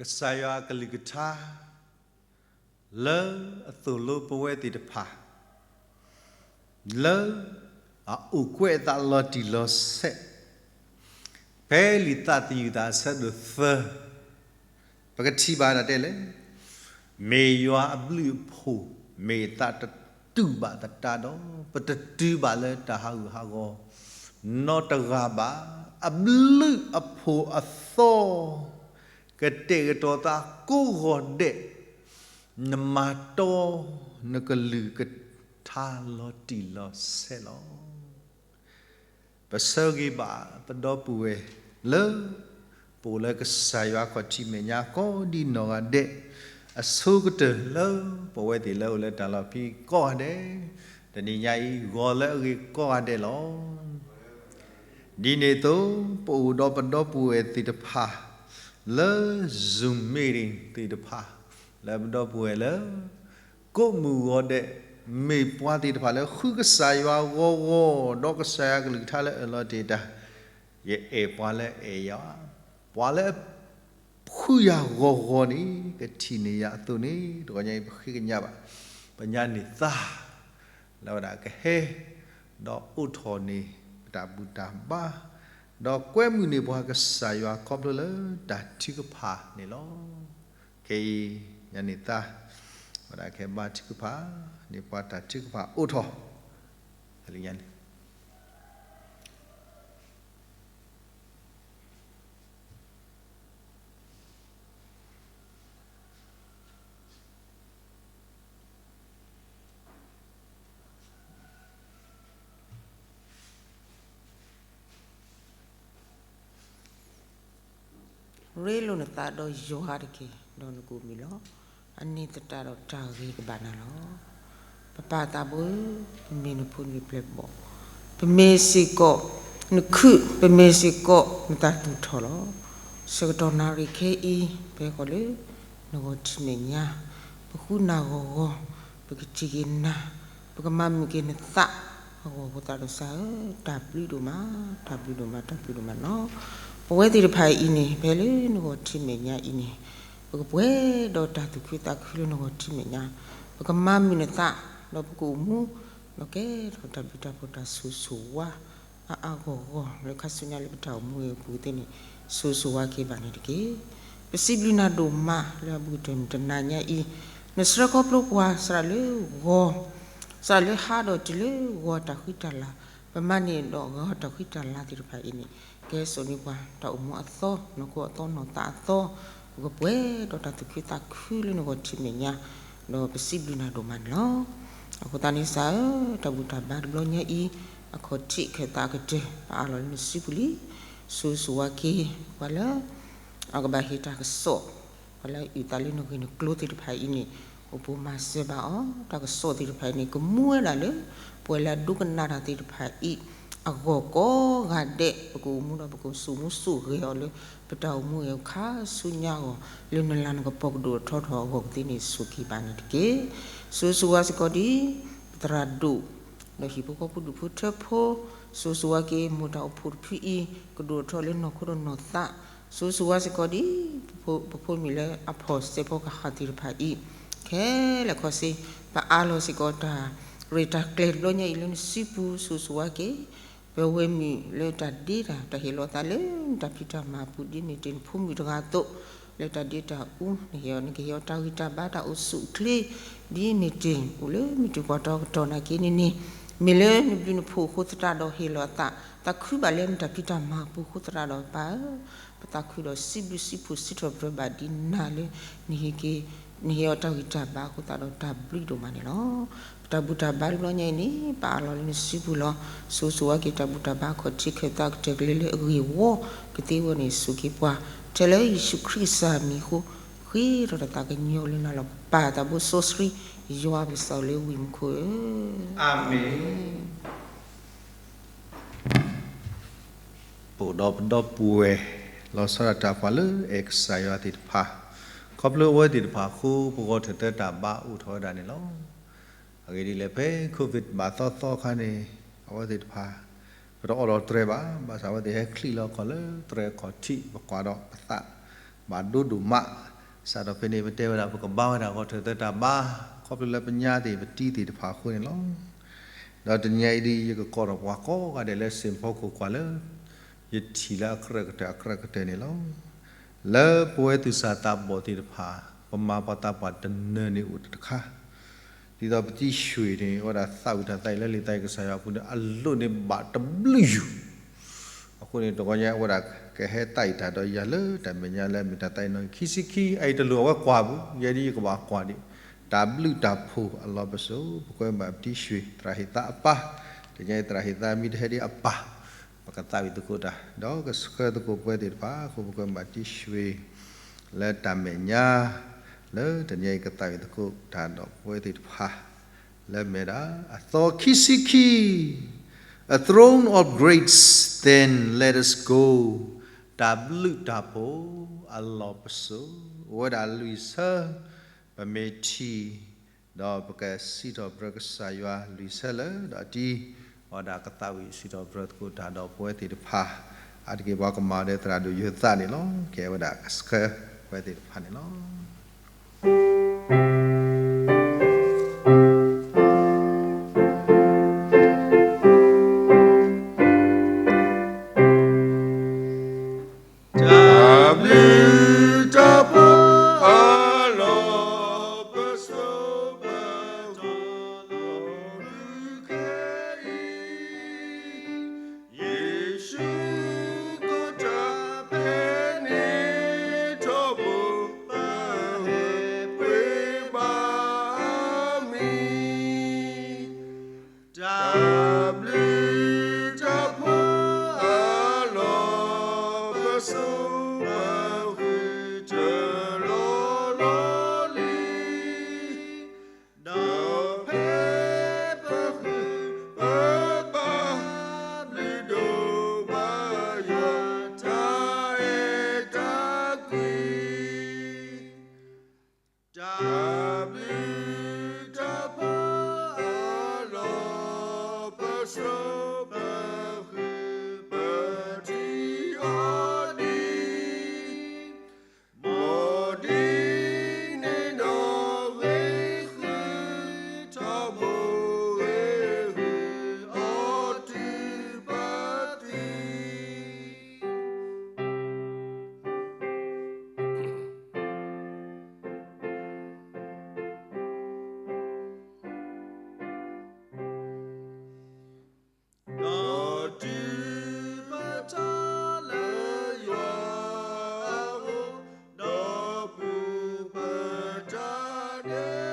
ကစၢ်ယွၤအကလုၢ်ကထါ လၢအသိၣ်လိပဝဲသ့ၣ်တဖၣ် လၢအအိၣ်ကွဲးအသးလီၤတံၢ်လီၤဆဲး, ဖဲလံာ်သးသယုၢ်သးအဆၢဒိၣ်သၢ, ပကထံၣ်ဘၣ်ဒၣ်တဲလဲၣ်, မ့ၢ်ယွၤအဘျုးအဖှိၣ် မ့ၢ်အသးတတူၢ်ဘၣ်သတးဒီး ပတတုၤဘၣ်လၢတၢ်ဟးဂူာ်ဟးဂီၤ နီတဂၤဘၣ်. အဘျုးအဖှိၣ်အသီ ကတဲာ်ကတီၤသးကိးဂီၤဒဲး, နမၤတီနကလုၢ်ကထါလီၤတံၢ်လီၤဆဲးလီၤ. ပဆၢဂ့ၤဘၣ်ပဒီပုၢ်ဝဲၢ်လၢ ပအိၣ်လၢကစၢ်ယွၤခီၣ်ထံးမဲာ်ညါကိးဒံနီၢ်ဂၤဒဲး, အဆိကတၢၢ်လၢပဝဲသ့ၣ်လၢအိၣ်လၢတၢ်လီၢ်ဖံးကိးဂၤဒဲး, တနံၤညါအံၤ ဂီၤလၢအဂ့ၤကိးဂၤဒဲးလီၤ. ဒ်န့ၣ်အသိး ပအိၣ်ဒီးပဒီပုၢ်ဝဲၢ်သ့ၣ်တဖၣ် လၢ Zoom meeting သ့ၣ်တဖၣ်, လၢပဒီပုၢ်ဝဲၢ်လၢ ကိးမုၢ်ဂီၤဒဲး, မ့ၢ်ပှၤသ့ၣ်တဖၣ်လၢဃုကစၢ်ယွၤဂီၤဂီၤ ဒီးကစၢ်ယွၤကလုၢ်ကထါလၢအၢၣ်လီၤတ့ၢ်တၢ်, ယအဲၣ်ပှၤလၢအဲၣ်ယၤ, ပှၤလၢ ဃုယၤဂီၤဂီၤန့ၣ် ကထံၣ်န့ၢ်ယၤအသိးန့ၣ် တဂီၤညါအံၤ ပဃ့ကညးဘၣ် ပညါန့ၢ်သါ လၢဝဲဒၣ်ကဟဲ ဒီးအိးထီၣ်န့ၢ် ပတၢ်ဘူၣ်တၢ်ဘါ ဒီးကွဲမုာ်န့ၢ်ပှၤကစၢ်ယွၤ ခီဖျိလၢတၢ်ထုကဖၣ်န့ၣ်လီၤ. ခဲအံၤ ညါန့ၢ်သါ ဝဲဒၣ်ကဟဲဘါထုကဖၣ် န့ၢ်ပှၤတၢ်ထုကဖၣ်အိးထီၣ် တၢ်လၢညါန့ၣ် ရ့လိာ်နသးဒီးယွၤတက့ၢ်, ဒီးနကအိၣ်မုာ်လီၤ. အန့ၣ်သတးဒီးတၢ်ဂ့ၤကဘၣ်နၤလီၤ. ပပၢ်သးဘိဧၢ, ပမ့ၢ်နဖိနလံၤပျဲၢ်ဘီၣ်, ပမ့ၢ်စ့ၢ်ကီးနခုၣ်, ပမ့ၢ်စ့ၢ်ကီးနသးသူၣ်ထီၣ်လီၤ. ဆၢကတီၢ်နၣ်ရံၣ်ခဲအံၤ ပဟဲဃီၤလၢနဂီၢ်ထံးမဲာ်ညါ, ပဃုနၤဂီၤဂီၤ, ပကထံၣ်က့ၤနၤ, ပကမၤမုာ်က့ၤနသးအဂီၢ် ဖိသၣ်ဒီးစၢ်ဧၢ, တၢ်ဘျုးဒိၣ်မး, တၢ်ဘျုးဒိၣ်မး, တၢ်ဘျုးဒိၣ်မးလီၤ. ပဝဲသ့ၣ်တဖၣ်အံၤန့ၣ် ဖဲလၢနဂီၢ်ထံးမဲာ်ညါအံၤန့ၣ်, ပကပှဲၤဒီးတၢ်သူၣ်ခုသးခုလၢနဂီၢ်ထံးမဲာ်ညါ, ပကမၤမုာ်နသး, ဒီးပကအိၣ်မူ, ဒီးကဲထီၣ်တၢ်ဘျုးတၢ်ဖှိၣ်တၢ်ဆိၣ်ဂ့ၤဆိၣ်ဝါ အါအါဂီၢ်ဂီၢ် လၢခါဆူညါလၢပတၢ်အိၣ်မူအပူၤသ့ၣ်န့ၣ် ဆိၣ်ဂ့ၤဆိၣ်ဝါက့ၤဘၣ်န့ၣ်တက့ၢ်. ပစံးဘျုးနၤဒိၣ်မးလၢအဘူးကတၢၢ်တနၤညါအံၤ, နဆှၢခီဖျိပှၤ စးလၢဂီၤ, စးလၢဟါဒီးတုၤလၢဂီၤတၢ်ဃံတၢ်လၤ, ပမၤန့ၢ်ဒီးဂီၤတၢ်ဃံတၢ်လၤသ့ၣ်တဖၣ်အံၤန့ၣ်, ကဲစိာ်န့ၢ်ပှၤတၢ်အိၣ်မူအသီ, နီၢ်ခိအသီ, နီၢ်သးအသီ, ပကပှဲၤဒီးတၢ်သူၣ်ခုသးခုလၢနဂီၢ်ထံးမဲာ်ညါ, ဒီးပစံးဘျုးနၤဒိၣ်မးန့ၣ်လီၤ. အဃိသတးန့ၣ်စၢ်ဧၢ, တၢ်ဘူၣ်တၢ်ဘါတဘျီညါအံၤ, အခီၣ်ထံးခဲသးကတၢၢ် ပအးလီၤလၢနစုပူၤလံ. ဆိၣ်ဂ့ၤဆိၣ်ဝါက့ၤ ပှၤလၢ အကဘၣ်ဟ့ၣ်တၢ်ကစီၣ်, ပှၤလၢအအုၣ်သးလၢနဂ့ၢ်နကျိၤသ့ၣ်တဖၣ်အံၤန့ၣ်, အိၣ်ပိၤမၤစၢၤဘၣ်အီၤ, တၢ်ကစီၣ်သ့ၣ်တဖၣ်အံၤန့ၣ် ကမူဝဲဒၣ်လၢ ပဝဲလၢအဒိကနၣ်တၢ်သ့ၣ်တဖၣ်အံၤ အဂီၢ်ကိးဂၤဒဲး, ပကအိၣ်မူဒီးပကအိၣ်ဆူၣ်မူဆူၣ်ဂဲၤအီၤလၢ ပတၢ်အိၣ်မူအံၤအခါဆူညါအဂီၢ်, လၢနလၤနကပီၤကဒိၣ်ထီထီၣ်အဂီၢ်ကသ့န့ၣ် ဆိၣ်ဂ့ၤဘၣ်န့ၣ်တက့ၢ်. ဆိၣ်ဂ့ၤဆိၣ်ဝါစ့ၢ်ကီးဒ် ပသရၣ်ဒိၣ် ဒီးဟံၣ်ဖိဃီဖိဒူၣ်ဖိထၢဖိ, ဆိၣ်ဂ့ၤဆိၣ်ဝါက့ၤ မိၢ်တၢ်အိၣ်ဖှိၣ်တဖုအံၤ ကဒိၣ်ထီၣ်လၢနီၢ်ခိဒီးနီၢ်သး, ဆိၣ်ဂ့ၤဆိၣ်ဝါစ့ၢ်ကီးဒ် ပဖိမုၣ်လၢအဖီၣ်စဲးဖီကဟၣ်သ့ၣ်တဖၣ်အံၤ, ခဲလၢာ်ခဲဆ့ ပအးလီၤစ့ၢ်ကီးတၢ်ရဲၣ်တၢ်ကျဲၤတဘျီညါအံၤလၢနစုပူၤ ဆိၣ်ဂ့ၤဆိၣ်ဝါက့ၤ ပဝဲမုၣ်လၢတၢ်ဒ့တၢ် တၢ်ဟ့ၣ်လီၤသးလၢနတၢ်ဖံးတၢ်မၤအပူၤ ဒ်မ့ၢ်တ့ၢ်နဖိမုၣ်တဂၤအသိး, လၢတၢ်ဒ့တၢ်အူ နဟ့ၣ်အီၤ နကဟ့ၣ်အီၤတၢ်ဂံၢ်တၢ်ဘါတၢ်အိၣ်ဆူၣ်အိၣ်ချ့, ဒ်မ့ၢ်တ့ၢ်အိၣ်လၢမုၢ်တ့ၢ်ကွၢ်ထီၣ်ကတီၢ်နာ်က့န့ၣ်န့ၣ်, မ့ၢ်လၢနဘျုးနဖှိၣ်အဃိသတးဒီးဟ့ၣ်လီၤအသး, သးခုဘၣ်လၢနတၢ်ဖံးတၢ်မၤအပူၤအဃိသတးဒီးပၢ်ဧၢ, ပသးခုဒီးစံးဘျုးစံးဖှိၣ်စံးထီၣ်ပတြၢၤဘၣ်ဒ်နၤလၢ နဟ့ၣ်က့ၤ နဟ့ၣ်အီၤတၢ်ဂံၢ်တၢ်ဘါအဃိသတးဒီးတၢ်ဘျုးဒိၣ်မးန့ၣ်လီၤ. ပတၢ်ဘူၣ်တၢ်ဘါတဘျီညါအံၤန့ၣ် ပအးလီၤလၢနစုပူၤလီၤ. ဆိၣ်ဂ့ၤဆိၣ်ဝါက့ၤတၢ်ဘူၣ်တၢ်ဘါအခီၣ်ထံးခဲသးကတၢၢ်ကလဲၤလၢအဂ့ၢ်ဝီကသ့ဝဲန့ၣ် ဆိၣ်ဂ့ၤပှၤ ထဲလၢယ့ၣ်ၡူးခရံာ်အမံၤအဃိ, ဃ့ထီၣ်တၢ်သးကညီၤလၢနၤလီၤ ပပၢ်သးဘိစီဆှံ ယွၤပကစၢ်လၢဝံၤမူခိၣ်ဧၢ, အၤမ့ၣ်. ပအိၣ်ဒီးပဒီပုၢ်ဝဲၢ် လီၤဆီဒၣ်တၢ်ပှၤလၢအဲၣ်ကစၢ်ယွၤသ့ၣ်တဖၣ်, ခီဖျိအဝဲသ့ၣ်တဖၣ်အဃိ ပဂီၤထၢၣ်သၢတၢ်ဘါအိၣ်ထီၣ်ဝဲဒၣ်န့ၣ်လီၤ. အဂ့ၢ်ဒ်လဲၣ် ဖဲ COVID ဘၣ်သီသီအခါန့ၣ် အဝဲသ့ၣ်တဖၣ် ပတအိးထီၣ်တြဲၤဘၣ်, ဘၣ်ဆၣ်အဝဲသ့ၣ်ဟဲချံးလီၤခီၣ်လၢတြဲၤခီၣ်ထံး ပကွၢ်ဒီးပသးဘၣ်ဒိဒိၣ်မး စးထီၣ်ဖဲန့ၣ် ပတဲဝဲဒၣ် ပကဘါဝဲဒၣ်ဂီၤထၢၣ်သၢတၢ်ဘါ ခီဖျိလၢပညါသ့ၣ် ပတံၤသ့ၣ်တဖၣ်အဃိန့ၣ်လီၤ. ဒီးတနံၤအံၤဒ်အံၤ ယကကိးထီၣ်ပှၤကိးဂၤဒဲးလၢ စ့ၣ်ဖီခိၣ်ကွၢ်လၢ ယထံၣ်လၢအကြၢးကတၢၢ်အကြၢးကတၢၢ်န့ၣ်လီၤ. လၢပဝဲသူၣ်စၢ်သးဘီၣ်သ့ၣ်တဖၣ် ပမၤပှၤသးပှၢ်တနၢၤန့ၣ်အိၣ်တခါ ဒ်သိးပတံၤဆှ့ၣ်န့ၣ် အဝဲဒၣ်သးဝံၣ်တၢ်သးအံၤလၢလံာ်သးအံၤကစၢ်ယွၤအပူၤန့ၣ် အလိၣ်န့ၢ်ဘၣ်တဘျုးယူၢ် အဃိန့ၣ် တဂီၤညါအဝဲဒၣ်ကဟဲသးအံၤတၢ်ဒီးယၤလၢတၢ်မဲာ်ညါလၢ မ့ၢ်တၢ်သးအံၤနီၢ်ခံဆံခံ အအံၤတလိၣ်အဝဲကွၢ်ပူၤ ယဲဒ်ယကဘၣ်ကွၢ်ဒံး တၢ်ဘျုးတၢ်ဖှိၣ်အလီၢ်ပစိာ် ပကွဲးဘၣ်ပတံၤဆှ့ၣ် သရၣ်ဟ့ၣ်သးအပၢ်, တနံၤအံၤသရၣ်ဟ့ၣ်သးမ့ၢ်တဟဲဒံးအပၢ် ပကသးဝံၣ်သကိးတၢ် ဒီးကဆှၢသကိးပဝဲသ့ၣ်တဖၣ် အဃိပကွဲးဘၣ်ပတံၤဆှ့ၣ် လၢတၢ်မဲာ်ညါ လၢတနံၤအံၤကသးဝံၣ်သကိးတၢ်ဒီးပဝဲသ့ၣ်တဖၣ် လၢမ့ၢ်ဒၣ် အသီခံဆံခံ A throne of grace, then let us go တၢ်ဘျုးတၢ်ဖှိၣ်အလီၢ်ပစိာ် အိၣ်ဝဲဒၣ်လွံၢ်ဆၢ ပမ့ၢ်ထံၣ် ဒီးပကစံးထီၣ်ပတြၢၤကစၢ်ယွၤလွံၢ်ဆၢလၢ ဒီးတံၤ အဝဲဒၣ်ကသးဝံၣ်စံးထီၣ်ပတြၢၤသကိးတၢ်ဒီးပဝဲသ့ၣ်တဖၣ် အါတက့ၢ်ပှၤကမၤဒဲးသရၣ်ဒိၣ်ယိၤသးန့ၣ်လီၤ. ကဲဝဲဒၣ်ကဆှၢပဝဲသ့ၣ်တဖၣ်န့ၣ်လီၤ. တၢ်ဘျုးတၢ်ဖှိၣ်အလီၢ်ပစိာ် ပတီၢ်လီၤဒုးခဲအံၤ ယ့ၣ်ၡူးကီၢ်တၢ်ဖဲန့ၣ်ထီဘိ ပဟဲပှ့ၤဘၣ်မံၤ တၢ်ဘျုးတၢ်ဖှိၣ်အလီၢ်ပစိာ် ပဃုထၢလီၤလီၤလံ ဒီးဖဲပဃု ပဘၣ်ဘျုးဒိၣ်ဘၣ်ယွၤ တၢ်အဲၣ်တၢ်ကွံ တၢ်ဘျုးတၢ်ဖှိၣ်အလီၢ်ပစိာ် ပဃုပထံၣ်အီၤဒ် မ်ဒ်န့ၣ်ဒီးဂ့ၤဃုာ်ထီဘိ ဂ့ၤဃုာ်အီၤတုၤပသံ ဒီးတုၤပတၢ်လၢယွၤအအိၣ် ဒီးပူၤပတၢ်ဒဲးဘး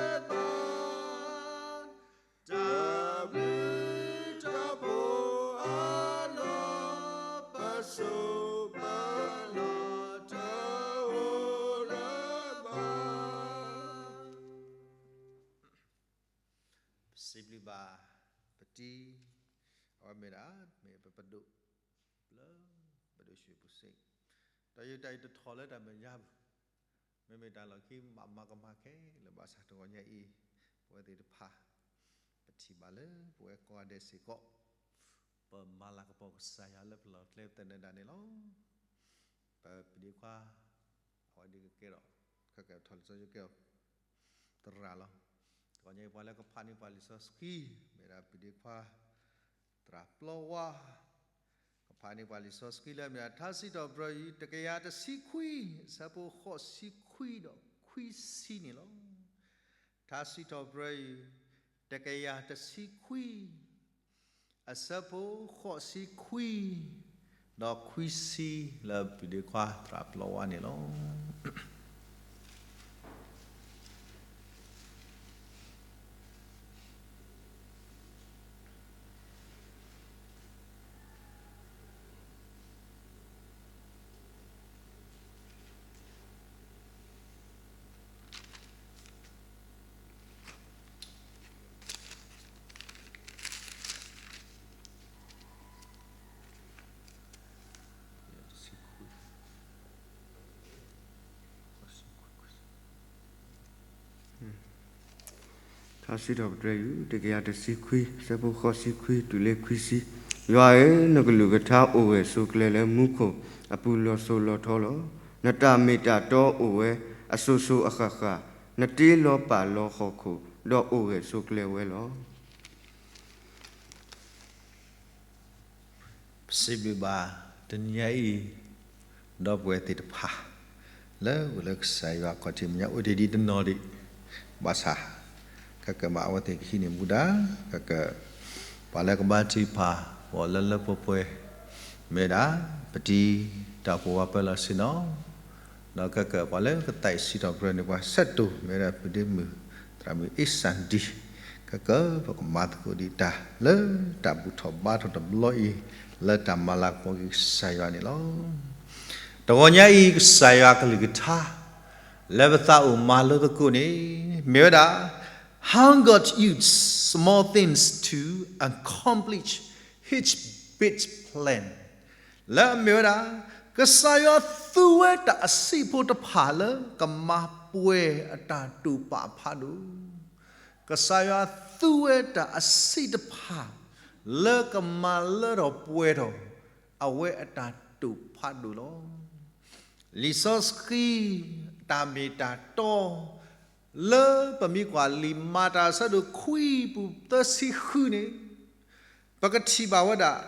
တၢ်ဘျုးတၢ်ဖှိၣ်အလီၢ်ပစိာ် ပလီၢ်တၢ်အိၣ်လၢၤဘၣ် ပစံးဘျုးဘၣ်ပတံၤ အဝဲမ့ၢ်ဒၣ် မ့ၢ်ပပဒိၣ်လၢ ပဒိၣ်ဆှ့ၣ်ပူၤစ့ၢ် ဒီးယတၢ်အံၤတထီၣ်လၢတၢ်မဲာ်ညါပူၤ မ့မ့ၢ်တၢ်လီၢ်ခံဘၣ်မၤကမၣ်ခဲလၢာ်ဘၣ်ဆၣ်တဂီၤညါအံၤ ပဝဲသ့ၣ်တဖၣ် ပထံၣ်ဘၣ်လၢပဝဲကိးဂၤဒဲးစ့ၢ်ကီး ပမၤလၤကပီၤကစၢ်ယွၤလၢပလီၢ်ကျဲပသနၢၣ်ဒၣ်န့ၣ်လီၤ. ပပဒ့ခွါ အဝဲဒၣ်ကကဲထီၣ် ခဲကဲထီၣ်လံာ်စီဆှံကဲထီၣ် သရၣ်လီၤ. တဂီၤညါအံၤပှၤလၢကဖးန့ၢ်ပှၤလံာ်စီဆှံ မ့ၢ်ဒၣ်ပဒ့ခွါ သရၣ်ပျီဝါ ကဖးန့ၢ်ပှၤလံာ်စီဆှံလၢမ့ၢ်ဒၣ် ထါစံးထီၣ်ပတြၢၤ တကယၤတဆံခွံ အဆၢဖိဃိးဆံခွံဒီးခွံဆံန့ၣ်လီၤ. ထါစံးထီၣ်ပတြၢၤ တကယၤတဆံခွံ အဆၢဖိဃိးဆံခွံ ဒီးခွံဆံလၢပဒ့ခွါသရၣ်ပျီဝါန့ၣ်လီၤ. ထါစံးထီၣ်ပတြၢၤ တကယၤတဆံခွံ အဆၢဖိဃိးဆံခွံတုၤလၢခွံဆံ, ယွၤဧၢ, နကလုၢ်ကထါအိၣ်ဝဲဆိးကျၢၤလၢမူခိၣ်အပူၤလီၤစိၤလီၤထီလီၤ. နတၢ်မ့ၢ်တၢ်တီအိၣ်ဝဲ အစိၤစိၤအဃၣ်ဃၣ်, နတ့လီၤပာ်လီၤဟီၣ်ခိၣ်, ဒီးအိၣ်ဂၢၢ်ဆိးကျၢၤဝဲလီၤ. ပစံးဘျုးဘၣ်တနံၤညါအံၤ ဒီပုၢ်ဝဲၢ်သ့ၣ်တဖၣ် လၢအိၣ်လၢကစၢ်ယွၤအခီၣ်ထံးမဲာ်ညါ အိၣ်တ့ၢ်ဒံးတနီၤဒံး ဘၣ်ဆၣ် ကကဘၣ်အဝဲသ့ၣ်ကဟံးန့ၢ်မူဒါ ကက ပှၤလၢကဘါထုကဖၣ် ပှၤလၢလၢပှဲၤပှဲၤ မ့ၢ်ဝဲဒၣ် ပတံၤတၢ်အိၣ်ဖှိၣ်ဝဲပၢလီၤဆ့ၣ်နီၤ ဒီးကကပှၤလၢကသးဆံးထီၣ်ပတြၢၤန့ၣ် ပှၤဆဲးတိၤ မ့ၢ်ဝဲဒၣ်ဖုဒ့မုၣ် သရၣ်မုၣ်အ့စၣ်ဒံ ကကပကမၤသကိးဒံးတၢ်လၢတၢ်ဘူၣ်ထီၣ်ဘါထီၣ်တဘျီအံၤ လၢတၢ်မၤလၤကပီၤက့ၤကစၢ်ယွၤန့ၣ်လီၤ. တဂီၤညါအံၤ ကစၢ်ယွၤကလုၢ်ကထါ လၢပသးအိၣ်မၤလိသကိးန့ၣ် မ့ၢ်ဝဲဒၣ် How God used small things to accomplish His big plan လၢအမ့ၢ်ဝဲဒၣ် ကစၢ်ယွၤသူဝဲတၢ်အဆံးဖိတဖၣ်လၢကမၤပှဲၤအတၢ်တိာ်ပာ်ဖးဒိၣ်, ကစၢ်ယွၤသူဝဲတၢ်အဆံးတဖၣ် လၢကမၤလၢထီၣ်ပှဲၤထီၣ် အဝဲအတၢ်တိာ်ဖးဒိၣ်လီၤ. လံာ်စီဆှံ တၢ်မ့ၢ်တၢ်တီ လၢပမ့ၢ်ကွၢ်လံာ်မၤတၢ်အဆၢဒိၣ်ခွံပူၤသၢဆံဃုန့ၣ် ပကထံၣ်ဘၣ်ဝဲဒၣ်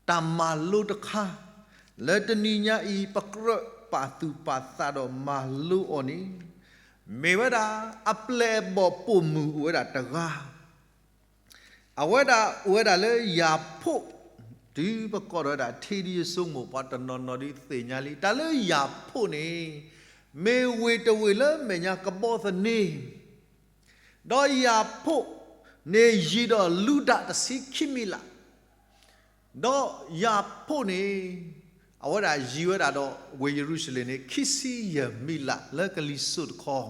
တၢ်မၤလိတခါ လၢတနံၤညါအံၤ ပကြၢးပာ်သူၣ်ပာ်သးဒီးမၤလိအီၤန့ၣ် မ့ၢ်ဝဲဒၣ် အပျဲၢ်အဘီၣ်ပိာ်မုၣ်အိၣ်ဝဲဒၣ်တဂၤ အဝဲဒၣ်အိၣ်ဝဲဒၣ်လၢယၢ်ဖိး, တုၤပကိးထီၣ်ဝဲဒၣ် ထံဒုယစိကမီၤ ပှၤတနီၤနီၤဒုးသ့ၣ်ညါလံ တၢ်လၢယၢ်ဖိးန့ၣ် မ့ၢ်ဝ့ၢ်တဝ့ၢ်လၢမဲာ်ညါကဘီသန့ ဒီးယၢ်ဖိးန့ၣ်ယံၤဒီးလူဒၣ်တဆံခံမံးလး, ဒီးယၢ်ဖိးန့ၣ် အဝဲဒၣ်ယံၤဝဲဒၣ်ဒီးဝ့ၢ်ယရူၤၡလ့ၣ်န့ၣ် ခံဆံယဲၢ်မံးလးလၢကလံၤစိးတခီ,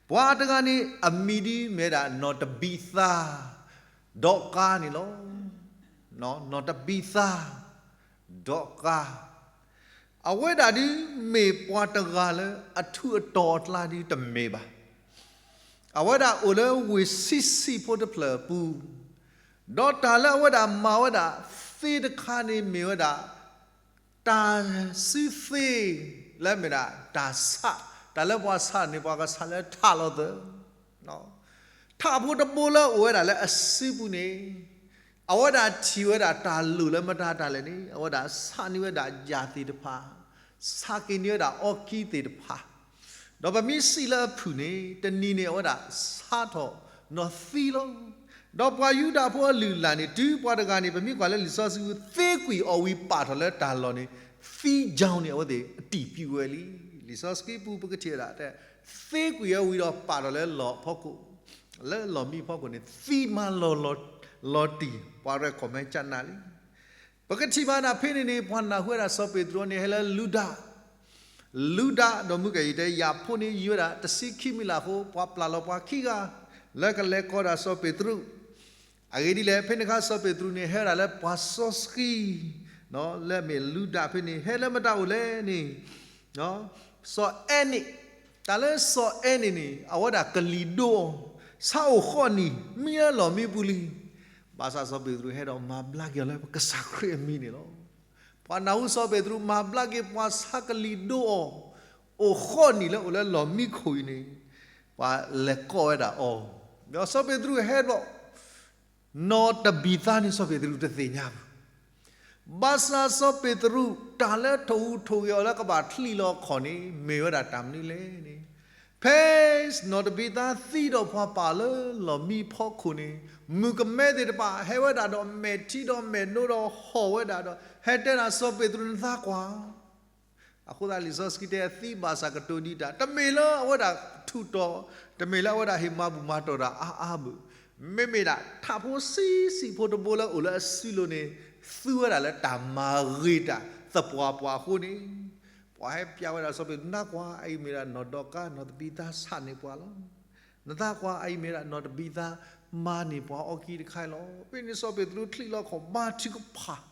ပှၤတဂၤန့ၣ် အမံၤဒ်မ့ၢ်ဒၣ်နီၢ်တဘံးသါ ဒီးကါန့ၣ်လီၤ. နီၢ်တဘံးသါ ဒီးကါ အဝဲဒၣ်ဒုးမ့ၢ်ပှၤတဂၤလၢအထူးအတီၤအကျါဒုးတမ့ၢ်ဘၣ်. အဝဲဒၣ်အိၣ်လၢဝ့ၢ်ဆံးဆံးဖိတဖျၢၣ်အပူၤ, ဒီးတၢ်လၢအဝဲဒၣ်မၤဝဲဒၣ်သ့တခါန့ၣ်မ့ၢ်ဝဲဒၣ် တၢ်စုသ့ လၢမ့ၢ်ဒၣ်တၢ်ဆး, တၢ်လၢပှၤဆးန့ၣ် ပှၤကဆးလၢထးလီၤသၢ ထးဖိတဘိလၢအိၣ်ဝဲဒၣ်လၢအစုပူၤန့ၣ် အဝဲဒၣ်ထံၣ်ဝဲဒၣ်တၢ်လိၣ်လၢမတၤတၢ်လဲၣ်န့ၣ် အဝဲဒၣ်ဆးန့ၢ်ဝဲဒၣ်ယၣ်သ့ၣ်တဖၣ်, ဆးက့ၤန့ၢ်ဝဲဒၣ်အီကံသ့ၣ်တဖၣ်, ဒီးပမ့ၢ်စံးလၢအဖုၣ်န့ၣ် တနံၤန့ၣ် အဝဲဒၣ်ဆးထီၣ်နီၢ်သံလီၤ. ဒီးပှၤယူဒၤဖိအလုၢ်အလၢ်န့ၣ် တုၤပှၤတဂၤန့ၣ် ပမ့ၢ်ကွၢ်လၢလံာ်စီဆှံသ့ကွံာ်အီၤဝံၤပာ်ထီၣ်လၢတၢ်လီၢ်န့ၣ် သံ ကြောင်း န့ၣ် အဝဲသ့ၣ်အတံၢ်ပျံၤဝဲလံ. လံာ်စီဆှံပူၤပကထံၣ်ဝဲဒၣ် သ့ကွံာ်အီၤဝံၤဒီးပာ်ထီၣ်လၢလီၢ်ဖီခိၣ်, လၢလီၢ်မံဖီခိၣ်န့ၣ် သံမၤလီၤလီၤတံၢ် ပှၤရဲၣ်ခီၣ်မဲကနၣ်လံ. ပကထံၣ်ဘၣ်ဒၣ်ဖဲန့ၣ်န့ၣ် ပှၤနၢ်ဟူဝဲဒၣ်စီၤပ့းတရူးန့ၣ် ဟဲလၢလူဒၤ လူဒၤဒီးမုၢ်ကယံာ်တဲ ယၢ်ဖိးန့ၣ်ယံၤဝဲဒၣ်တဆံခံမံးလးအဃိ ပှၤပျၢ်လီၤပှၤခံဂၤ လၢကလဲၤကိးဒၣ်စီၤပ့းတရူး. အဂ့ၢ်ဒ်လဲၣ် ဖဲန့ၣ်အခါစီၤပ့းတရူးန့ၣ် ဟဲဝဲဒၣ်လၢပှၤစီဆှံ လၢမ့ၢ်လူဒၤဖဲန့ၣ် ဟဲလၢမတၤအိၣ်လဲၣ်န့ၣ် စီၤအဲန့း, တၢ်လၢစီၤအဲန့းန့ၣ် အဝဲဒၣ်ကလံၤဒိအီၤ, ဆါအိၣ်ဃိးနံၣ် မံလၢလီၢ်မံပူၤလံ. ဘၣ်ဆၣ်စီၤပ့းတရူးဟဲဒီးမၤဘျါက့ၤအီၤလၢကစၢ်ခရံာ်အမံၤန့ၣ်လီၤ. ပှၤနၢ်ဟူစီၤပ့းတရူးမၤဘျါက့ၤပှၤဆါကလံၤဒိအီၤ, အိၣ်ဃိးနံၣ်လၢအိၣ်လၢလီၢ်မံခိၣ်အံၤန့ၣ် ပှၤလဲၤကိးဝဲဒၣ်အီၤ, ဒီးစီၤပ့းတရူးဟဲဘျီ နီၢ်တဘံၤသါန့ၣ် စီၤပ့းတရူးတသ့ၣ်ညါဘၣ်. ဘၣ်ဆၣ်စီၤပ့းတရူး တၢ်လၢထိၣ်ဟူးထိၣ်ဂဲၤအီၤလၢကဘၣ်ချံးလီၤအခီၣ်န့ၣ် မ့ၢ်ဝဲဒၣ်တၢ်မနုၤလဲၣ်န့ၣ်, ဖဲနီၢ်တဘံၤသါသံဒီးပှၤပာ်လၢလီၢ်မံဖီခိၣ်န့ၣ် မုၣ်ကမဲသ့ၣ်တဖၣ် ဟဲဝဲဒၣ်ဒီးမဲာ်ထံဒီးမဲာ်နိဒီးဟီၣ်ဝဲဒၣ်ဒီး ဟဲတဲဒၣ်စီၤပ့းတရူး နသးကွၢ် အဃိသတးလံာ်စီဆှံတဲသံဘၣ်ဆၣ်ကတိၤဒံးတၢ် တမ့ၢ်လၢအဝဲဒၣ်ထူးတီၤ, တမ့ၢ်လၢအဝဲဒၣ်ဟ့ၣ်မၤဘူၣ်မၤတီၢ်တၢ်အါအါဘၣ်. မ့မ့ၢ်ဒၣ်ထးဖိဆံးဆံးဖိတဘိလၢအိၣ်လၢအစုလိၤန့ၣ် သူဝဲဒၣ်လၢတၢ်မၤဂ့ၤတၢ်သပှၢ်ပှၢ်အဃိန့ၣ်, ပှၤဟဲပျးဝဲဒၣ်စီၤပ့းတရူး နသးကွၢ် အအံၤမ့ၢ်ဒၣ်နီၢ်ဒီကါ နီၢ်တဘံၤသါဆးန့ၢ်ပှၤလီၤ. နသးကွၢ် အအံၤမ့ၢ်ဒၣ်နီၢ်တဘံၤသါ မၤန့ၢ်ပှၤအီကံတခါအံၤလီၤ. ဖဲန့ၣ်စီၤပ့းတရူးချံးလီၤခီၣ်ဘါထုကဖၣ်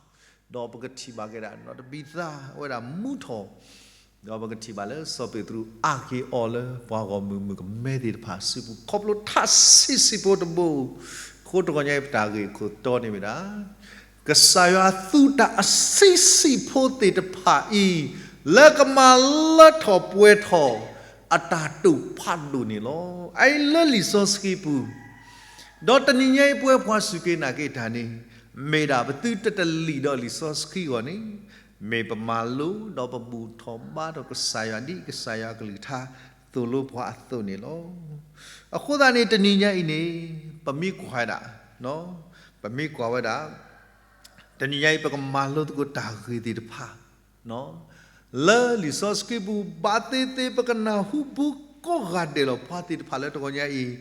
ဒီးပကထံၣ်ဘၣ်က့ၤဒၣ်နီၢ်တဘံၤသါ အဝဲဒၣ်မူထီၣ်, ဒီးပကထံၣ်ဘၣ်လၢစီၤပ့းတရူးအါက့ၤအီၤလၢပှၤဂီၢ်မုၢ်မုၣ်ကမဲသ့ၣ်တဖၣ်အစုပူၤ ခီဖျိထးဆံးဆံးဖိတဘိ. အဃိတဂီၤညါအံၤပတၢ်ဂ့ၢ်ခိၣ်တီန့ၣ်မ့ၢ်ဒၣ် ကစၢ်ယွၤသူတၢ်အဆံးဆံးဖိသ့ၣ်တဖၣ်အံၤ လၢကမၤလၢထီၣ်ပှဲၤထီၣ်အတၢ်တိာ်ဖးဒိၣ်န့ၣ်လီၤ. အအံၤလၢလံာ်စီဆှံပူၤ, ဒီးတနံၤညါအံၤပဝဲပှၤစူၢ်က့ၤနာ်က့ၤတၢ်န့ၣ်, မ့ၢ်ဒၣ်ပသုတတလံၣ်ဒီးလံာ်စီဆှံအဂီၢ်န့ၣ်, မ့ၢ်ပမၤလိဒီးပဘူၣ်ထီၣ်ဘါထီၣ်ကစၢ်ယွၤဒ်ကစၢ်ယွၤအကလုၢ်ကထါသိၣ်လိပှၤအသိးန့ၣ်လီၤ. အဃိသတးန့ၣ် တနံၤညါအံၤန့ၣ်, ပမ့ၢ်ကွၢ်ဝဲဒၣ်, ပမ့ၢ်ကွၢ်ဝဲဒၣ် တနံၤညါအံၤ ပကမၤလိသကိးတၢ်ဂ့ၢ်သ့ၣ်တဖၣ်, လၢလံာ်စီဆှံပူၤ ဘၣ်သ့ၣ်သ့ၣ် ပကနၢ်ဟူဘူးကိးဂၤဒဲးလီၤ ပှၤသ့ၣ်တဖၣ်လၢတဂီၤညါအံၤ,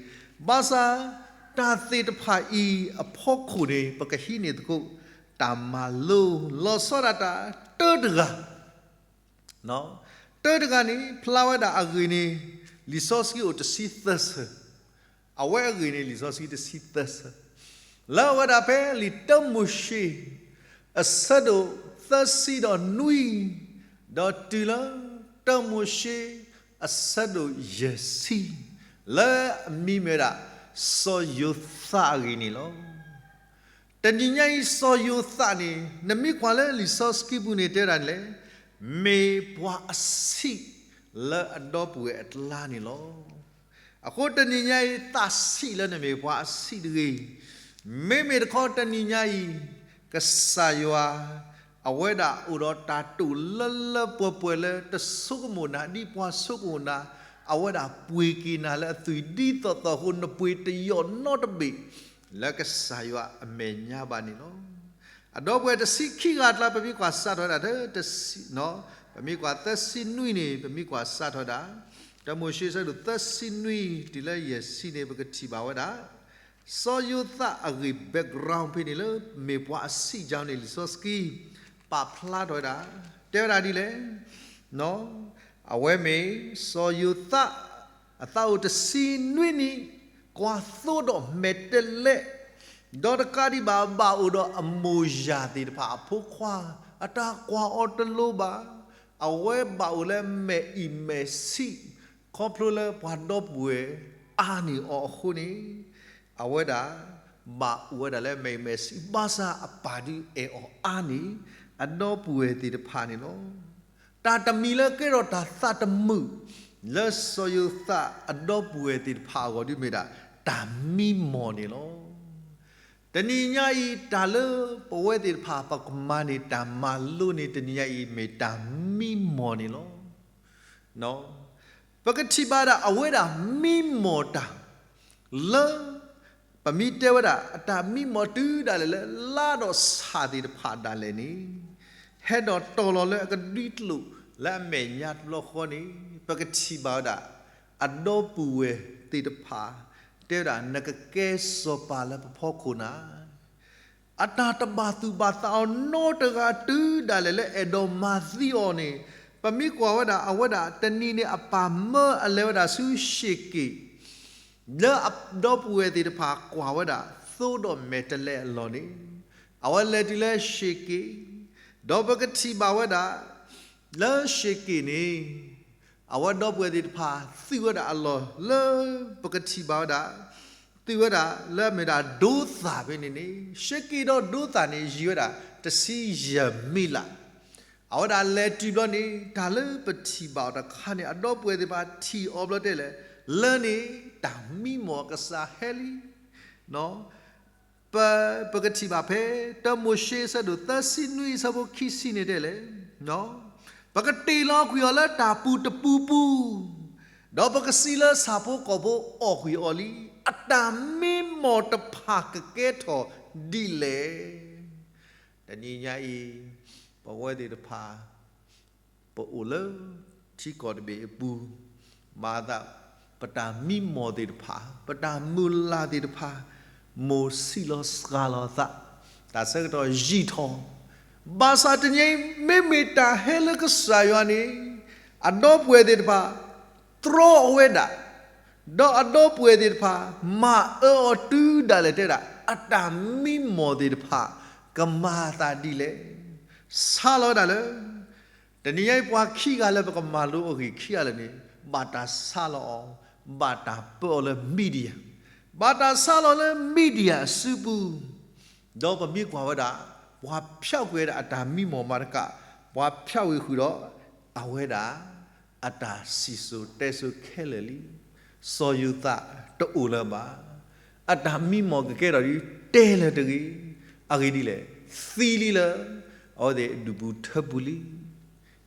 ဘၣ်ဆၣ်တၢ်သ့ၣ်တဖၣ်အံၤအဖီခိၣ်န့ၣ် ပကဟံးန့ၢ်သကိး တၢ်မၤလိလီၤဆီဒၣ်တၢ်တၢတဂၤ တၢတဂၤန့ၣ် ဖျါဝဲဒၣ်အဂ့ၢ်န့ၣ် လံာ်စီဆှံအိၣ်တဆံသၢဆၢ, အဝဲအဂ့ၢ်န့ၣ် လံာ်စီဆှံတဆံသၢဆၢ, လၢအဝဲဒၣ်ဖဲလံာ်တၢမိၤၡ့ အဆၢဒိၣ်သၢဆံဒီးနွံ, ဒီးတုၤလၢတၢမိၤၡ့ အဆၢဒိၣ်ယဲၢ်ဆံ, လၢအမံၤမ့ၢ်ဝဲဒၣ် စီၤယိၤသးအဂ့ၢ်န့ၣ်လီၤ. တနံၤညါအံၤ စီၤယိၤသးန့ၣ် နမ့ၢ်ကွၢ်လၢလံာ်စီဆှံပူၤန့ၣ်တဲဒၣ်န့ၣ်လဲၣ်, မ့ၢ်ပှၤအဆံးလၢအဒီပုၢ်ဝဲၢ်အကျါန့ၣ်လီၤ. အဃိတနံၤညါအံၤ သးဆံးလၢနမ့ၢ်ပှၤအဆံးတဂ့ၤ, မ့မ့ၢ်တခီတနံၤညါအံၤ ကစၢ်ယွၤ အဝဲဒၣ်အိၣ်ဒီးတၢ်တိာ်လၢလၢပှဲၤပှဲၤလၢတဆိကမိၣ်နၤ ဒ်ပှၤဆိကမိၣ်နၤ, အဝဲဒၣ်ပှ့ၤက့ၤနၤလၢအသွံၣ်ဒ်သိးသိးအဃိ နပှ့ၤတယိာ်နီတဘ့ၣ် လၢကစၢ်ယွၤအမဲာ်ညါဘၣ်န့ၣ်လီၤ. အဒီပုၢ်ဝဲၢ်တဆံခံဂၤအကျါ ပမ့ၢ်ကွၢ်စးထီၣ်ဝဲဒၣ်, ပမ့ၢ်ကွၢ်သၢဆံနွံန့ၣ် ပမ့ၢ်ကွၢ်စးထီၣ်ဝဲဒၣ်, တၢမိၤၡ့အဆၢဒိၣ်သၢဆံနွံ တုၤလၢယဲၢ်ဆံန့ၣ် ပကထံၣ်ဘၣ်ဝဲဒၣ် စီၤယိၤသးအဂ့ၢ် background ဖဲန့ၣ်လၢ မ့ၢ်ပှၤအဆံးကၢန့ၣ် လံာ်စီဆှံ ပာ်ဖျါထီၣ်ဝဲဒၣ်, တဲဝဲဒၣ်ဒ်လဲၣ်, အဝဲမ့ၢ် စီၤယိၤသး အသးအိၣ်တဆံနွံနံၣ်, ကွၢ်သိဒီးမဲာ်တဲးလဲး, ဒီးတကးဒံးဘၣ် ဘၣ်အိၣ်ဒီးအမိၢ်ယၢ်သ့ၣ်တဖၣ်အဖိခွါ, အတၢ်ကွၢ်အီၤတလိၤဘၣ်, အဝဲဘၣ်အိၣ်လၢမဲာ်အံၤမဲာ်ဆံး, ခီဖျိလၢပှၤဒီပုၢ်ဝဲၢ်အါန့ၢ်အီၤအဃိန့ၣ်, အဝဲဒၣ် ဘၣ်အိၣ်ဝဲဒၣ်လၢမဲာ်အံၤမဲာ်ဆံး ဘၣ်ဆၣ်အပၢ်ဒုးအဲၣ်အီၤအါန့ၢ် အဒီပုၢ်ဝဲၢ်သ့ၣ်တဖၣ်န့ၣ်လီၤ. တၢ်တမံၤလၢကဲထီၣ်တၢ်သးတမုာ် လၢစီၤယိၤသးအဒီပုၢ်ဝဲၢ်သ့ၣ်တဖၣ်အဂီၢ်ဒုးမ့ၢ်ဒၣ် တၢ်မံမီၢ်န့ၣ်လီၤ. တနံၤညါအံၤ တၢ်လၢပဝဲသ့ၣ်တဖၣ် ပကမၤန့ၢ်တၢ်မၤလိန့ၣ် တနံၤညါအံၤ မ့ၢ်တၢ်မံမီၢ်န့ၣ်လီၤ. ပကထံၣ်ဘၣ်ဒၣ်အဝဲဒၣ်မံမီၢ်တၢ် လၢ ပမ့ၢ်တဲဝဲဒၣ် အတၢ်မံမီၢ်တုၤဒၣ်လဲာ်လၢ လါဒီးဆၣ်သ့ၣ်တဖၣ်ဒၣ်လဲာ်န့ၣ်, ဟဲဒီးတီၤလီၤလၢအကဒွံကျိာ်လၢအမဲာ်ညါတဘျီဃီန့ၣ်, ပကထံၣ်ဘၣ်ဝဲဒၣ် အဒီပုၢ်ဝဲၢ်သ့ၣ်တဖၣ် တဲဝဲဒၣ် နကကဲစီၤပၤလၢပဖီခိၣ်နၤ အတၢ်တဘၣ်သူၣ်ဘၣ်သးအီၤနီတဂၤတုၤဒၣ်လဲာ်လၢအဲၣ်ဒိးမၤသံအီၤန့ၣ်, ပမ့ၢ်ကွၢ်ဝဲဒၣ် အဝဲဒၣ်တနံၤန့ၣ် အပၢ်မၢအလဲၤဝဲဒၣ်ဆူၡ့ၣ်က့ၣ် လၢအဒီပုၢ်ဝဲၢ်သ့ၣ်တဖၣ်ကွၢ်ဝဲဒၣ် သိဒီးမဲာ်တဲးလဲးအလီၢ်န့ၣ်, အဝဲလဲၤတုၤလၢၡ့ၣ်က့ၣ်, ဒီးပကထံၣ်ဘၣ်ဝဲဒၣ် လၢၡ့ၣ်က့ၣ်န့ၣ် အဝဲဒီပုၢ်ဝဲၢ်သ့ၣ်တဖၣ် သုးဝဲဒၣ်အလီၢ်လၢပကထံၣ်ဘၣ်ဝဲဒၣ်, သုးဝဲဒၣ်လၢအမ့ၢ်ဒၣ်ဒိသၣ်ဖဲန့ၣ်န့ၣ်, ၡ့ၣ်က့ၣ်ဒီးဒိသၣ်န့ၣ် ယံၤဝဲဒၣ်တဆံယဲၢ်မံးလး, အဝဲဒၣ်လဲၤတုၤဘျီန့ၣ် တၢ်လၢပထံၣ်ဘၣ်အီၤတခါန့ၣ် အဒီပုၢ်ဝဲၢ်သ့ၣ်တဖၣ်ထံၣ်အီၤဘျီတဲလဲၣ်, လၢန့ၣ်တၢ်မံမီၢ်အကစၢ်ဟဲလံ ပ ပကထံၣ်ဘၣ်ဖဲ တၢမိၤၡ့အဆၢဒိၣ်သၢဆံနွံအဆၢဖိခံဆံန့ၣ်တဲလဲၣ်, ပကတ့ၢ်လီၤကွံာ်အီၤလၢတၢ်ပူၤတပူၤပူၤ, ဒီးပကစံးလၢဆၣ်ဖိကီၢ်ဖိအီၣ်ကွံာ်အီၤလံ, အတၢ်မံမီၢ်တဖၣ်ကကဲထီၣ်ဒ်လဲၣ်. တနံၤညါအံၤ ပဝဲသ့ၣ်တဖၣ် ပအိၣ်လၢထံကီၢ်တဘ့ၣ်အပူၤ, မၤသး ပတၢ်မံမီၢ်သ့ၣ်တဖၣ်, ပတၢ်မုၢ်လၢ်သ့ၣ်တဖၣ်, မိၢ်ဆံးလီၤစှၤလီၤအသး, တၢ်ဆၢကတီၢ်ယံာ်ထီၣ်, ဘၣ်ဆၣ်တနံၤအံၤ မ့မ့ၢ်တၢ်ဟဲလၢကစၢ်ယွၤန့ၣ် အဒီပုၢ်ဝဲၢ်သ့ၣ်တဖၣ် တြီအဝဲဒၣ်, ဒီးအဒီပုၢ်ဝဲၢ်သ့ၣ်တဖၣ် မၤအၢအီၤတုၤဒၣ်လဲာ်တဲဒၣ် အတၢ်မံမီၢ်သ့ၣ်တဖၣ် ကမၤအသးဒ်လဲၣ်. ဆါလီၤဝဲဒၣ်လၢ တနံၤညါအံၤပှၤခံဂၤလၢပကမၤလိအဂ့ၢ်ခံဂၤလၢာ်န့ၣ် ဘၣ်တၢ်ဆါလီၤအီၤ, ဘၣ်တၢ်ပၢအီၤလၢ media, ဘၣ်တၢ်ဆါလီၤလၢ media အစုပူၤ, ဒီးပမ့ၢ်ကွၢ်ဝဲဒၣ် ပှၤဖျါကွံာ်ဝဲဒၣ်အတၢ်မံမီၢ်မၤတကး, ပှၤဖျါဝံၤဃုာ်ဒီး အဝဲဒၣ် အတၢ်စံၣ်စိၤတဲစိၤခဲလၢာ်လံ. စီၤယိၤသးတအိၣ်လၢၤဘၣ်. အတၢ်မံမီၢ်ကကဲထီၣ်ဒ်တဲလၢၤတဂ့ၤ. အဂ့ၢ်ဒ်လဲၣ်, သံလံလၢ အဝဲသ့ၣ်ဒူၣ်ပူၤထၢပူၤလံ.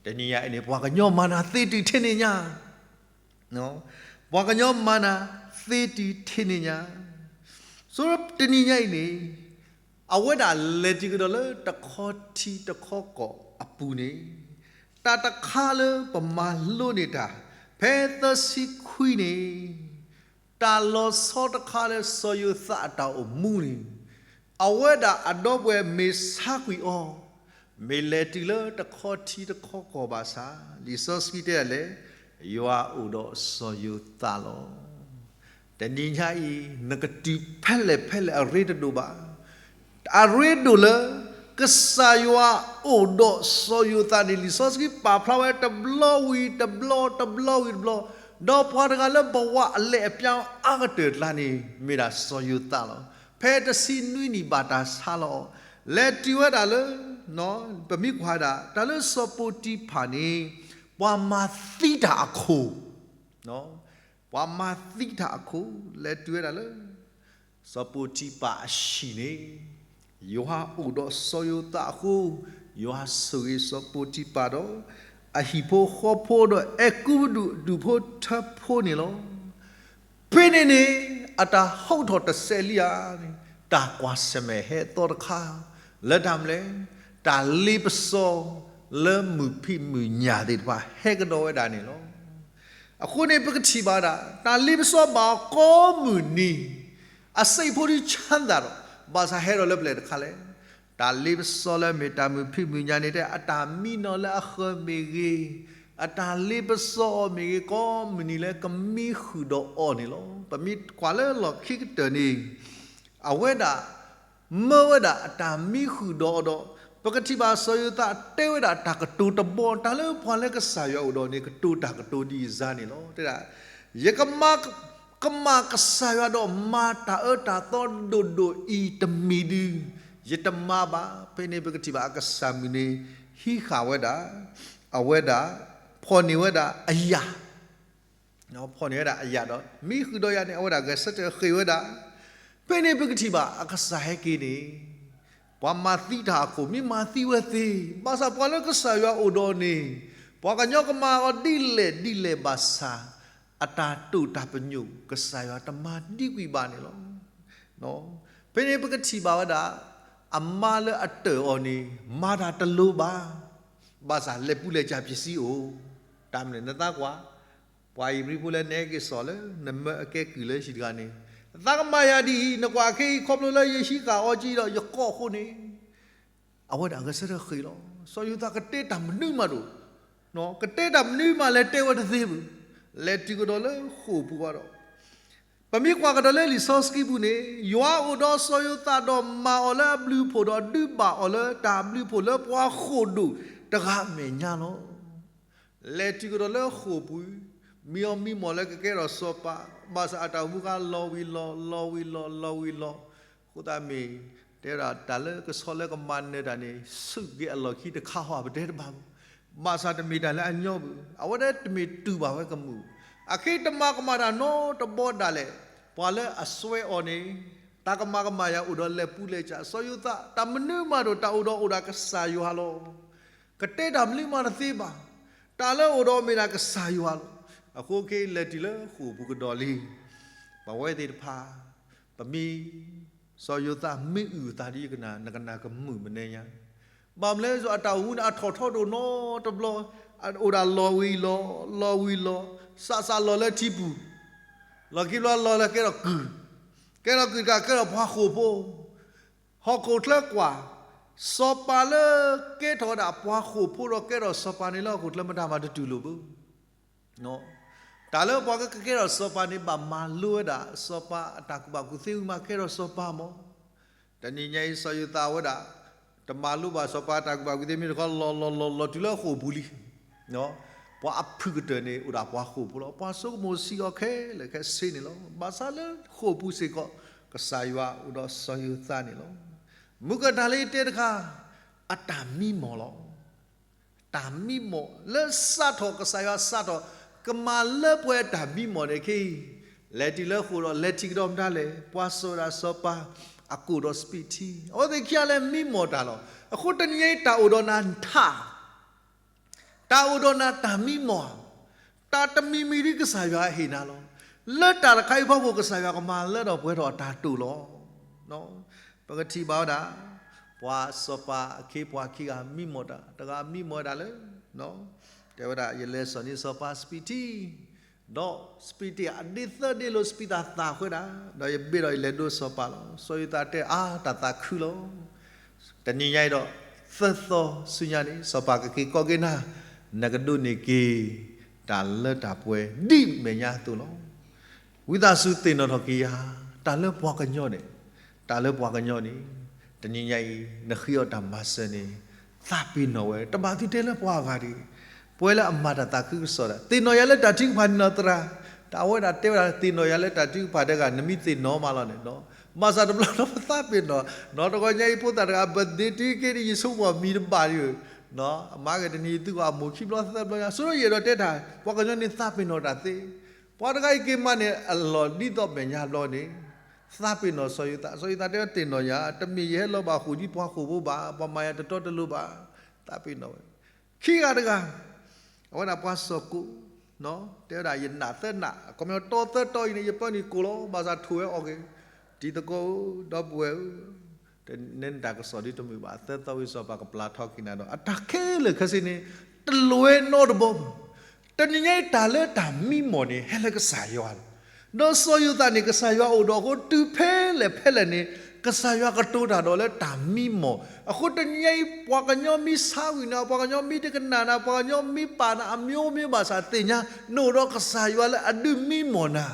တနံၤညါအံၤန့ၣ် ပှၤကညီမၤနၤသ့တုၤထံးန့ၣ်ညါ ပှၤကညီမၤနၤသ့တုၤထံးန့ၣ်ညါ. ဆိတနံၤညါအံၤန့ၣ် အဝဲဒၣ်လဲၤတုၤကဒီးလၢတခီထံတခီကီၢ်အပူၤန့ၣ်, တၢ်တခါလၢပမၤလိန့ၢ်တၢ် ဖဲသၢဆံခွံန့ၣ်, တၢ်လီၤဆီတခါလၢစီၤယိၤသးအတၢ်အိၣ်မူန့ၣ်, အဝဲဒၣ်အဒီပုၢ်ဝဲၢ်မ့ၢ်ဆါကွံာ်အီၤ, မ့ၢ်လဲၤတုၤလၢတခီထံတခီကီၢ်ဘၣ်ဆၣ်, လံာ်စီဆှံတဲဒ်လဲၣ်, ယွၤအိၣ်ဒီးစီၤယိၤသးလီၤ. တနံၤညါအံၤ နကတုၤဖဲလဲၣ်ဖဲလဲၣ်အရ့တဒိၣ်ဘၣ်. အရ့ဒိၣ်လၢ ကစၢ်ယွၤအိၣ်ဒီးစီၤယိၤသးန့ၣ် လံာ်စီဆှံပာ်ဖျါဝဲတဘျီဝံၤတဘျီ တဘျီဝံၤတဘျီ, ဒီးပှၤတဂၤလၢဘဝအလဲၢ်အပျါအါကတၢၢ်အကျါန့ၣ် မ့ၢ်ဒၣ်စီၤယိၤသးလီၤ. ဖဲတဆံနွံနံၣ်ဘၣ်တၢ်ဆါလီၤ, လဲၤတုၤဝဲဒၣ်လၢ ပမ့ၢ်ကွၢ်ဒၣ် တၢ်လၢစီၤပိၤတံဖၢ်န့ၣ် ပှၤမၤသံတၢ်အခိၣ် ပှၤမၤသံတၢ်အခိၣ် လဲၤတုၤဝဲဒၣ်လၢ စီၤပိၤတံဖၢ်အဟံၣ်န့ၣ်, ယွၤအိၣ်ဒီးစီၤယိၤသးအဃိ, ယွၤဆိၣ်ဂ့ၤစီၤပိၤတံဖၢ်ဒီး အဟံၣ်ဖိဃီဖိဒီးအဲၤကူပတူးအဒူၣ်ဖိထၢဖိန့ၣ်လီၤ. ဖဲန့ၣ်န့ၣ် အတၢ်ဟီထီၣ်တစဲးလံဧါန့ၣ်, တၢ်ကွၢ်ဆၢၣ်မဲာ်ဟဲသီတခါ, လၢတၢ်မနုၤလဲၣ်, တၢ်လ့ပစီလၢမုၢ်ဖံးမုၢ်ညၣ်သ့ၣ်တဖၣ်ဟဲကဒီးဝဲဒၣ်န့ၣ်လီၤ. အဃိန့ၣ် ပကထံၣ်ဘၣ်ဝဲဒၣ် တၢ်လ့ပစီဘၣ်အီၤကိးမုၢ်နံၤ, အစံးဖိဒုးဆါသးဒီး ဘၣ်ဆၣ်ဟဲဒီးလၢပျဲၢ်တခါလဲၣ်. တၢ်လ့ပစီလၢမ့ၢ်တၢ်မုၢ်ဖံးမုၢ်ညၣ်န့ၣ် တဲအတၢ်မံနီၤလၢအဃၢၤမ့ၢ်ဂ့ၤ, အတၢ်လ့ပစီအီၤမ့ၢ်ဂ့ၤ ကိးမုၢ်နံၤလၢကမံဃုာ်ဒီးအီၤန့ၣ်လီၤ. ပမ့ၢ်ကွၢ်လၢလီၢ်ခံကတၢၢ်န့ၣ် အဝဲဒၣ် မၢဝဲဒၣ်အတၢ်မံဃုာ်ဒီးအီၤဒီး ပကထံၣ်ဘၣ်စီၤယိၤသးတဲဝဲဒၣ်တၢ်ကတိၤတဘီ တၢ်လၢပှၤလၢကစၢ်ယွၤအိၣ်ဒီးန့ၣ် ကတိၤတၢ်ကတိၤဒ်အံၤစါန့ၣ်လီၤ. တဲဒၣ် ယကမၤ ကမၣ်ကစၢ်ယွၤဒီးမၤတၢ်အၢတၢ်သီဒိၣ်ဒိၣ်အံၤတမံၤဒု ယတမၤဘၣ်. ဖဲန့ၣ်ပကထံၣ်ဘၣ်အကစၢ်မုၢ်န့ၣ် ဟံးဃာ်ဝဲဒၣ် အဝဲဒၣ် ဖီၣ်န့ၢ်ဝဲဒၣ်အယာ် ဖီၣ်န့ၢ်ဝဲဒၣ်အယာ်ဒီး မံဃုာ်ဒီးယၤန့ၣ် အဝဲဒၣ်ဂဲၤဆၢထၢၣ်ဃ့ၢ်ဝဲဒၣ်. ဖဲန့ၣ်ပကထံၣ်ဘၣ်အကစၢ်ဟဲက့ၤန့ၣ် ပှၤမၤသံတၢ်အခိၣ် မ့ၢ်မၤသံဝဲသ့, ဘၣ်ဆၣ်ပှၤလၢကစၢ်ယွၤအိၣ်ဒီးန့ၣ် ပှၤကညီကမၤအီၤဒ်လဲၣ်ဒ်လဲၣ်ဘၣ်ဆၣ် အတၢ်တိာ်တၢ်ပညိၣ် ကစၢ်ယွၤတမၤဒံကွံာ်ဘၣ်န့ၣ်လီၤ. ဖဲန့ၣ်ပကထံၣ်ဘၣ်ဝဲဒၣ် အမါလၢအတၢၢ်အီၤန့ၣ် မၤတၢ်တလိၤဘၣ်, ဘၣ်ဆၣ်လဲၤပူၤလဲၤကၢ်ပျံၤစံအိၣ်, တၢ်မနုၤနသးကွၢ် ပှၤဧ့ၤဘြံၤဖိလၢနဟဲက့ၤစိာ်လၢ နမၢအကဲကုၢ်လၢဟံၣ်တဂၤန့ၣ်, သးကမၤယၤဒ်အံၤ, နကွၢ်ခဲအံၤ ခီဖျိလၢယဟံးဃာ်အီၤကံဒီးယကိးအဃိန့ၣ်, အဝဲဒၣ်ဂဲၤဆၢထၢၣ်ဃ့ၢ်လီၤ. စီၤယိၤသးကတဲတၢ်မနုၤမးဒိၣ်, ကတဲတၢ်မနုၤမးလဲၤတဲဝဲတသ့ဘၣ်, လဲၤတုၤကဒီးလၢဃိာ်ပူၤဘၣ်ဒီး ပမ့ၢ်ကွၢ်ကဒီးလၢလံာ်စီဆှံပူၤန့ၣ်, ယွၤအိၣ်ဒီးစီၤယိၤသးဒီးမၤအီၤလၢအဘျုးအဖှိၣ်ဒီးဒုးဘၣ်အီၤလၢတၢ်ဘျုးဖှိၣ်လၢပှၤဃိာ်ဒိၣ်တဂၤအမဲာ်ညါလီၤ. လဲၤတုၤကဒီးလၢဃိာ်ပူၤ, မံအီၤမံမီၢ်လၢကကဲထီၣ်စီၤပၤ, ဘၣ်ဆၣ်အတၢ်အိၣ်မူခါလီၤဝံၤလီၤ, လီၤဝံၤလီၤ, လီၤဝံၤလီၤ, အဃိသတးမ့ၢ် တဲဝဲဒၣ်တၢ်လၢကဆီလၢကမၤနၢၤတၢ်န့ၣ် ဆူၣ်က့ၤအလီၢ်ခံတခါဟီ ပတဲတဘၣ်ဘၣ်. ဘၣ်ဆၣ်တမ့ၢ်တၢ်လၢအညီဘၣ်, အဝဲဒၣ်တမ့ၢ်တူၢ်ဘၣ်ဝဲကမူၣ်, အဃိတမၤကမၣ်တၢ်နီတဘီဒၣ်လဲာ်, ပှၤလၢအစွဲအီၤန့ၣ်, တၢ်ကမၤကမၣ်ယၤအိၣ်ဒီးလဲၤပူၤလဲၤကၢ်, စီၤယိၤသး တၢ်မနုၤမးဒိၣ် တၢ်အိၣ်ဒီးအိၣ်ဒၣ်ကစၢ်ယွၤလီၤ. ကတဲတၢ်မနုၤမးတသ့ဘၣ်, တၢ်လၢအိၣ်ဒီးမ့ၢ်ဒၣ်ကစၢ်ယွၤလီၤ. အဃိက့ၤလဲၤတုၤလၢဃိာ်ပူၤကဒီးလံ, ပဝဲသ့ၣ်တဖၣ် ပမ့ၢ် စီၤယိၤသးမ့ၢ်အုၣ်အသးဒ်ယကနၣ် နကနၣ်ကမုာ်မနုၤညါ, ဘၣ်မနုၤလဲၣ် အတၢ်အိၣ်မူန့ၣ် အထီၣ်ထီဒိၣ်နီတဘျီ, အိၣ်ဒၣ်လီၤဝံၤလီၤ, လီၤဝံၤလီၤ, စးစးလီၤလၢထံပူၤ, လီၢ်ခံဘျီလီၤလၢကဲထီၣ်ကုၢ်, ကဲထီၣ်ကုၢ်တကးကဲထီၣ်ပှၤဃိာ်ဖိ, ဟီၣ်ခိၣ်ချၢကွၢ်, စီၤပၤလၢကဲထီၣ်ဝဲဒၣ်ပှၤဃိာ်ဖိဒီးကဲထီၣ်စီၤပၤန့ၣ် လၢဟီၣ်ခိၣ်ချၢမတၤမၤတတူၢ်လိာ်ဘၣ်. တၢ်လၢပှၤကကဲထီၣ်စီၤပၤန့ၣ် ဘၣ်မၤလိဝဲဒၣ်စီၤပၤအတၢ်ကူၣ်ဘၣ်ကူၣ်သ့ဝံၤမး ကဲထီၣ်စီၤပၤမး. တနံၤညါအံၤ စီၤယိၤသးဝဲဒၣ် တမၤလိဘၣ်စီၤပၤအတၢ်ကူၣ်ဘၣ်ကူၣ်သ့ မ့ၢ်တခီ လီၤလီၤလီၤလီၤတုၤလၢဃိာ်ပူၤလံ. ပှၤအဖုၣ်ကတၢၢ်န့ၣ် အိၣ်ဒၣ်ပှၤဃိာ်ဖိလီၤ. ပှၤဆိကမိၣ်စ့ၢ်ကီးခဲလၢာ်ခဲဆ့န့ၣ်လီၤ. ဘၣ်ဆၣ်လၢဃိာ်ပူၤစ့ၢ်ကီး ကစၢ်ယွၤအိၣ်ဒီးစီၤယိၤသးန့ၣ်လီၤ. မုၢ်ကတၢၢ်လၢယတဲတခါ အတၢ်မံမီၢ်လီၤ. တၢ်မံမီၢ်လၢစးထီၣ် ကစၢ်ယွၤစးထီၣ် ကမၤလၢပှဲၤတၢ်မံမီၢ်န့ၣ် ခဲအံၤ လဲၤတုၤလၢဃိာ်ဒီး လဲၤထံၣ်ကဒီးမတၤလဲၣ်, ပှၤစိာ်ဝဲဒၣ်စီၤပၤ အကိၣ်ဒီးစပံးထံ, အဝဲသ့ၣ်ခံဂၤလၢမံမီၢ်တၢ်လီၤ. အဃိတနံၤညါအံၤ တၢ်အိၣ်ဒီးနၤထး တၢ်အိၣ်ဒီးနၤတၢ်မံမီၢ်, တၢ်တမံၤမံၤဒ်ကစၢ်ယွၤဟ့ၣ်နၤလီၤ. လၢတၢ်တခါအံၤအဖီခိၣ် ကစၢ်ယွၤကမၤလၢထီၣ်ပှဲၤထီၣ်အတၢ်တိာ်လီၤ. ပကထံၣ်ဘၣ်ဝဲဒၣ် ပှၤစီၤပၤအခ့အပှၤခံဂၤမံမီၢ်တၢ်, တဂၤမံမီၢ်ဝဲဒၣ်လၢ တဲဝဲဒၣ် ယလဲၤစိာ်န့ၢ်စီၤပၤစပံးထံ ဒီးစပံးထံအဒ့သၢဒ့လိာ် စပံးသၣ်သၣ်ဃဲဒၣ်, ဒီးယဘ့ၣ်ဒီးယလဲၤဒိစီၤပၤလီၤ. စီၤယိၤသးတဲ အါ တၢ်သးခုလီၤ. တနံၤညါအံၤဒီး သၢသီဆူညါန့ၣ် စီၤပၤကက့ၤကိးက့ၤနၤ, နကဒိးန့ၢ်က့ၤ တၢ်လၢတၢ်ပှဲၤဒ်မဲာ်ညါအသိးလီၤ. ဝံသးစူၤသ့ၣ်နီၣ်ထီၣ်က့ၤယၤ, တၢ်လၢပှၤကညီန့ၣ်, တၢ်လၢပှၤကညီန့ၣ်, တနံၤညါအံၤ နဃ့အီၣ်တၢ်မၤစၢၤန့ၣ် သးပ့ၤနီၣ်ဝဲ, တဘၣ်သုတဲလၢပှၤအဂၤဒံး, ပှဲၤလၢအမၤတၢ်သးခုကစီၣ်ဒၣ်, သ့ၣ်နီၣ်ယၤလၢတၢ်ထုကဖၣ်န့ၣ်နီၢ်သရၣ်, တၢ်အဝဲဒၣ်တဲဝဲဒၣ် သ့ၣ်နီၣ်ယၤလၢတၢ်ထုကဖၣ်တဂၤ နမ့ၢ်သ့ၣ်နီၣ်မးလီၤန့ၣ်, ဘၣ်ဆၣ်တဘျီဒီးပသးပ့ၤနီၣ်, နီၢ်တဂီၤညါအံၤဖိသၣ်တဂၤ အဘၢၣ်သဒ့တုၤက့ၤဒီး ယဆိကမိၣ်မံၤတဘၣ်ဒီး, အမၤက့ၤတနံၤယသုကီၢ်အမိၢ်ခံဘျီသၢဘျီညါ, ဆိယအဲၣ်ဒိးတဲတၢ် ပှၤကညီန့ၣ်သးပ့ၤနီၣ်တၢ်သ့, ပှၤတဂၤအံၤက့ၤမးန့ၣ် အလီၢ်ဒ်သိးမဲာ်ညါဘျီန့ၣ် သးပ့ၤနီၣ်စီၤယိၤသး, စီၤယိၤသးတဲသ့ၣ်နီၣ်ယၤ, တမ့ၢ်ယဟဲလီၤဘၣ်ဃိာ်ဒ်ပှၤဃိာ်ဖိဘၣ်, ပှၤမၤယၤတတီတလိၤဘၣ်, သးပ့ၤနီၣ်ဝဲ. ခံဂၤတဂၤ, အဝဲဒၣ်ပှၤစီၢ်ကိး, တဲဝဲဒၣ်ယနးသၢနး, အခီပညီတီသၢတီအံၤန့ၣ် ယပၢနုာ်ကိၣ်လီၤ, ဘၣ်ဆၣ်ထိၣ်ဝဲအီၣ်က့ၤ, တံၤသကိးဧၢ, ဒီပုၢ်ဝဲၢ်ဧၢ, နဲနတၢ်ကစီၣ်ဒ်တမုာ်ဘၣ်, သၢသီဝံၤစီၤပၤကပျၢ်ထီၣ်က့ၤနၤဒီး အတၢ်ခဲလၢာ်ခဲဆ့န့ၣ် တလိၣ်ဝဲနီတဘီဘၣ်. တနံၤညါအံၤတၢ်လၢတၢ်မံမီၢ်န့ၣ် ဟဲလၢကစၢ်ယွၤလီၤ. ဒီးစီၤယိၤသးန့ၣ် ကစၢ်ယွၤအိၣ်ဒီးအဃိ တုၤဖဲလဲၣ်ဖဲလဲၣ်န့ၣ် ကစၢ်ယွၤကတိၤတၢ်ဒီးလၢတၢ်မံမီၢ်. အဃိတနံၤညါအံၤ ပှၤကညီမ့ၢ်ဆါဝံၤန့ၣ် ပှၤကညီမ့ၢ်တကနၣ်နၤ ပှၤကညီမ့ၢ်ပာ်နၤ အမျိုးမျိုးဘၣ်ဆၣ်သ့ၣ်ညါ နအိၣ်ဒီးကစၢ်ယွၤလၢအဒုးမံမီၢ်နၤ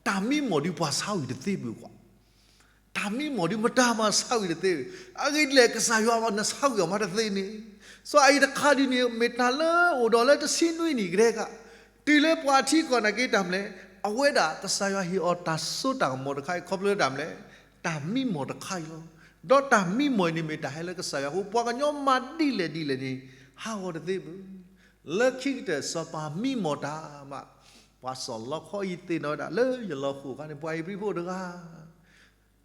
တၢ်မံမီၢ်ဒ်ပှၤဆါဝံၤတသ့ဘၣ်ကွၢ်. တၢ်မံမီၢ်ဒ်မတၤမးဆါဝံၤတသ့ဘၣ်. အဂ့ၢ်ဒ်လဲၣ် ကစၢ်ယွၤမးနဆါဝံၤအီၤမးတသ့န့ၣ်. စီၤအၤဟံးတခါဒ်န့ၣ် မ့ၢ်တၢ်လၢအိၣ်ဒီးလၢတဆံနွံနံၣ်ကတည်းက တုၤလၢပှၤထံကီၢ်နာ်က့တၢ်မနုၤလဲၣ်, အဝဲဒၣ်ကစၢ်ယွၤဟ့ၣ်အီၤတၢ်စိတၢ်ကမီၤတခါအံၤ ခီဖျိလၢတၢ်မနုၤလဲၣ်, တၢ်မံမီၢ်တခါအံၤလီၤ. ဒီးတၢ်မံမီၢ်အံၤန့ၣ်မ့ၢ်တၢ်ဟဲလၢကစၢ်ယွၤအဃိ ပှၤကညီမၤဒ်လဲၣ်ဒ်လဲၣ်န့ၣ် ဟးဂီၤတသ့ဘၣ်. လၢခံကတၢၢ်စီၤပၤမံမီၢ်တၢ်မး ပှၤစီၤလီခီအံၤသ့ၣ်နီၣ်ဝဲဒၣ်လၢယလီၤဃိာ်အခါန့ၣ် ပှၤဧ့ၤဘြံၤဖိတဂၤ,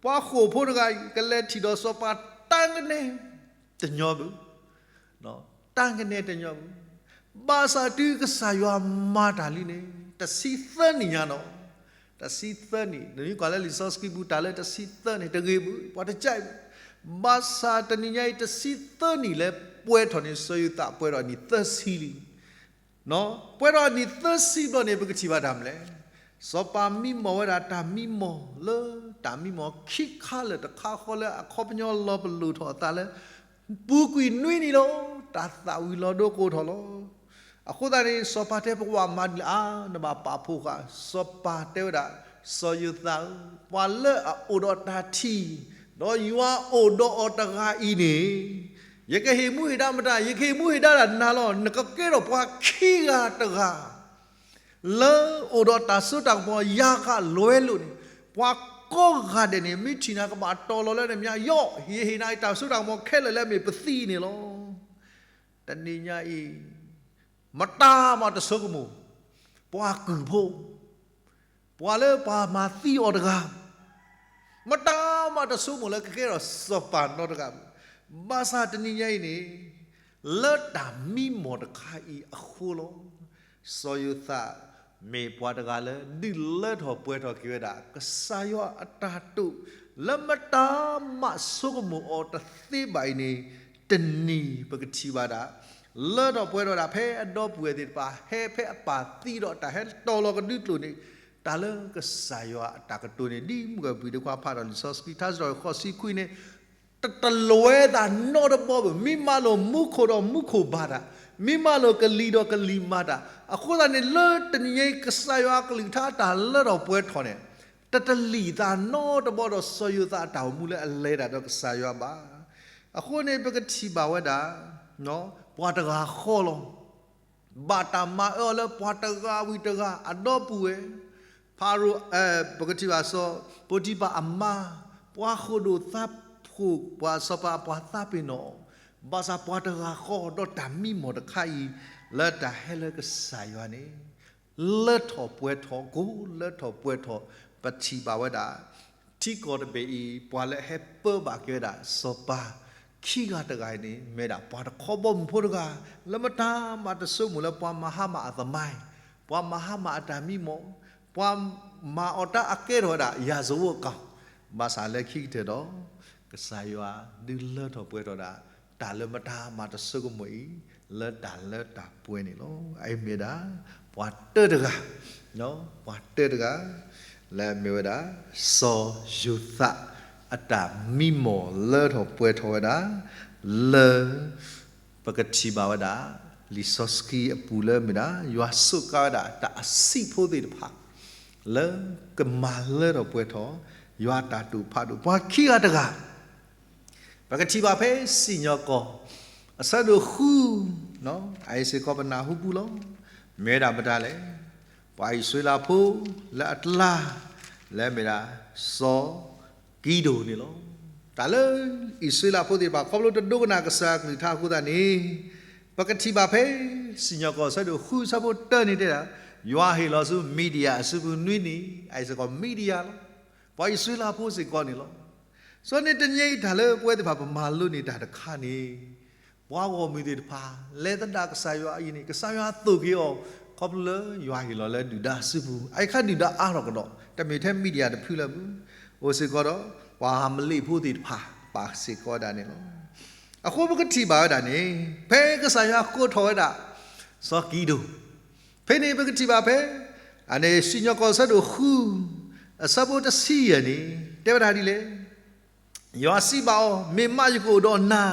ပှၤဃိာ်ဖိတဂၤအံၤ ကလဲၤထံၣ်ဒီးစီၤပၤတၢ်ကနဲ တညီဘၣ်, တၢ်ကနဲတညီဘၣ်. ဘၣ်ဆၣ်တုၤကစၢ်ယွၤမၤတၢ်လံန့ၣ် တဆံသၢနံၣ်ညါနီၤ, တဆံသၢနံၣ် နမ့ၢ်ကွၢ်လၢလံာ်စီဆှံပူၤ တၢ်လၢတဆံသၢနံၣ် တဂ့ၤဘၣ် ပှၤတကးဘၣ်. ဘၣ်ဆၣ်တနံၤညါအံၤ တဆံသၢနံၣ်လၢပှဲၤထီၣ်န့ၣ် စီၤယိၤသးပှဲၤဒီးအနံၣ်သၢဆံလံ. ပှဲၤဒီးအနံၣ်သၢဆံဘျီန့ၣ် ပကထံၣ်ဘၣ်တၢ်မနုၤလဲၣ်, စီၤပၤမံမီၢ်ဝဲဒၣ်တၢ်မံမီၢ်လၢ တၢ်မံမီၢ်ခံခါလၢာ်တခါဃီလၢအခီပညီလီၤပလိာ်ထီၣ်အသးလၢ ပူၤကွံာ်နွံနံၣ်လီၤ. တၢ်သၣ်ဝံၤလီၤဒိကိးထီၣ်လီၤ. အဃိသတးန့ၣ် စီၤပၤတဲပကဘၣ်မၤဒ်လဲၣ်ဧါ, နဘၣ်ပာ်ဖှိၣ်ဃာ်. စီၤပၤတဲဝဲဒၣ်, စီၤယိၤသးဧၢ, ပှၤလၢအအိၣ်ဒီးတၢ်ထံၣ်, ဒီးယွၤအိၣ်ဒီးအီၤတဂၤအံၤန့ၣ် ယကဟ့ၣ်မူဟ့ၣ်ဒါမတၤ, ယကဟ့ၣ်မူဟ့ၣ်ဒါဒၣ်နၤလီၤ. နကကဲထီၣ်ပှၤခံဂၤတဂၤ လၢအိၣ်ဒီးတၢ်စိတၢ်ကမီၤယၤဃာ်လွဲလိာ်န့ၣ်, ပှၤကိးဂၤဒဲးန့ၣ် မ့ၢ်ထံၣ်နၤကဘၣ်တီၤလီၤလၢနမဲာ်ညါ, ယီၢ် ယဟ့ၣ်နၤအံၤတၢ်စိတၢ်ကမီၤခဲလၢာ်လၢအမ့ၢ်ပသံန့ၣ်လီၤ. တနံၤညါအံၤ မတၤမးတဆိကမိၣ် ပှၤကုၢ်ဖိ, ပှၤလၢပှၤမၤသံအီၤတဂၤ, မတၤမးတဆိကမိၣ်လၢကကဲထီၣ်စီၤပၤနီတဂၤဘၣ်. ဘၣ်ဆၣ်တနံၤညါအံၤန့ၣ် လၢတၢ်မံမီၢ်တခါအံၤအဃိလီၤ. စီၤယိၤသး မ့ၢ်ပှၤတဂၤလၢဒုးလၢထီၣ်ပှဲၤထီၣ်က့ၤဝဲဒၣ် ကစၢ်ယွၤအတၢ်တိာ် လၢမတၤမးဆိကမိၣ်အီၤတသ့ဘၣ်အံၤန့ၣ် တနံၤပကထံၣ်ဘၣ်ဒၣ် လၢထီၣ်ပှဲၤထီၣ်ဒၣ်ဖဲအဒီပုၢ်ဝဲၢ်သ့ၣ်တဖၣ် ဟဲဖဲအပၢ်သံဒီးတၢ်ဟဲတီၤလီၤကဒုကျိာ်န့ၣ် တၢ်လၢကစၢ်ယွၤအတၢ်ကတိၤန့ၣ် ဒ်မုၢ်ကပံၤတခွါဖးထီၣ်လံာ်စီဆှံ ထါစံးထီၣ်ဃိးဆံခွံန့ၣ် တတလိာ်ဝဲသးနီတဘီဘၣ်. မ့ၢ်မၤလိာ်မူခိၣ်ဒီးမူခိၣ်ဘၣ်တၢ်, မ့ၢ်မၤလိာ်ကလံၤဒီးကလံၤမၤတၢ်. အဃိသတးန့ၣ် လၢတနံၤညါအံၤ ကစၢ်ယွၤအကလုၢ်ကထါတၢ်လၢထီၣ်ပှဲၤထီၣ်န့ၣ် တတလံာ်သးနီတဘီဒီးစီၤယိၤသးအတၢ်အိၣ်မူလၢအလဲၤတၢ်ဒီးကစၢ်ယွၤဘၣ်. အဃိန့ၣ် ပကထံၣ်ဘၣ်ဝဲဒၣ် ပှၤတဂၤဃီလီၤ. ဘၣ်တၢ်မၤအၢအီၤလၢပှၤတဂၤဝံၤတဂၤ အဒီပုၢ်ဝဲၢ်, ဖၤရိၤ, ပကထံၣ်ဘၣ်စီၤ ပိၤတံဖၤအမါ, ပှၤဃိာ်ဒိၣ်သးဖှိၣ် ပှၤစီၤပၤအပှၤသးပ့ၤနီၣ်အီၤ, ဘၣ်ဆၣ်ပှၤတဂၤဃီဒီးတၢ်မံမီၢ်တခါအံၤ လၢတၢ်ဟဲလၢကစၢ်ယွၤန့ၣ် လၢထီၣ်ပှဲၤထီၣ် ကိးလၢထီၣ်ပှဲၤထီၣ် ပထံၣ်ဘၣ်ဝဲဒၣ် ထံကီၢ်တဘ့ၣ်အံၤ ပှၤလၢအဟဲပၢဘၣ်က့ၤဝဲဒၣ် စီၤပၤခံဂၤတဂၤအံၤန့ၣ် မ့ၢ်ဒၣ်ပှၤတခီဘီမုၢ်ဖိတဂၤ လၢမတၤမၤတဆိကမိၣ်လၢပှၤမၤဟါမၢ်အသမိုင်း, ပှၤမၤဟါမၢ်အတၢ်မံမီၢ်, ပှၤမၤအီၤတၢ်အကဲထီၣ်ဝဲဒၣ် ရာဇဝတ်ကောင်, ဘၣ်ဆၣ်လၢခံကတၢၢ်ဒီး ကစၢ်ယွၤဒုးလၢထီၣ်ပှဲၤထီၣ်ဒၣ် တၢ်လၢမတၤမၤတဆိကမိၣ်အံၤ လၢတၢ်လၢတၢ်ပှဲၤန့ၣ်လီၤ. အအံၤမ့ၢ်ဒၣ် ပှၤတၢတဂၤ, ပှၤတၢတဂၤ လၢအမ့ၢ်ဝဲဒၣ် စီၤယိၤသး အတၢ်မံမီၢ်လၢထီၣ်ပှဲၤထီၣ်ဝဲဒၣ် လၢ ပကထံၣ်ဘၣ်ဝဲဒၣ် လံာ်စီဆှံအပူၤလၢမ့ၢ်ဒၣ် ယွၤစူးကါဝဲဒၣ်တၢ်အဆံးဖိသ့ၣ်တဖၣ် လၢကမၤလၢထီၣ်ပှဲၤထီၣ် ယွၤတၢ်တိာ်ဖးဒိၣ် ပှၤခံဂၤတဂၤ ပကထံၣ်ဘၣ်ဖဲစံၣ်ညီၣ်ကွီၢ် အဆၢဒိၣ်ဃု အအံၤစ့ၢ်ကီးပနၢ်ဟူပူၤလီၤ. မ့ၢ်ဝဲဒၣ်မတၤလဲၣ်, ပှၤအံၣ်စရ့လးဖိလၢအကျါ လၢမ့ၢ်ဒၣ် စီၤကံဒိၣ်န့ၣ်လီၤ. တၢ်လၢအံၣ်စရ့လးဖိသ့ၣ်တဖၣ် ခီဖျိတဒိကနၣ်ကစၢ်ယွၤကလုၢ်ကထါအဃိသတးန့ၣ် ပကထံၣ်ဘၣ်ဖဲ စံၣ်ညီၣ်ကွီၢ် အဆၢဒိၣ်ဃု အဆၢဖိတၢန့ၣ်တဲဒၣ် ယွၤဟ့ၣ်လီၤဆူ Midian အစုပူၤနွံနံၣ် အအံၤစ့ၢ်ကီး Midian လီၤ. ပှၤအံၣ်စရ့လးဖိစ့ၢ်ကီးန့ၣ်လီၤ. စီၤန့ၣ်တနံၤအံၤတၢ်လၢပဝဲသ့ၣ်တဖၣ် ပမၤလိန့ၢ်တၢ်တခါန့ၣ် ပှၤဂီၢ်မုၢ်သ့ၣ်တဖၣ် လဲၤသဒၣ်ကစၢ်ယွၤအံၤန့ၣ် ကစၢ်ယွၤသိၣ်က့ၤအီၤ ခီဖျိလၢယွၤဟ့ၣ်လီၤလၢဒုၣ်ဒါအစုပူၤ အအံၤခါဒုၣ်ဒါအါထီၣ်ကဒီး တမ့ၢ်ထဲ Midian တဖုလၢၤဘၣ် အိၣ်စ့ၢ်ကီးဒီး ပှၤအၤမလ့းဖိသ့ၣ်တဖၣ် ပာ်စ့ၢ်ကီးဝဲဒၣ်န့ၣ်လီၤ. အဃိပကထံၣ်ဘၣ်ဝဲဒၣ်န့ၣ် ဖဲကစၢ်ယွၤကိးထီၣ်ဝဲဒၣ် စီၤကံဒိၣ် ဖဲန့ၣ်ပကထံၣ်ဘၣ်ဖဲ အန့ၣ် စံၣ်ညီၣ်ကွီၢ်အဆၢဒိၣ်ဃု အဆၢဖိတဆံယဲၢ်န့ၣ် တဲဝဲဒၣ်ဒ်လဲၣ်, ယွၤစံးဘၣ်အီၤ, မ့ၢ်မးယကအိၣ်ဒီးနၤ,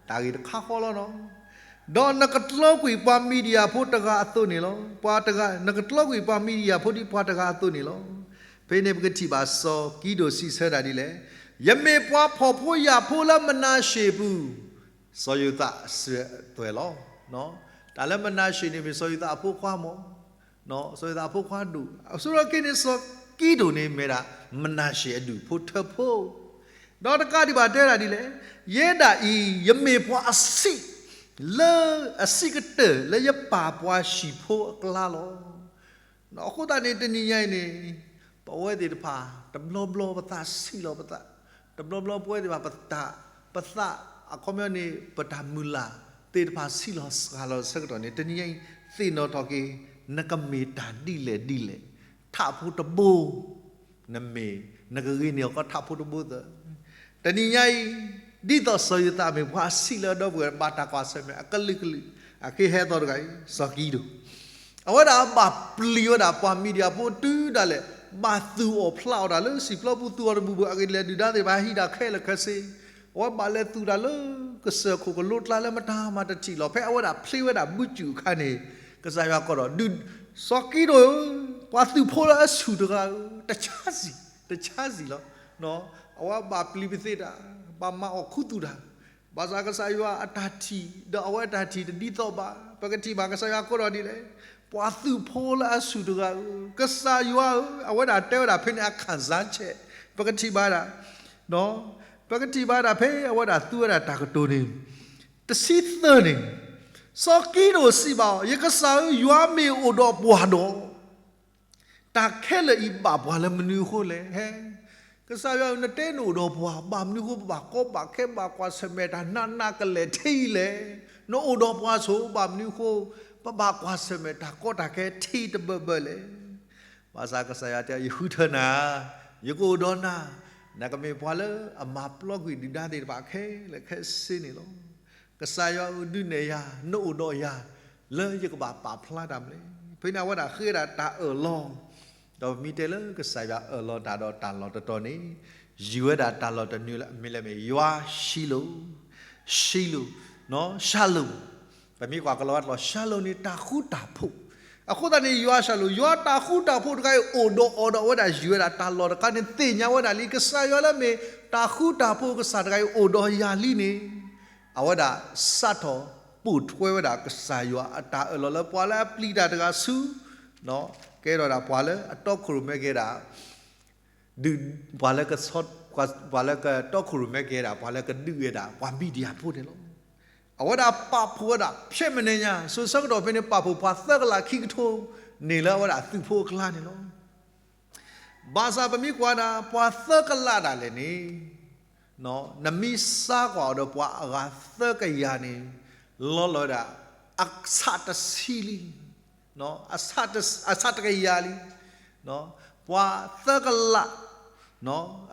တၢ်ဂ့ၢ်တခါဃီလီၤနီၤ, ဒီးနကတြီကွံာ်ပှၤမံၤဒယၣ်ဖိတဂၤအသိးန့ၣ်လီၤ. ပှၤတဂၤ, နကတြီကွံာ်ပှၤမံၤဒယၣ်ဖိဒ်ပှၤတဂၤအသိးန့ၣ်လီၤ. ဖဲန့ၣ်ပကထံၣ်ဘၣ်စီၤကံဒိၣ်စံးဆၢဒၣ်ဒ်လဲၣ်, ယမ့ၢ်ပှၤဖှီၣ်ဖိယာ်ဖိလၢမနၤၡ့အပူၤ, စီၤယိၤသးအစၢၤအသွဲၣ်လီၤ. တၢ်လၢမနၤၡ့န့ၣ် မ့ၢ်စီၤယိၤသးအဖိခွါမး, စီၤယိၤသးအဖိခွါဒိၣ်, အဆိကတၢၢ်န့ၣ် စီၤကံဒိၣ်န့ၣ်မ့ၢ်ဒၣ် မနၤၡ့အဒူၣ်ဖိထၢဖိ, ဒီးတကးဒံးဘၣ်တဲဒၣ်ဒ်လဲၣ်, ယဲဒၣ်အံၤ ယမ့ၢ်ပှၤအဆံး လၢအဆံးကတၢၢ်လၢယပၢ်ပှၤဟံၣ်ဖိအကျါလီၤ. အဃိသတးန့ၣ် တနံၤညါအံၤန့ၣ် ပဝဲသ့ၣ်တဖၣ် တဘျီဘျီပသးဆံးလီၤပသး, တဘျီဘျီပဝဲသ့ၣ်တဖၣ် ပတၢ်, ပသး, အခီပညီန့ၣ် ပတၢ်မုၢ်လၢ်သ့ၣ်တဖၣ်ဆံးလီၤစှၤလီၤဆၢကတီၢ်န့ၣ် တနံၤညါအံၤ သ့ၣ်နီၣ်ထီၣ်က့ၤ နကမ့ၢ်တၢ်ဒ်လဲၣ်ဒ်လဲၣ်, ထးဖိတဘိ နမ့ၢ်, နကဂ့ၤန့ၢ်အီၤကီးထးဖိတဘိသၢ, တနံၤညါအံၤ ဒ်သိးစီၤယိၤသးမ့ၢ်ပှၤအဆံးလၢအဒီပုၢ်ဝဲၢ် ဘၣ်တၢ်ကွၢ်ဆၢၣ်မဲာ်အကလုာ်ကလုာ်, အကဟဲအသီတဂၤအံၤ စီၤကံဒိၣ်, အဝဲဒၣ်ဘၣ်ပျံၤဝဲဒၣ်ပှၤမံၤဒယၣ်ဖိတုၤဒၣ်လဲာ်, ဘၣ်သူၣ်အီၤဖျးအီၤတၢ်လၢစံာ်ပျီပူၤ သူၣ်အီၤတဘူၣ်ဘူၣ် အဂ့ၢ်ဒ်လဲၣ်ဒုၣ်ဒါသ့ၣ်တဖၣ်ဟံးတၢ်ခဲလၢာ်ခဲဆ့, အဝဲဘၣ်လဲၤသူၣ်တၢ်လၢကစၢၢ်ခိၣ်ကလိကျါလၢမတၤမၤတထံၣ်လီၤ. ဖဲအဝဲဒၣ်ဖျ့ဝဲဒၣ်ဘုစူၣ်အခါန့ၣ် ကစၢ်ယွၤကိးဒီး ဒုး, စီၤကံဒိၣ်ဧၢ, ပှၤသုးဖိလၢအဆူၣ်တဂၤဧၢ, တဆါစံၣ်, တဆါစံၣ်လီၤ. အဝဲဘၣ်ပျံၤပသ့တၢ်, ဘၣ်မၤအီၣ်ခူသူၣ်တၢ်, ဘၣ်ဆၣ်ကစၢ်ယွၤအတၢ်ထံၣ် ဒီးအဝဲအတၢ်ထံၣ်တဒ်သိးဘၣ်. ပကထံၣ်ဘၣ်ကစၢ်ယွၤကိးဒီးဒ်လဲၣ်, ပှၤသုးဖိလၢအဆူၣ်တဂၤဧၢ, ကစၢ်ယွၤဧၢ, အဝဲဒၣ်တဲဝဲဒၣ်ဖဲန့ၣ် အခံစားချက်, ပကထံၣ်ဘၣ်ဒၣ်, ပကထံၣ်ဘၣ်ဒၣ်ဖဲအဝဲဒၣ်သူဝဲဒၣ်တၢ်ကတိၤန့ၣ် တဆံသၢန့ၣ်, စီၤကံဒိၣ်စံးဘၣ်အီၤ, ယကစၢ်ဧၢ, ယွၤမ့ၢ်အိၣ်ဒီးပှၤဒီး တၢ်ခဲလၢာ်အံၤဘၣ်ပှၤလၢမနုၤအဃိလဲၣ်. ဟဲ, ကစၢ်ယွၤဧၢ, နတဲနအိၣ်ဒီးပှၤ ဘၣ်မနုၤအဃိ ပဘၣ်ကီဘၣ်ခဲ ဘၣ်ကွၢ်ဆၢၣ်မဲာ်တၢ်နးနးကလဲာ်ထဲအံၤလဲၣ်. နအိၣ်ဒီးပှၤဆိ ဘၣ်မနုၤအဃိ ပဘၣ်ကွၢ်ဆၢၣ်မဲာ်တၢ်ကီတၢ်ခဲထဲတဘၢဘၢလဲၣ်. ဘၣ်ဆၣ်ကစၢ်ယွၤတဲ ယဃုထၢနၤ, ယကအိၣ်ဒီးနၤ, နကမ့ၢ်ပှၤလၢအမၤပျီကွံာ်ဒုၣ်ဒါသ့ၣ်တဖၣ်ခဲလၢာ်ခဲဆ့န့ၣ်လီၤ. ကစၢ်ယွၤဧၢ, ဒုးနဲၣ်ယၤ, နအိၣ်ဒီးယၤ, လၢယကဘၣ်ပာ်ဖျါတၢ်မနုၤလဲၣ်. ဖဲန့ၣ်အဝဲဒၣ်ဃ့ဝဲဒၣ်တၢ်အၢၣ်လီၤ, ဒီးပမ့ၢ်တဲလၢကစၢ်ယွၤအၢၣ်လီၤတၢ်ဒီးတၢ်လီၢ်တတီၤန့ၣ်, ယုၢ်ဝဲဒၣ်တၢ်လီၢ်တနုာ်လၢအမံၤလၢမ့ၢ် ယွၤၡံလိာ်, ၡံလိာ်, ရှၤလိာ် ပမ့ၢ်ကွၢ်ကလီၤဝဲတလီၢ် ရှၤလိာ်န့ၣ် တၢ်ဃူတၢ်ဖိး, အဃိသတးန့ၣ် ယွၤရှၤလိာ်, ယွၤတၢ်ဃူတၢ်ဖိးတခါအံၤ အိၣ်ဒီးအီၤဒီးအဝဲဒၣ်ယုၢ်ဝဲဒၣ်တၢ်လီၢ်တခါန့ၣ် သ့ၣ်ညါဝဲဒၣ်လံ ကစၢ်ယွၤလၢမ့ၢ်တၢ်ဃူတၢ်ဖိးကစၢ်တဂၤအံၤ အိၣ်ဒီးယၤလံန့ၣ်, အဝဲဒၣ်စးထီၣ်ပိာ်ထွဲဝဲဒၣ် ကစၢ်ယွၤအတၢ်အၢၣ်လီၤလၢပှၤလၢအပျံၤတၢ်တဂၤဆူ ကဲထီၣ်ဒၣ်ပှၤလၢအတီခိၣ်ရိၣ်မဲက့ၤဒၣ် ဒုး, ပှၤလၢက, ပှၤလၢကတီခိၣ်ရိၣ်မဲက့ၤဒၣ် ပှၤလၢကဒုးဝဲဒၣ် ပှၤမံၤဒယၣ်ဖိန့ၣ်လီၤ. အဝဲဒၣ်ပာ်ဖှိၣ်ဝဲဒၣ် ဖဲမနံၤညါ စိၤဆၢကတီၢ်ဖဲန့ၣ် ပာ်ဖှိၣ်ပှၤသၢကလးခံကထိန့ၣ်လၢအဝဲဒၣ်သုးဖိအကျါန့ၣ်လီၤ. ဘၣ်ဆၣ်ပမ့ၢ်ကွၢ်ဒၣ် ပှၤသၢကလးဒၣ်လဲာ်န့ၣ် နမ့ၢ်စါကွၢ်အီၤဒီးပှၤအဂၤသၢကယၤန့ၣ် လီၤလီၤဝဲဒၣ် အဆးတဆံလံ. အဆးတကယၤလံ. ပှၤသၢကလး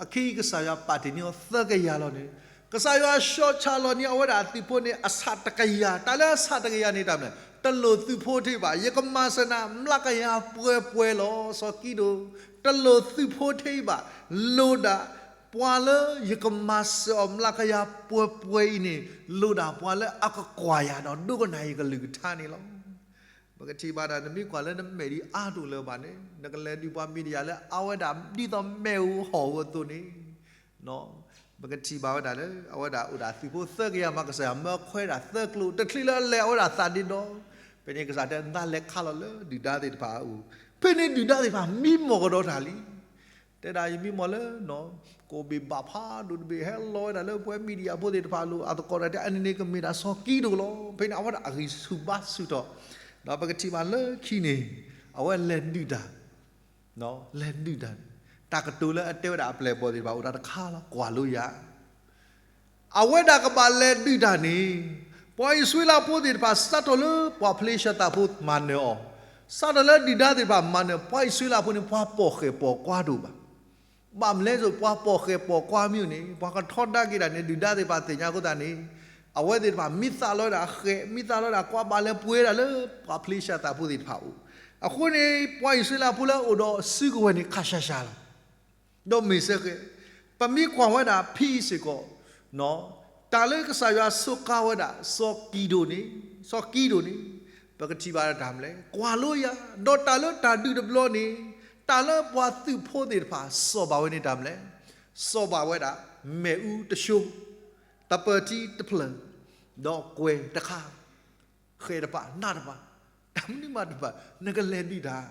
အခဲအံၤကစၢ်ယွၤပာ်တ့ၢ်န့ၢ်အီၤသၢကယၤလီၤန့ၣ်, ကစၢ်ယွၤဆှၢဆၢလီၤန့ၢ်အဝဲဒၣ်အသုးဖိန့ၣ် အဆးတကယၤ, တၢ်လၢအဆးတကယၤန့ၣ်တၢ်မနုၤလဲၣ်, တလိၣ်သုးဖိထဲဘၣ်, ယကမၤစၢၤနၤမျးကယၤပှဲၤပှဲၤလီၤ. စီၤကံဒိၣ် တလိၣ်သုးဖိထဲဘၣ်, လိၣ်ဒၣ်ပှၤလၢယကမၤစၢၤအီၤမျးကယၤပှဲၤပှဲၤအံၤန့ၣ်, လိၣ်ဒၣ်ပှၤလၢအကကွၢ်ယၤဒီးဒိကနၣ်ယကလုၢ်ကထါန့ၣ်လီၤ. ပကထံၣ်ဘၣ်ဒၣ် နမ့ၢ်ကွၢ်လၢနမဲာ်ဒံးအါဒိၣ်လၢၤဘၣ်န့ၣ်, နကလဲၤဒုးပှၤ media လၢအဝဲဒၣ်ဒ်သိးမ့ၣ်အူဟီၣ်အူအသိးန့ၣ်, ပကထံၣ်ဘၣ်ဝဲဒၣ်လၢ အဝဲဒၣ်အိၣ်ဒၣ်သုးဖိသၢကယၤမး ကစၢ်ယွၤမၢအခွဲးဒၣ်သၢကျိၤ, တချုးလၢအလဲၤအဝဲဒၣ်သးဒ့ဒီ, ဖဲန့ၣ်ကစၢ်တဲ နသးလဲၤခါလီၤလၢဒုၣ်ဒါသ့ၣ်တဖၣ်အအိၣ်, ဖဲန့ၣ်ဒုၣ်ဒါသ့ၣ်တဖၣ်မံမီၢ်ကဒီးတၢ်လံ. တဲဒၣ်ယမံမီၢ်လၢ ကိးဘ့ၣ်ဘၣ်ဖးဒိၣ်တဘ့ၣ် ဟဲလီၤဝဲဒၣ်လၢပှၤ media ဖိသ့ၣ်တဖၣ်အလိၤ, အသကိးတၢ်တဲ အန့ၣ်န့ၣ်ကမ့ၢ်ဒၣ်စီၤကံဒိၣ်လီၤ. ဖဲန့ၣ်အဝဲဒၣ်အဂံၢ်ဆူၣ်ဘါဆူၣ်ထီၣ်, ဒီးပကထံၣ်ဘၣ်လၢခံန့ၣ် အဝဲလဲၤဒုၣ်တၢ်, လဲၤဒုၣ်တၢ်န့ၣ် တၢ်ကတိၤလၢအတဲဝဲဒၣ်အပျဲၢ်အဘီၣ်သ့ၣ်တဖၣ်အိၣ်တၢ်တခါလီၤ, ကွၢ်လိယၤ အဝဲဒၣ်ကဘၣ်လဲၤဒုၣ်တၢ်န့ၣ်, ပှၤအံၣ်စရ့လးဖိသ့ၣ်တဖၣ် စးထီၣ်လၢပှၤဖလ့ၡသးဖိမၤနၢၤအီၤ, စးထီၣ်လၢဒုၣ်ဒါသ့ၣ်တဖၣ်မၤနၢၤ, ပှၤအံၣ်စရ့လးဖိန့ၣ် ပှၤပိာ်ဃဲၣ်ပိာ်ကွါဒိၣ်ဘၣ်. ဘၣ်မနုၤလဲၣ်, ပှၤပိာ်ဃဲၣ်ပိာ်ကွါမ့ၢ်န့ၣ် ပှၤကထီဒါက့ၤတၢ်န့ၣ် ဒုၣ်ဒါသ့ၣ်တဖၣ်သ့ၣ်ညါအဃိသတးန့ၣ်, အဝဲသ့ၣ်တဖၣ်မ့ၢ်သးလီၤဝဲဒၣ်ဃဲၣ် မ့ၢ်သးလီၤဝဲဒၣ်ကွါ ဘၣ်လဲၤပှ့ၤဝဲဒၣ်လၢပှၤဖလ့ၡသးဖိသ့ၣ်တဖၣ်အအိၣ်. အဃိန့ၣ် ပှၤအံၣ်စရ့လးဖိလၢအအိၣ်ဒီးစုကဝဲၤန့ၣ် ခးရှးရှးလီၤ. ဒီးမ့ၢ်စ့ၢ်ကီး ပမ့ၢ်ကွၢ်ဝဲဒၣ်ဖဲအံၤစ့ၢ်ကီး, တၢ်လၢကစၢ်ယွၤစူးကါဝဲဒၣ် စီၤကံဒိၣ်န့ၣ်, စီၤကံဒိၣ်န့ၣ်, ပကထံၣ်ဘၣ်တၢ်မနုၤလဲၣ်, ကွၢ်လိယၤ, ဒီးတၢ်လၢတၢ်ဒုးတဘျီန့ၣ်, တၢ်လၢပှၤသုးဖိသ့ၣ်တဖၣ် စီၣ်ဘၣ်ဝဲန့ၣ်တၢ်မနုၤလဲၣ်, စီၣ်ဘၣ်ဝဲဒၣ် မ့ၣ်အူတဆိ, သပၢၤထံတဖျၢၣ်, ဒီးကွဲၤတခါ ဃဲၣ်တပၤ နးတပၤ, တၢ်မနုၤမးတပၤ, နကလဲၤဒုးတၢ်,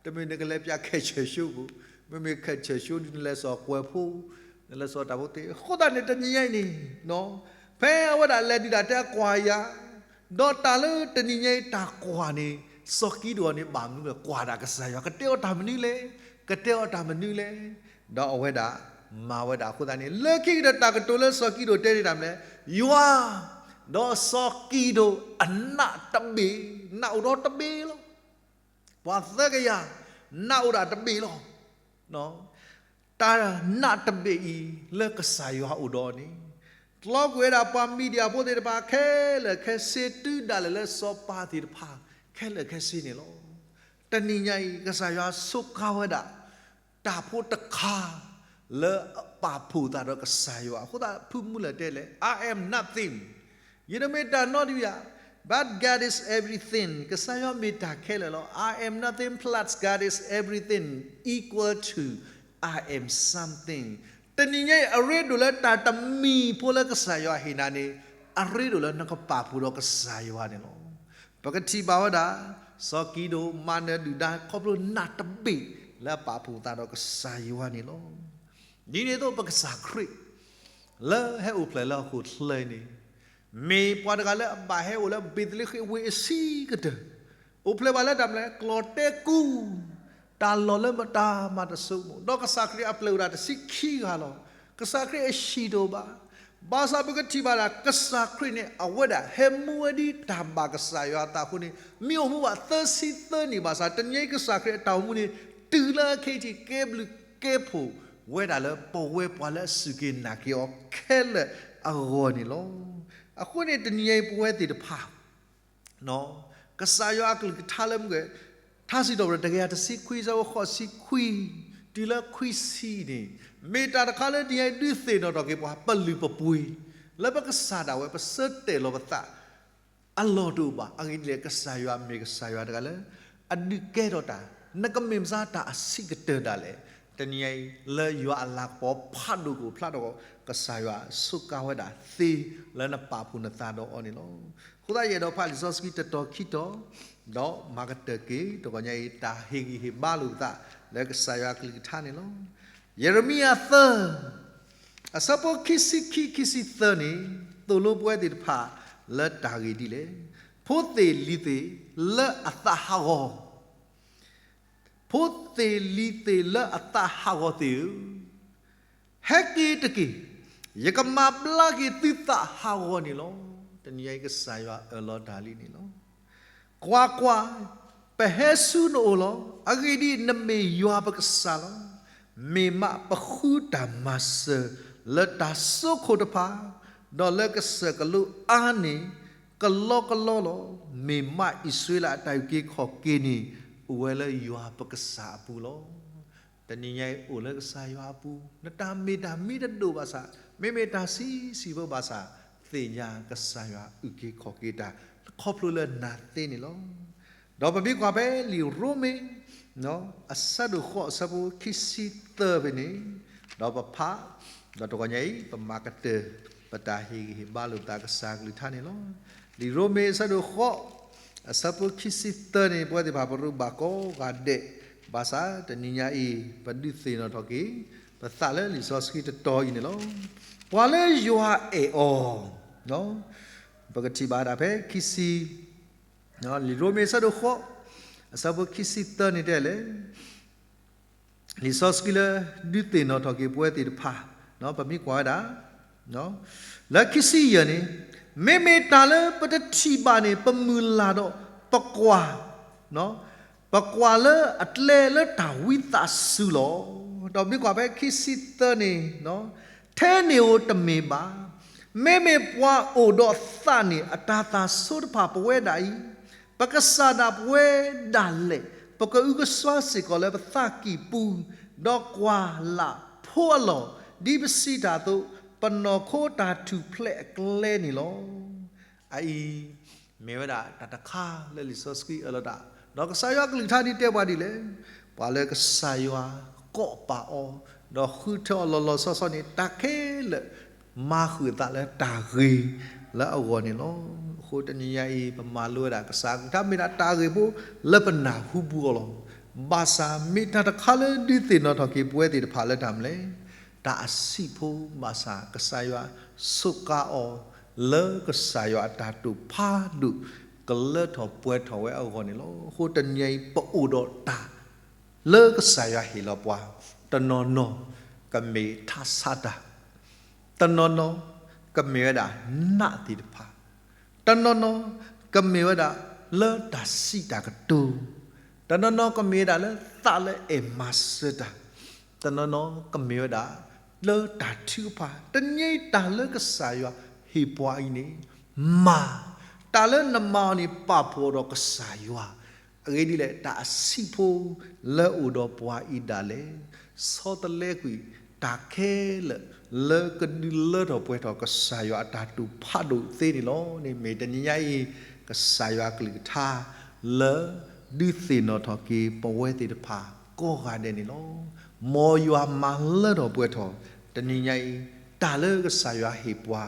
တမ့ၢ်နကလဲၤပျးခဲဆၢၣ်ဆိပူၤ, မ့မ့ၢ်ခဲဆၢၣ်ဆိဒုး နလဲၤစီၤကွဲၤဖိ, နလဲၤစီၤတၢ်ဖိသ့ၣ်, အဃိသတးန့ၣ် တနံၤညါအံၤန့ၣ်, ဖဲအဝဲဒၣ်လဲၤဒုးတၢ်တဲအကွၢ်ယၤ, ဒီးတၢ်လၢတနံၤညါအံၤတၢ်ကွၢ်န့ၣ်, စီၤကံဒိၣ်အီၤန့ၣ် ဘၣ်မနုၤလဲၣ်, ကွၢ်ဒၣ်ကစၢ်ယွၤ ကတဲအီၤတၢ်မနုၤလဲၣ်, ကတဲအီၤတၢ်မနုၤလဲၣ်, ဒီးအဝဲဒၣ်မၤဝဲဒၣ်အဃိသတးန့ၣ် လၢခံကတၢၢ်တၢ်ကတိၤလၢစီၤကံဒိၣ်တဲန့ၣ်တၢ်မနုၤလဲၣ်, ယွၤ, ဒီးစီၤကံဒိၣ်အနးတဘ့ၣ်, နးအိၣ်ဒီးတဘ့ၣ်လီၤ. ပှၤသၢကယၤ, နးအိၣ်ဒၣ်တဘ့ၣ်လီၤ. တၢ်နးတဘ့ၣ်အံၤလၢကစၢ်ယွၤအိၣ်ဒီးန့ၣ်, တြီကွံာ်ဝဲဒၣ်ပှၤ media ဖိသ့ၣ်တဖၣ်ခဲလၢာ်ခဲဆ့ တုၤဒၣ်လဲာ်လၢစီၤပၤသ့ၣ်တဖၣ်ခဲလၢာ်ခဲဆ့န့ၣ်လီၤ. တနံၤညါအံၤ ကစၢ်ယွၤစူးကါဝဲဒၣ် တၢ်ဖိတခါ လၢအပာ်ဖှိၣ်သးဒီးကစၢ်ယွၤအဃိသတး ဖုမူလၢာ်တဲလဲၣ်, I am nothing, ယတမ့ၢ်တၢ်နီတမံၤဘၣ်, but God is everything, ကစၢ်ယွၤမ့ၢ်တၢ်ခဲလၢာ်လီၤ. I am nothing plus God is everything equal to I am something. တနံၤညါအံၤ အရ့ဒိၣ်လၢတၢ်တမံၤဖိလၢကစၢ်ယွၤဟ့ၣ်နၤန့ၣ်, အရ့ဒိၣ်လၢနကပာ်ဖှိၣ်ဒီးကစၢ်ယွၤန့ၣ်လီၤ. ပကထံၣ်ဘၣ်ဝဲဒၣ် စီၤကံဒိၣ်မၤနၢၤဒုၣ်ဒါခီဖျိနးတဘ့ၣ်လၢအပာ်ဖှိၣ်သးဒီးကစၢ်ယွၤန့ၣ်လီၤ. ဒ်န့ၣ်အသိးပကစၢ်ခရံာ် လၢဟဲအိၣ်ဖျဲၣ်လၢဟီၣ်ခိၣ်ချၢအံၤန့ၣ်, မ့ၢ်ပှၤတဂၤလၢအဘၣ်ဟဲအိၣ်လၢဘ့းသလ့ဃ့ၣ်ဝ့ၢ်အဆံးကတၢၢ်, အိၣ်ဖျဲၣ်ဘၣ်လၢတၢ်မနုၤလဲၣ်, ကျီၢ်တဲကူ, တၢ်လီၢ်လၢမတၤမၤတစိကမီၤ, ဒီးကစၢ်ခရံာ်အပျဲၢ်အိၣ်ဒၣ်တဆံခံဂၤလီၤ. ကစၢ်ခရံာ်အဟံၣ်တအိၣ်ဘၣ်. ဘၣ်ဆၣ်ပကထံၣ်ဘၣ်ဒၣ် ကစၢ်ခရံာ်န့ၣ် အဝဲဒၣ်ဟဲမူဝဲဒ်တၢ်ဘၣ်ကစၢ်ယွၤအသးအဃိန့ၣ်, မ့ၢ်အိၣ်မူဘၣ်သၢဆံသၢနံၣ်ဘၣ်ဆၣ်, တနံၤညါအံၤကစၢ်ခရံာ်အတၢ်အိၣ်မူန့ၣ် တုၤလၢခဲအံၤထံး ကဲဘျုးကဲဖှိၣ်ဝဲဒၣ်လၢပဝဲပှၤလၢအစူၢ်က့ၤနာ်က့ၤအီၤခဲလၢာ်အဂီၢ်န့ၣ်လီၤ. အဃိန့ၣ်တနံၤညါအံၤပဝဲသ့ၣ်တဖၣ် ကစၢ်ယွၤအကလုၢ်ကထါလၢမ့ၢ်ဂ့ၤ, ထါစံးထီၣ်ပတြၢၤ တကယၤတဆံခွံ ဆၢဖိဃိးဆံခွံ တုၤလၢခွံဆံန့ၣ်, မ့ၢ်တၢ်တခါလၢတနံၤညါအံၤဒုးသ့ၣ်နီၣ်ထီၣ်က့ၤပှၤ ပလုၢ်ပပှ့ၤ လၢပကစၢ်ဒၣ်ဝဲ ပဆၢတဲာ်လီၤပသး အလီၢ်တအိၣ်ဘၣ်. အဂ့ၢ်ဒ်လဲၣ် ကစၢ်ယွၤမ့ၢ်ကစၢ်ယွၤတဂၤလၢ အဒုးကဲထီၣ်တၢ်, နကမ့ၢ်မဆါတၢ်အဆံးကတၢၢ်ဒၣ်လဲာ်, တနံၤညါအံၤ လၢယွၤအလၤကပီၤဖးဒိၣ်ကအိၣ်ဖျါထီၣ် ကစၢ်ယွၤစူးကါဝဲဒၣ်သ့လၢနပာ်ဖှိၣ်နသးဒီးအီၤန့ၣ်လီၤ. အဃိသတးယအဲၣ်ဒိးဖးလံာ်စီဆှံတတီၤခံတီၤ, ဒီးမၤကတၢၢ်က့ၤ တဂီၤညါအံၤ တၢ်ဟ့ၣ်ဂံၢ်ဟ့ၣ်ဘါလိာ်ပသး လၢကစၢ်ယွၤအကလုၢ်ကထါန့ၣ်လီၤ. ယံးရမံယၤသၢ အဆၢဖိခံဆံခံ ခံဆံသၢန့ၣ်, သိၣ်လိပဝဲသ့ၣ်တဖၣ် လၢတၢ်ဂ့ၢ်ဒ်လဲၣ်. ဖိသ့ၣ်လံၤသ့ၣ်လၢအသးဟးဂီၤ, ဖိသ့ၣ်လံၤသ့ၣ်လၢအသးဟးဂီၤသ့ၣ်ဧၢ, ဟဲက့ၤတက့ၢ်, ယကမၤဘျါက့ၤသုသးဟးဂီၤန့ၣ်လီၤ. တနံၤအံၤကစၢ်ယွၤအၢၣ်လီၤတၢ်လံန့ၣ်လီၤ. ကွၢ်ကွၢ်, ပဟဲဆူနအိၣ်လီၤ. အဂ့ၢ်ဒ်အံၤ, နမ့ၢ်ယွၤပကစၢ်လီၤ. မ့ၢ်မးပဃုတၢ်မၤစၢၤလၢတၢ်စိခိၣ်တဖၣ်, ဒီးလၢကစၢၢ်ကလိအါန့ၣ် ကလီကလီလီၤ. မ့ၢ်မးအံၣ်စရ့လးအတၢ်အုၣ်က့ၤခီၣ်က့ၤန့ၣ် အိၣ်ဝဲလၢယွၤပကစၢ်အပူၤလီၤ. တနံၤညါအံၤအိၣ်လၢကစၢ်ယွၤအပူၤ, နတၢ်မ့ၢ်တၢ်မံတဒိၣ်ဘၣ်ဆၣ်, မ့မ့ၢ်တၢ်ဆံးဆံးဖိဘၣ်ဆၣ်, သ့ၣ်ညါကစၢ်ယွၤအုၣ်က့ၤခီၣ်က့ၤတၢ် ခီဖျိလၢနၤသ့န့ၣ်လီၤ. ဒီးပမ့ၢ်ကွၢ်ဖဲလံာ်ရိမ့ၤ အဆၢဒိၣ်ဃိး အဆၢဖိခံဆံသၢဖဲန့ၣ်, ဒီးပဖး, ဒီးတဂီၤညါအံၤ ပမၤကတၢၢ် ပတၢ်ဟ့ၣ်ဂံၢ်ဟ့ၣ်ဘါလိာ်သးကစၢ်ကလုၢ်ကထါန့ၣ်လီၤ. လံာ်ရိမ့ၤအဆၢဒိၣ်ဃိး အဆၢဖိခံဆံသၢန့ၣ် ပဝဲသ့ၣ်တဖၣ်ပရူးဘၣ်ကိးဂၤဒဲး, ဘၣ်ဆၣ်တနံၤညါအံၤ ပဒုးသ့ၣ်နီၣ်ထီၣ်က့ၤ ပသးလၢလံာ်စီဆှံတတီၤအံၤန့ၣ်လီၤ. ပှၤလၢယွၤအဲၣ်အီၤ, ပကထံၣ်ဘၣ်ဒၣ်ဖဲခံဆံ လံာ်ရိမ့ၤအဆၢဒိၣ်ဃိး အဆၢဖိခံဆံသၢန့ၣ်တဲလဲၣ်, လံာ်စီဆှံလၢဒုးသ့ၣ်နီၣ်ထီၣ်က့ၤပဝဲသ့ၣ်တဖၣ်, ပမ့ၢ်ကွၢ်ဝဲဒၣ် လၢခံဆံယဲၢ်န့ၣ်, မ့မ့ၢ်တၢ်လၢပတထံၣ်ဘၣ်န့ၣ် ပမုၢ်လၢ်ဒီးပကွၢ်, ပကွၢ်လၢအကျဲလၢတၢ်ဝံသးစူၤလီၤ. ဒီးမ့ၢ်ကွၢ်ဖဲခံဆံသၢန့ၣ်, ထဲန့ၣ်ဧိၤတမ့ၢ်ဘၣ်, မ့မ့ၢ်ပှၤအိၣ်ဒီးသးန့ၣ် အတၤသၣ်ဆိတဖၣ်ပဝဲဒၣ်အံၤ, ပကစၢ်ဒၣ်ပဝဲဒၣ်လဲာ်, ပကအုကစွါစ့ၢ်ကီးလၢပသးကံၢ်ပူၤ, ဒီးကွၢ်လၢ်ဖိအလီၢ်, ဒ်ပစံးတၢ်အသိး, ပနီၢ်ခိတၢ်ထူၣ်ဖျဲးအကျဲန့ၣ်လီၤ. အအံၤ မ့ၢ်ဝဲဒၣ်တၢ်တခါလၢလံာ်စီဆှံအၢၣ်လီၤတၢ်, ဒီးကစၢ်ယွၤကလုၢ်ကထါဒ်တဲပှၤဒ်လဲၣ်, ပှၤလၢကစၢ်ယွၤကိးပာ်အီၤ, ဒီးဃုထၢအီၤလီၤလီၤဆီဆီန့ၣ် တၢ်ခဲလၢာ် မၤဃုာ်အသးလၢတၢ်ဂ့ၤလၢအဂီၢ်န့ၣ်လီၤ. အဃိတနံၤညါအံၤ ပမၤလိဝဲဒၣ်ကစၢ်ကလုၢ်ကထါမ့ၢ်ဒၣ်တၢ်ဂ့ၢ်ဖိ လၢပနၢ်ဟူဘူးအီၤလီၤ. ဘၣ်ဆၣ်မ့ၢ်တၢ်တခါလၢဒုးသ့ၣ်နီၣ်ထီၣ်က့ၤပဝဲသ့ၣ်တဖၣ်လၢတၢ်မနုၤလဲၣ်, တၢ်အဆံးဖိဘၣ်ဆၣ် ကစၢ်ယွၤစူးကါအီၤ လၢကစၢ်ယွၤအတၢ်တိာ်ဖးဒိၣ် ကလၢထီၣ်ပှဲၤထီၣ်ဝဲအဂီၢ်န့ၣ်လီၤ. အဃိတနံၤညါအံၤ ပအိၣ်ဒီးတၢ် လၢကစၢ်ယွၤဟ့ၣ်လီၤပှၤ, တနီၤနီၤ ကမ့ၢ်ထါဆါတၢ်, တနီၤနီၤ ကမ့ၢ်ဝဲဒၣ်နးသ့ၣ်တဖၣ်, တနီၤနီၤ ကမ့ၢ်ဝဲဒၣ်လၢတၢ်စံးတၢ်ကတိၤ, တနီၤနီၤ ကမ့ၢ်ဝဲဒၣ်လၢသးလၢအဲၣ်မၤစၢၤတၢ်, တနီၤနီၤ ကမ့ၢ်ဝဲဒၣ်လၢတၢ်ထုကဖၣ်, တနံၤအံၤတၢ်လၢကစၢ်ယွၤဟ့ၣ်ပှၤအံၤန့ၣ် မၤ, တၢ်လၢနမၤအီၤန့ၣ် ပာ်ဖှိၣ်ဒီးကစၢ်ယွၤ, အဂ့ၢ်ဒ်လဲၣ် တၢ်အဆံးဖိလၢအိၣ်ဒီးပှၤအံၤဒၣ်လဲာ်, ဆီတလဲကွံာ် တၢ်ခဲလၢာ် လၢကဒုးလၢထီၣ်ပှဲၤထီၣ်ကစၢ်ယွၤအတၢ်တိာ်ဖးဒိၣ်သ့န့ၣ်လီၤ. န့ၣ်မ့ၢ်တနံၤညါအံၤ ကစၢ်ယွၤကလုၢ်ကထါ လၢဒုးသ့ၣ်နီၣ်ထီၣ်က့ၤပဝဲသ့ၣ်တဖၣ်ကိးဂၤဒဲးန့ၣ်လီၤ. မ်ယွၤမၤလၢထီၣ်ပှဲၤထီၣ် တနံၤညါအံၤ တၢ်လၢကစၢ်ယွၤဟ့ၣ်ပှၤ,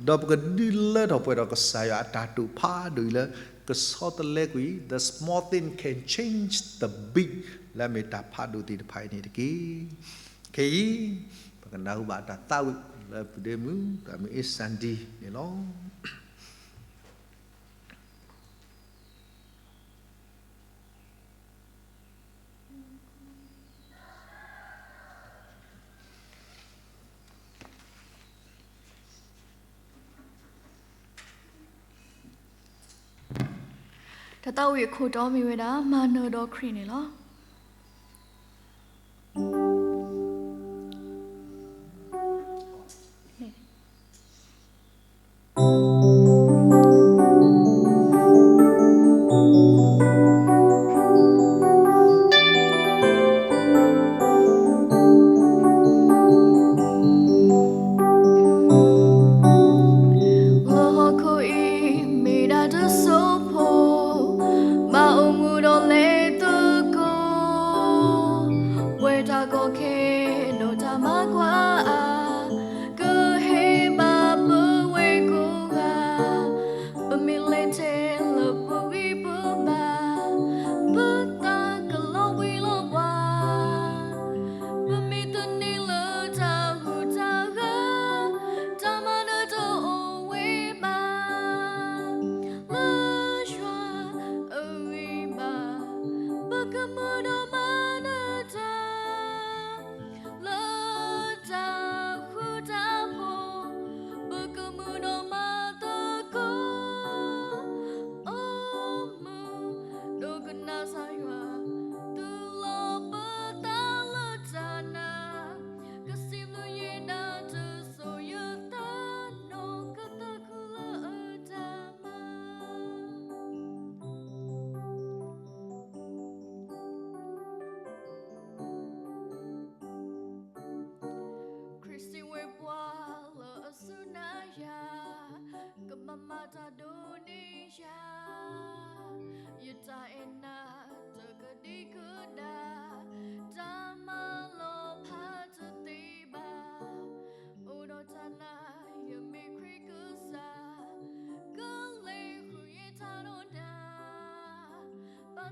ဒီးပကဒုးလၢထီၣ်ပှဲၤထီၣ်ကစၢ်ယွၤအတၢ်တိာ်ဖးဒိၣ်အံၤလၢ ကဆီတလဲကွံာ် the small thing can change the big လၢအမ့ၢ်တၢ်ဖးဒိၣ်သ့ၣ်တဖၣ်အံၤန့ၣ်တက့ၢ်. ခဲအံၤ ပကနၢ်ဟူဘၣ်တၢ်သးဝံၣ်လၢပဒ့မုၣ် တၢ်မ့ၢ်အ့စၣ်ဒံန့ၣ်လီၤ. တၢ်သးဝံၣ်အခိၣ်တီမ့ၢ်ဝဲဒၣ် မၤနၢၤဒီးခရံာ်န့ၣ်လီၤ.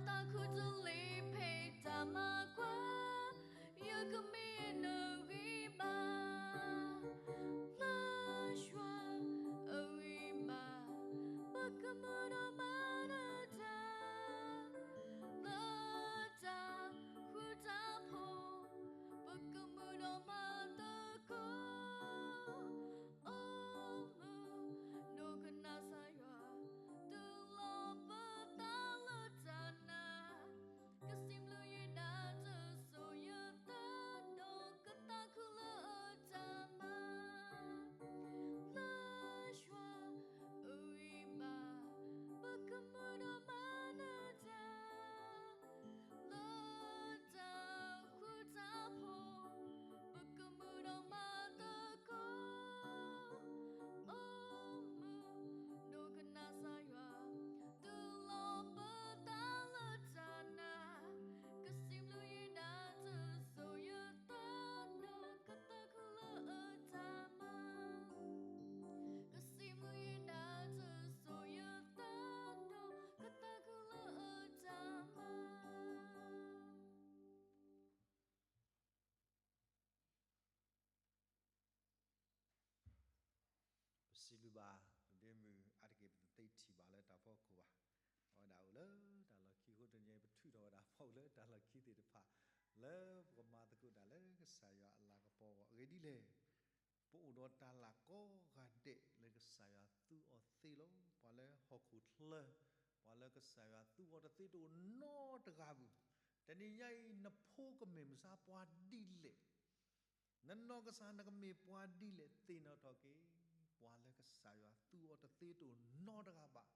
တၢ်ခူတလ့ၤဖဲတၢ်မၤကွၢ်, ယကမ့ၢ်နဂံၢ်ဘါ, လၢယွၤအဂံၢ်ဘါ, ပကမုာ်ဒိၣ်မးနတၢ်, လၢတၢ်ဃူတၢ်ဖိး, ပကမုာ်ဒိၣ်မးသကိး အိၣ်မုာ်ဒိကနၣ်ကစၢ်ယွၤ, တူၢ်လိာ်ပသးလၢတၢ်နာ်, ကစံးဘျုးယွၤဒၣ်တစိၤယသးဒီးကသးခုလၢတၢ်မၤ, လၢယွၤအဂံၢ်ဘါ, ပကမုာ်ဒိၣ်မးနတၢ် လၢတၢ်ဃူတၢ်ဖိး, ပကမုာ်ဒိၣ်မးသကိး, အိၣ်မုာ်ဒိကနၣ်ကစၢ်ယွၤ, တူၢ်လိာ်ပသးလၢတၢ်နာ်, ကစံးဘျုးယွၤဒၣ်တစိၤယသးဒီးကသးခုလၢတၢ်မၤ ကစံးဘျုးယွၤဒၣ်တစိၤယသးဒီးကသးခုလၢတၢ်မၤ ပစံးဘျုးဘၣ် ဒ့မုၣ်အါတက့ၢ် ပတသ့ထံၣ်ဘၣ်လၢတၢ်ဖီခိၣ်ဘၣ်. အဝဲဒၣ်အိၣ်လၢတၢ်လီၢ်ခံ အဃိတနံၤအံၤ ပထုးထီၣ်ဝဲဒၣ် ပအိၣ်လၢတၢ်လီၢ်ခံသ့ၣ်တဖၣ် လၢပကမၤသကိးတၢ်လၢကစၢ်ယွၤအလၤကပီၤအဂီၢ် အဂ့ၢ်ဒ်လဲၣ် ပအိၣ်ဒီးတၢ်လၤကိးဂၤဒဲးလၢကစၢ်ယွၤသူအီၤသ့လီၤ. ပှၤလၢဟီၣ်ခိၣ်ချၢ, ပှၤလၢကစၢ်ယွၤသူအီၤတသ့တအိၣ်နီတဂၤဘၣ်. တနံၤညါအံၤ နဖိကမ့ၢ်မုၢ်ဆါပှၤဒ်လဲၣ် နနီၢ်ကစၢ်နကမ့ၢ်ပှၤဒ်လဲၣ် သ့ၣ်နီၣ်ထီၣ်က့ၤ ပှၤလၢကစၢ်ယွၤသူအီၤတသ့တအိၣ်နီတဂၤဘၣ်.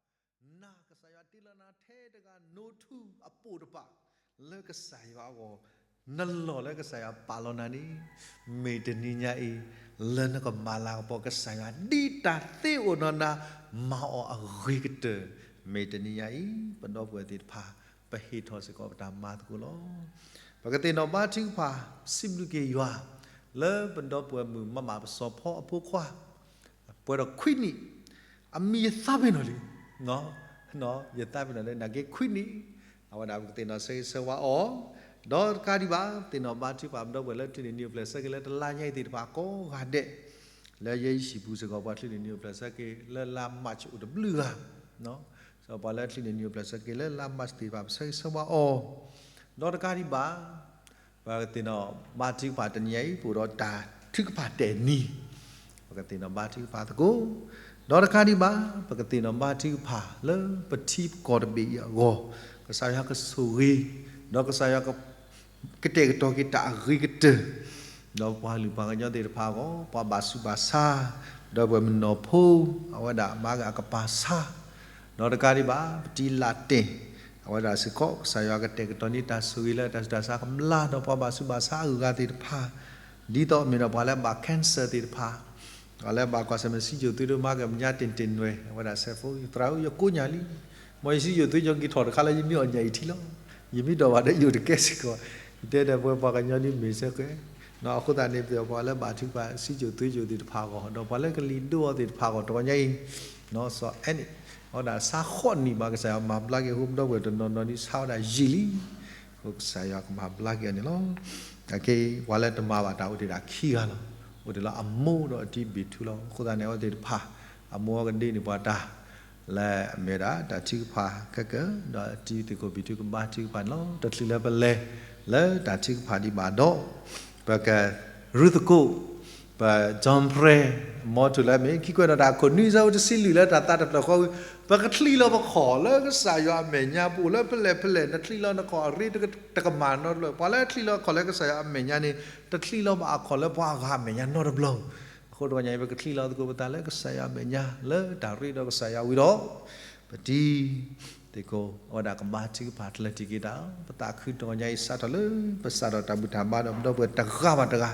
နၤကစၢ်ယွၤတ့လီၤနၤထဲတဂၤ နိးထူအပိာ်တပၤ လၢကစၢ်ယွၤအဂီၢ်, နလီၢ်လၢကစၢ်ယွၤပာ်လီၤနၤန့ၣ် မ့ၢ်တနံၤညါအံၤ လၢနကမၤလၤကပီၤကစၢ်ယွၤ ဒ်တၢ်သ့အိၣ်နီၢ်နၤ မၤအီၤအဂ့ၤကတၢၢ်, မ့ၢ်တနံၤညါအံၤ ပဒီပုၢ်ဝဲၢ်သ့ၣ်တဖၣ် ပဟ့ၣ်ထီၣ်စ့ၢ်ကီးပတၢ်မၤသကိးလီၤ. ပကသ့ၣ်နီၣ်ဘါထုကဖၣ် စံးဘျုးက့ၤယွၤ လၢပဒီပုၢ်ဝဲၢ်မုၣ်မးမးပစီၤဖီအဖိခွါ ပှဲၤဒီးခွံနံၣ်, အမံၤယသးပ့ၤနီၣ်လံ, ယသးပ့ၤနီၣ်လၢနာ်က့ခွံနံၣ်, အဝဲဒၣ်ပကသ့ၣ်နီၣ်ဆၢဂ့ၤဆၢဝါအီၤ, ဒီးတကးဒံးဘၣ် သ့ၣ်နီၣ်ဘါထုကဖၣ်ပဒီပုၢ်ဝဲၢ်လၢ ထုးန့ၢ်နံၤအိၣ်ဖျဲၣ်ဆၢက့ၤလၢတလါညါအံၤသ့ၣ်တဖၣ်ကိးဂၤဒဲး, လၢယဲယဟံၣ်ပူၤစ့ၢ်ကီး ပှၤထုးန့ၢ်နံၤအိၣ်ဖျဲၣ်ဆၢက့ၤလၢလါမးအိၣ်တဘျုးဂၤ, ပှၤလၢထုးန့ၢ်နံၤအိၣ်ဖျဲၣ်ဆၢက့ၤလၢလါမးသ့ၣ်တဖၣ် ပဆၢဂ့ၤဆၢဝါအီၤ, ဒီးတကးဒံးဘၣ် ပကသ့ၣ်နီၣ်ဘါထုကဖၣ်တနံၤညါအံၤ ပအိၣ်ဒီးတၢ်ထုကဖၣ်တဲာ်နံၤ, ပကသ့ၣ်နီၣ်ဘါထုကဖၣ်သကိး, ဒီးတကးဒံးဘၣ် ပကသ့ၣ်နီၣ်ဘါထုကဖၣ်လၢပထံပကီၢ်တဘ့ၣ်အံၤအဂီၢ်, ကစၢ်ယွၤကဆိၣ်ဂ့ၤ, ဒီးကစၢ်ယွၤ ကတဲာ်ကတီၤက့ၤတၢ်အဂ့ၤကတၢၢ်, ဒီးပှၤလုၢ်ပှၤကညီသ့ၣ်တဖၣ်အဂီၢ်, ပှၤဘၣ်ဆူးဘၣ်ဆါ, ဒီပုၢ်ဝဲၢ်မုၣ်နီၢ်ဖိ, အဝဲဒၣ်မၤဂ့ၤအကပၤဆါ, ဒီးတကးဒံးဘၣ် ပတံၤလၢ်တ့ၢ်, အဝဲဒၣ်စ့ၢ်ကီး ကစၢ်ယွၤကတဲာ်ကတီၤန့ၢ်တၢ်ဆိၣ်ဂ့ၤလၢတၢ်ဆူးတၢ်ဆါကမျၢၢ် ဒီးပှၤဘၣ်ဆူးဘၣ်ဆါအဂုၤအဂၤသ့ၣ်တဖၣ်, ဒ်သိးမ့ၢ်ဒီးပှၤလၢဘၣ် cancer သ့ၣ်တဖၣ် ပှၤလၢဘၣ်ကွၢ်ဆၢၣ်မဲာ်စံၣ်စိၤသွ့ဒိၣ်မၤက့ၤမဲာ်ညါတ့ၢ်တ့ၢ်နွဲၣ် အဝဲဒၣ်စဲးဖိ ယသရၣ်ဧၢ ယကိးညၣ်လံ, မ်ယစံၣ်စိၤသွ့ ယက့ၤထီၣ်တခါလၢယမ့ၢ်အီၣ်ညၣ်အံၤထံလီၤ, ယမ့ၢ်ဒိးဘၣ်ဒီးယအိၣ်တကဲစ့ၢ်ကီး, ယတဲဒီးပဝဲပှၤကညီလံမ့ၢ်စ့ၢ်ကီး, အဃိသတးန့ၣ် ပပှၤလၢဘၣ်ထုကဖၣ်စံၣ်စိၤသွ့စိၤသ့ၣ်တဖၣ်အဂီၢ် ဒီးပှၤလၢကလံၤဒိၣ်အီၤသ့ၣ်တဖၣ်အဂီၢ် တဂီၤညါအံၤ စီၤအဲၣ်န့ၣ် အဝဲဒၣ်ဆါဃိးနံၣ်ဘၣ် ကစၢ်ယွၤမၤဘျါက့ၤအဃိ ပဒီပုၢ်ဝဲၢ်တနီၤနီၤဒ်ဆါဝဲဒၣ်ယံာ်လံ, အဃိကစၢ်ယွၤကမၤဘျါက့ၤအီၤန့ၣ်လီၤ. အခဲအံၤပှၤလၢတမၤဘၣ်တၢ်အိၣ်တ့ၢ်ဒၣ်ခံဂၤလီၤ, အိၣ်တ့ၢ်လၢအမိၢ်ဒီးအတံၤဘ့ၣ်ထူလီၤ. အဃိသတးန့ၣ် အဝဲသ့ၣ်တဖၣ် အမိၢ်အကဒ့န့ၢ်ပှၤတၢ် လၢအမ့ၢ်ဝဲဒၣ်တၢ်ထုကဖၣ်ခဲကၢၢ် ဒီးအတံၤသ့ၣ်ခိၣ်ဘံၣ်ထူကဘါထုကဖၣ်န့ၣ်လီၤ. တချုးလၢပလဲၤလၢတၢ်ထုကဖၣ်ဒံးဘၣ်ဒီး ပက ရူသကိး ပ John Prayer မ်ထူလၢမ့ၢ်ခံကွဲးဒီးတၢ်ခိၣ်နွံဆၢဖိတဆံလွံၢ်လၢတၢ်သးတဖျၢၣ်ဃီဝံၤ ပကချံးလီၤပခီၣ်လၢကစၢ်ယွၤအမဲာ်ညါ ပအိၣ်လၢဖဲလဲၣ်ဖဲလဲၣ် နချံးလီၤနခီၣ်အရ့တကမၣ်နီတဘျီ, ပှၤလၢချံးလီၤခီၣ်လၢကစၢ်ယွၤအမဲာ်ညါန့ၣ် တချံးလီၤဘၣ်အခီၣ်လၢပှၤအဂၤအမဲာ်ညါနီတဘျီ. အဃိတဂီၤညါအံၤ ပကချံးလီၤသကိးပသးလၢကစၢ်ယွၤအမဲာ်ညါ လၢတၢ်ရ့ဒီးကစၢ်ယွၤဝံၤဒီး ပတံၤ သ့ၣ်ခိၣ်အဝဲဒၣ်ကဘါထုကဖၣ်တလၢတံၢ်က့ၤတၢ် ပသးခုတဂီၤညါအံၤ စးထီၣ်လၢပစးထီၣ်တၢ်ဘူၣ်တၢ်ဘါဒီးပဒီပုၢ်ဝဲၢ်တဂၤဘၣ်တဂၤ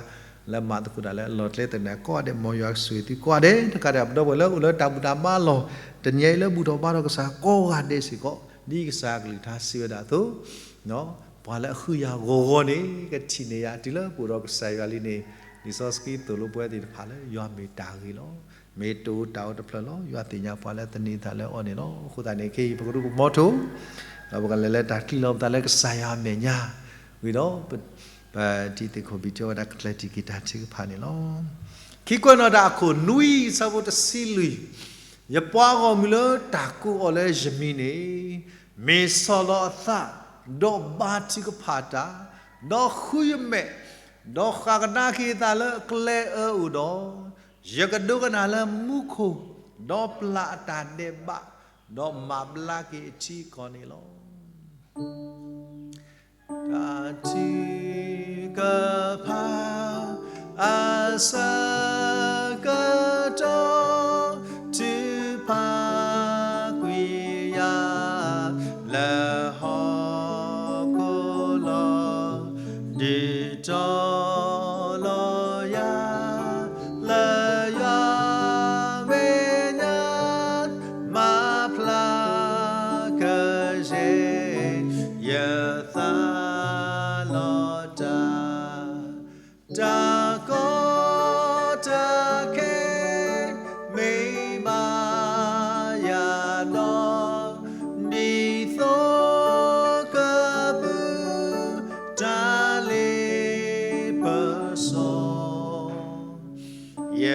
လၢမၤသကိးတၢ်လၢအလီၢ်ကျဲသနၢၣ်ကိးဂၤဒဲး မ်ယွၤဆိၣ်ဂ့ၤသုကိးဂၤဒဲး တကးဒံးပဒီပုၢ်ဝဲၢ်လၢအိၣ်လၢတၢ်ဘူၣ်တၢ်ဘါအလီၢ် တနံၤအံၤလၢဘူၣ်ထီၣ်ဘါထီၣ်ကစၢ်ကိးဂၤဒဲးစ့ၢ်ကီး ဒ်ကစၢ်ကလုၢ်ကထါစံးဝဲဒၣ်အသိး ပှၤလၢအဃုယၤဂီၤဂီၤန့ၣ် ကထံၣ်န့ၢ်ယၤတုၤလၢပအိၣ်ဒီးကစၢ်ယွၤလံန့ၣ် လံာ်စီဆှံသိၣ်လိပဝဲသ့ၣ်တဖၣ်လၢ ယွၤမ့ၢ်တၢ်ဂ့ၤလီၤ. မ့ၢ်တအိၣ်တၢ်အိၣ်တဖျၢၣ်လီၤ. ယွၤသ့ၣ်ညါပှၤလၢသန့ၤအသးလၢအီၤန့ၣ်လီၤ. အဃိသတးန့ၣ် ခဲအံၤပကဒုးပမီထိၣ် ဒီးပကလဲၤလၢတၢ်ချံးလီၤပသးလၢကစၢ်ယွၤအမဲာ်ညါ, ဝံၤဒီး ပတံၤသကိးဘံၣ်ထူဝဲဒၣ်ကကျၢၢ်တံၢ်က့ၤတၢ်ထုကဖၣ်န့ၣ်လီၤ. ခံကွဲးနီၣ်တၢ်အခိၣ်နွံ ဆၢဖိတဆံလွံၢ်, ယပှၤဂီၢ်မုၢ်လၢတၢ်ကိးအီၤလၢယမံၤန့ၣ်, မ့ၢ်ဆီၣ်လီၤအသး, ဒီးဘါထုကဖၣ်တၢ်, ဒီးဃုယမဲာ်, ဒီးဃၣ်ကဒါက့ၤအသးလၢအကျဲအၢအိၣ်ဒီး, ယကဒိကနၣ်လၢမူခိၣ်, ဒီးပျၢ်အတၢ်ဒဲးဘး, ဒီးမၤဘျါက့ၤအထံအကီၢ်န့ၣ်လီၤ. တၢ်ထုကဖၣ်အဆၢကတီၢ် ထုးဖးကွံာ်ယၤလၢဟီၣ်ခိၣ်လီၤ. ဒုးတီၤလီၤယၤလၢယွၤမဲာ်ညါ, မၤဖျါကယဲၢ်ယသးလီၤတၢ်, တၢ်ကီတၢ်ခဲ မ့ၢ်ဘၣ်ယၤဒီး, ဒ်သိးကပုၢ်တၢ်လ့ပစီ ယ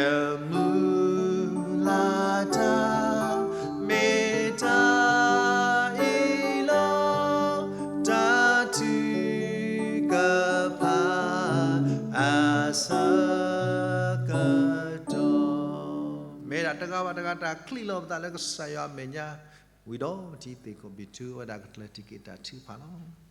မုၢ်လၢ်တၢ် မ့ၢ်တၢ်အ့ၣ်လိာ်, တၢ်ထုကဖၣ်အဆၢကတီၢ်, မ့ၢ်ဒၣ်တဂၤဘၣ်တဂၤတၢ်ချံးလီၤပသးလၢကစၢ်ယွၤအမဲာ်ညါ, ဝံၤဒီးပတံၤသကိးဘံၣ်ထူဝဲဒၣ်ကကျၢၢ်တံၢ်က့ၤတၢ်ထုကဖၣ်လီၤ.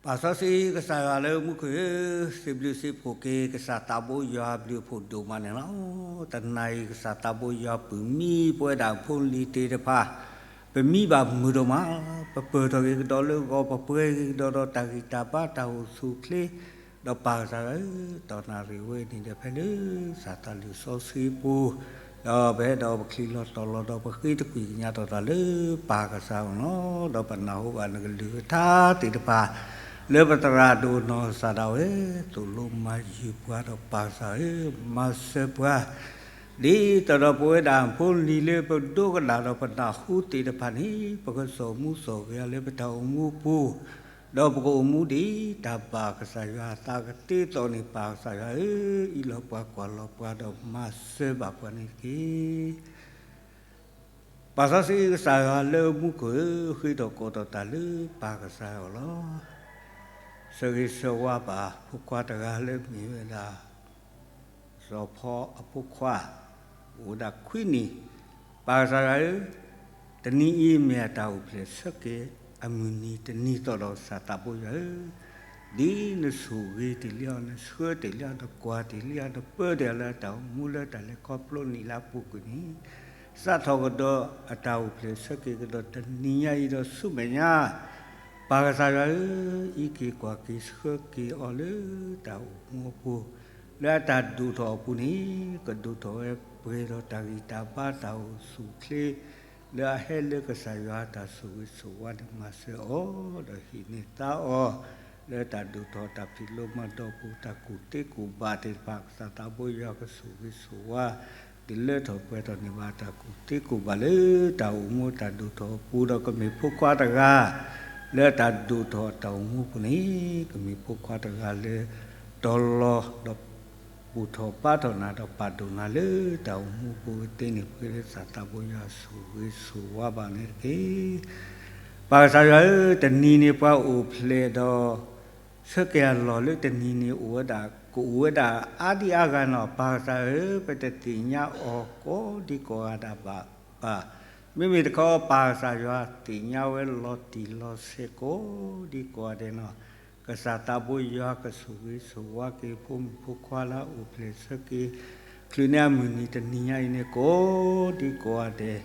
ပာ်စီဆှံကစၢ်ယွၤလၢမူခိၣ်ဧၢ, စံးဘျုးစံးဖှိၣ်က့ၤကစၢ်သးဘိယွၤအဘျုးအဖှိၣ်ဒိၣ်မးန့ၣ်လီၤ. တနၤအံၤကစၢ်သးဘိယွၤပုၢ်မံပဝဲဒၣ်ဖိလံၤသ့ၣ်တဖၣ်, ပမံဘၣ်မုာ်ဒိၣ်မး, ပပၢၢ်ထီၣ်က့ၤကဒီးလၢဂီၤ ပပှဲၤက့ၤကဒီးဒီးတၢ်ဂံၢ်တၢ်ဘါတၢ်အိၣ်ဆူၣ်အိၣ်ချ့, ဒီးပၢ်ကစၢ်ယွၤဧၢ, တနၣ်ရံၣ်ဝဲန့ၣ်ဒီးဖဲလၢ ကစၢ်သးလံာ်စီဆှံပူၤ, ဒီးပဟဲဒီးပချံးလီၤတီၤလီၤဒီးပဃ့တကွံာ်ကညးထီၣ်သးလၢပၢ်ကစၢ်အအိၣ်လီၤ. ဒီးပနၢ်ဟူဘၣ်နကလုၢ်ကထါသ့ၣ်တဖၣ် လၢပသရၣ်ဒိၣ်နီၢ်ကစၢ်ဒၣ်ဝဲ, သိၣ်လိမၤယုၤပှၤဒီးပၢ်ကစၢ်ဧၢ, မၤစၢၤပှၤ ဒ်သိးဒီးပဝဲဒၣ်ဖိလံၤလၢပဒိကနၣ်ဒီးပနၢ်ဟူသ့ၣ်တဖၣ်န့ၣ် ပကစိာ်မူစိာ်ဂဲၤလၢပတၢ်အိၣ်မူအပူၤ, ဒီးပကအိၣ်မူဒ်တၢ်ဘၣ်ကစၢ်ယွၤအသးကသ့အသိးန့ၣ် ပၢ်ကစၢ်ယွၤဧၢ, အံးလီၤပှၤကွၢ်လီၤပှၤဒီးမၤစၢၤဘၣ်ပှၤန့ၣ်တက့ၢ်. ပာ်စီဆှံကစၢ်ယွၤလၢမူခိၣ်ဧၢ, ဃ့ထီၣ်ကိးထီၣ်တၢ်လၢပၢ်ကစၢ်အအိၣ်လီၤ. ဆၢဂ့ၤဆၢဝါဘၣ်ဖိခွါတဂၤလၢမ့ၢ်ဝဲဒၣ် စီၤဖီအဖိခွါ, အိၣ်ဝဲဒၣ်ခွံနံၣ်, ပၢ်ကစၢ်ယွၤဧၢ, တနံၤအံၤမ့ၢ်အတၢ်အိၣ်ဖျဲၣ်ဆၢက့ၤအမုၢ်နံၤတနံၤသီဒီး ကစၢ်သးဘိယွၤဧၢ, ဒ်နဆိၣ်ဂ့ၤတ့ၢ်လံအီၤ, နဆှၢတ့ၢ်လံအီၤ, နကွၢ်တ့ၢ်လံအီၤ, နပၢတ့ၢ်အီၤလၢအတၢ်အိၣ်မူလၢတၢ်လဲၤခီဖျိနံၣ်လၢအပူၤကွံာ်န့ၣ်, စးထီၣ်ကဒီးအတၢ်အိၣ်ဖျဲၣ်ဆၢက့ၤကဒီးတနံၤညါအံၤဒီးဆူမဲာ်ညါ ပၢ်ကစၢ်ယွၤဧၢ, အံးက့ၤကွၢ်က့ၤဆှၢက့ၤအီၤလၢတၢ်အိၣ်မူအပူၤ, လၢအတၢ်ဒိၣ်ထီၣ်အပူၤန့ၣ် ကဒိၣ်ထီၣ်ဝဲပှဲၤဒီးတၢ်ဂံၢ်တၢ်ဘါတၢ်အိၣ်ဆူၣ်အိၣ်ချ့, လၢအဟဲလၢကစၢ်ယွၤတၢ်ဆိၣ်ဂ့ၤဆိၣ်ဝါန့ၣ် မၤစၢၤအီၤ, ဒီးဟံးန့ၢ်သါအီၤ, လၢတၢ်ဒိၣ်ထီၣ်တၢ်ဖံးလိမၤဒိးပူၤ တၢ်ကူၣ်သ့ကူၣ်ဘၣ်သ့ၣ်တဖၣ် ကစၢ်သးဘိယွၤကဆိၣ်ဂ့ၤဆိၣ်ဝါ ဒုးလၢထီၣ်ပှဲၤထီၣ်န့ၢ်ဘၣ်တၢ်ကူၣ်သ့ကူၣ်ဘၣ်လၢတၢ်အိၣ်မူတၢ်ဒိၣ်ထီၣ်အပူၤဒီး ကမ့ၢ်ဖိခွါတဂၤ လၢတၢ်ဒိၣ်ထီၣ်တၢ်အိၣ်မူပူၤန့ၣ် ကမ့ၢ်ဖိခွါတဂၤလၢ တီၤလီၤဒီး ဘူၣ်ထီၣ်ဘါထီၣ်နၤဒီးပာ်ဒိၣ်နၤလၢတၢ်အိၣ်မူပူၤကသ့န့ၣ် ပဃ့လၢကစၢ်သးဘိယွၤဆိၣ်ဂ့ၤဆိၣ်ဝါဘၣ်န့ၣ်တက့ၢ်. ပၢ်ကစၢ်ယွၤဧၢ, တနံၤန့ၣ်ပှၤအိၣ်ဖျဲၣ်ဒီး ဆၢက့ၤအလီၢ်လၢတနံၤန့ၣ်အိၣ်ဝဲဒၣ် ကအိၣ်ဝဲဒၣ်အါဒံအါဂၤန့ၣ်လီၤ. ပၢ်ကစၢ်ဧၢ, ပတသ့ၣ်ညါအီၤကိးဒံကိးဂၤဒဲးဘၣ်ဘၣ်. မ့မ့ၢ်တခီ ပၢ်ကစၢ်ယွၤသ့ၣ်ညါဝဲလီၤတံၢ်လီၤဆဲးကိးဒံကိးဂၤဒဲးန့ၣ်လီၤ. ကစၢ်သးဘိယွၤကဆိၣ်ဂ့ၤဆိၣ်ဝါက့ၤ ဖိမုၣ်ဖိခွါလၢအအိၣ်ဖျဲၣ်ဆၢက့ၤ ချုးန့ၢ်အမုၢ်နံၤတနံၤညါအံၤန့ၣ် ကိးဒံကိးဂၤဒဲး,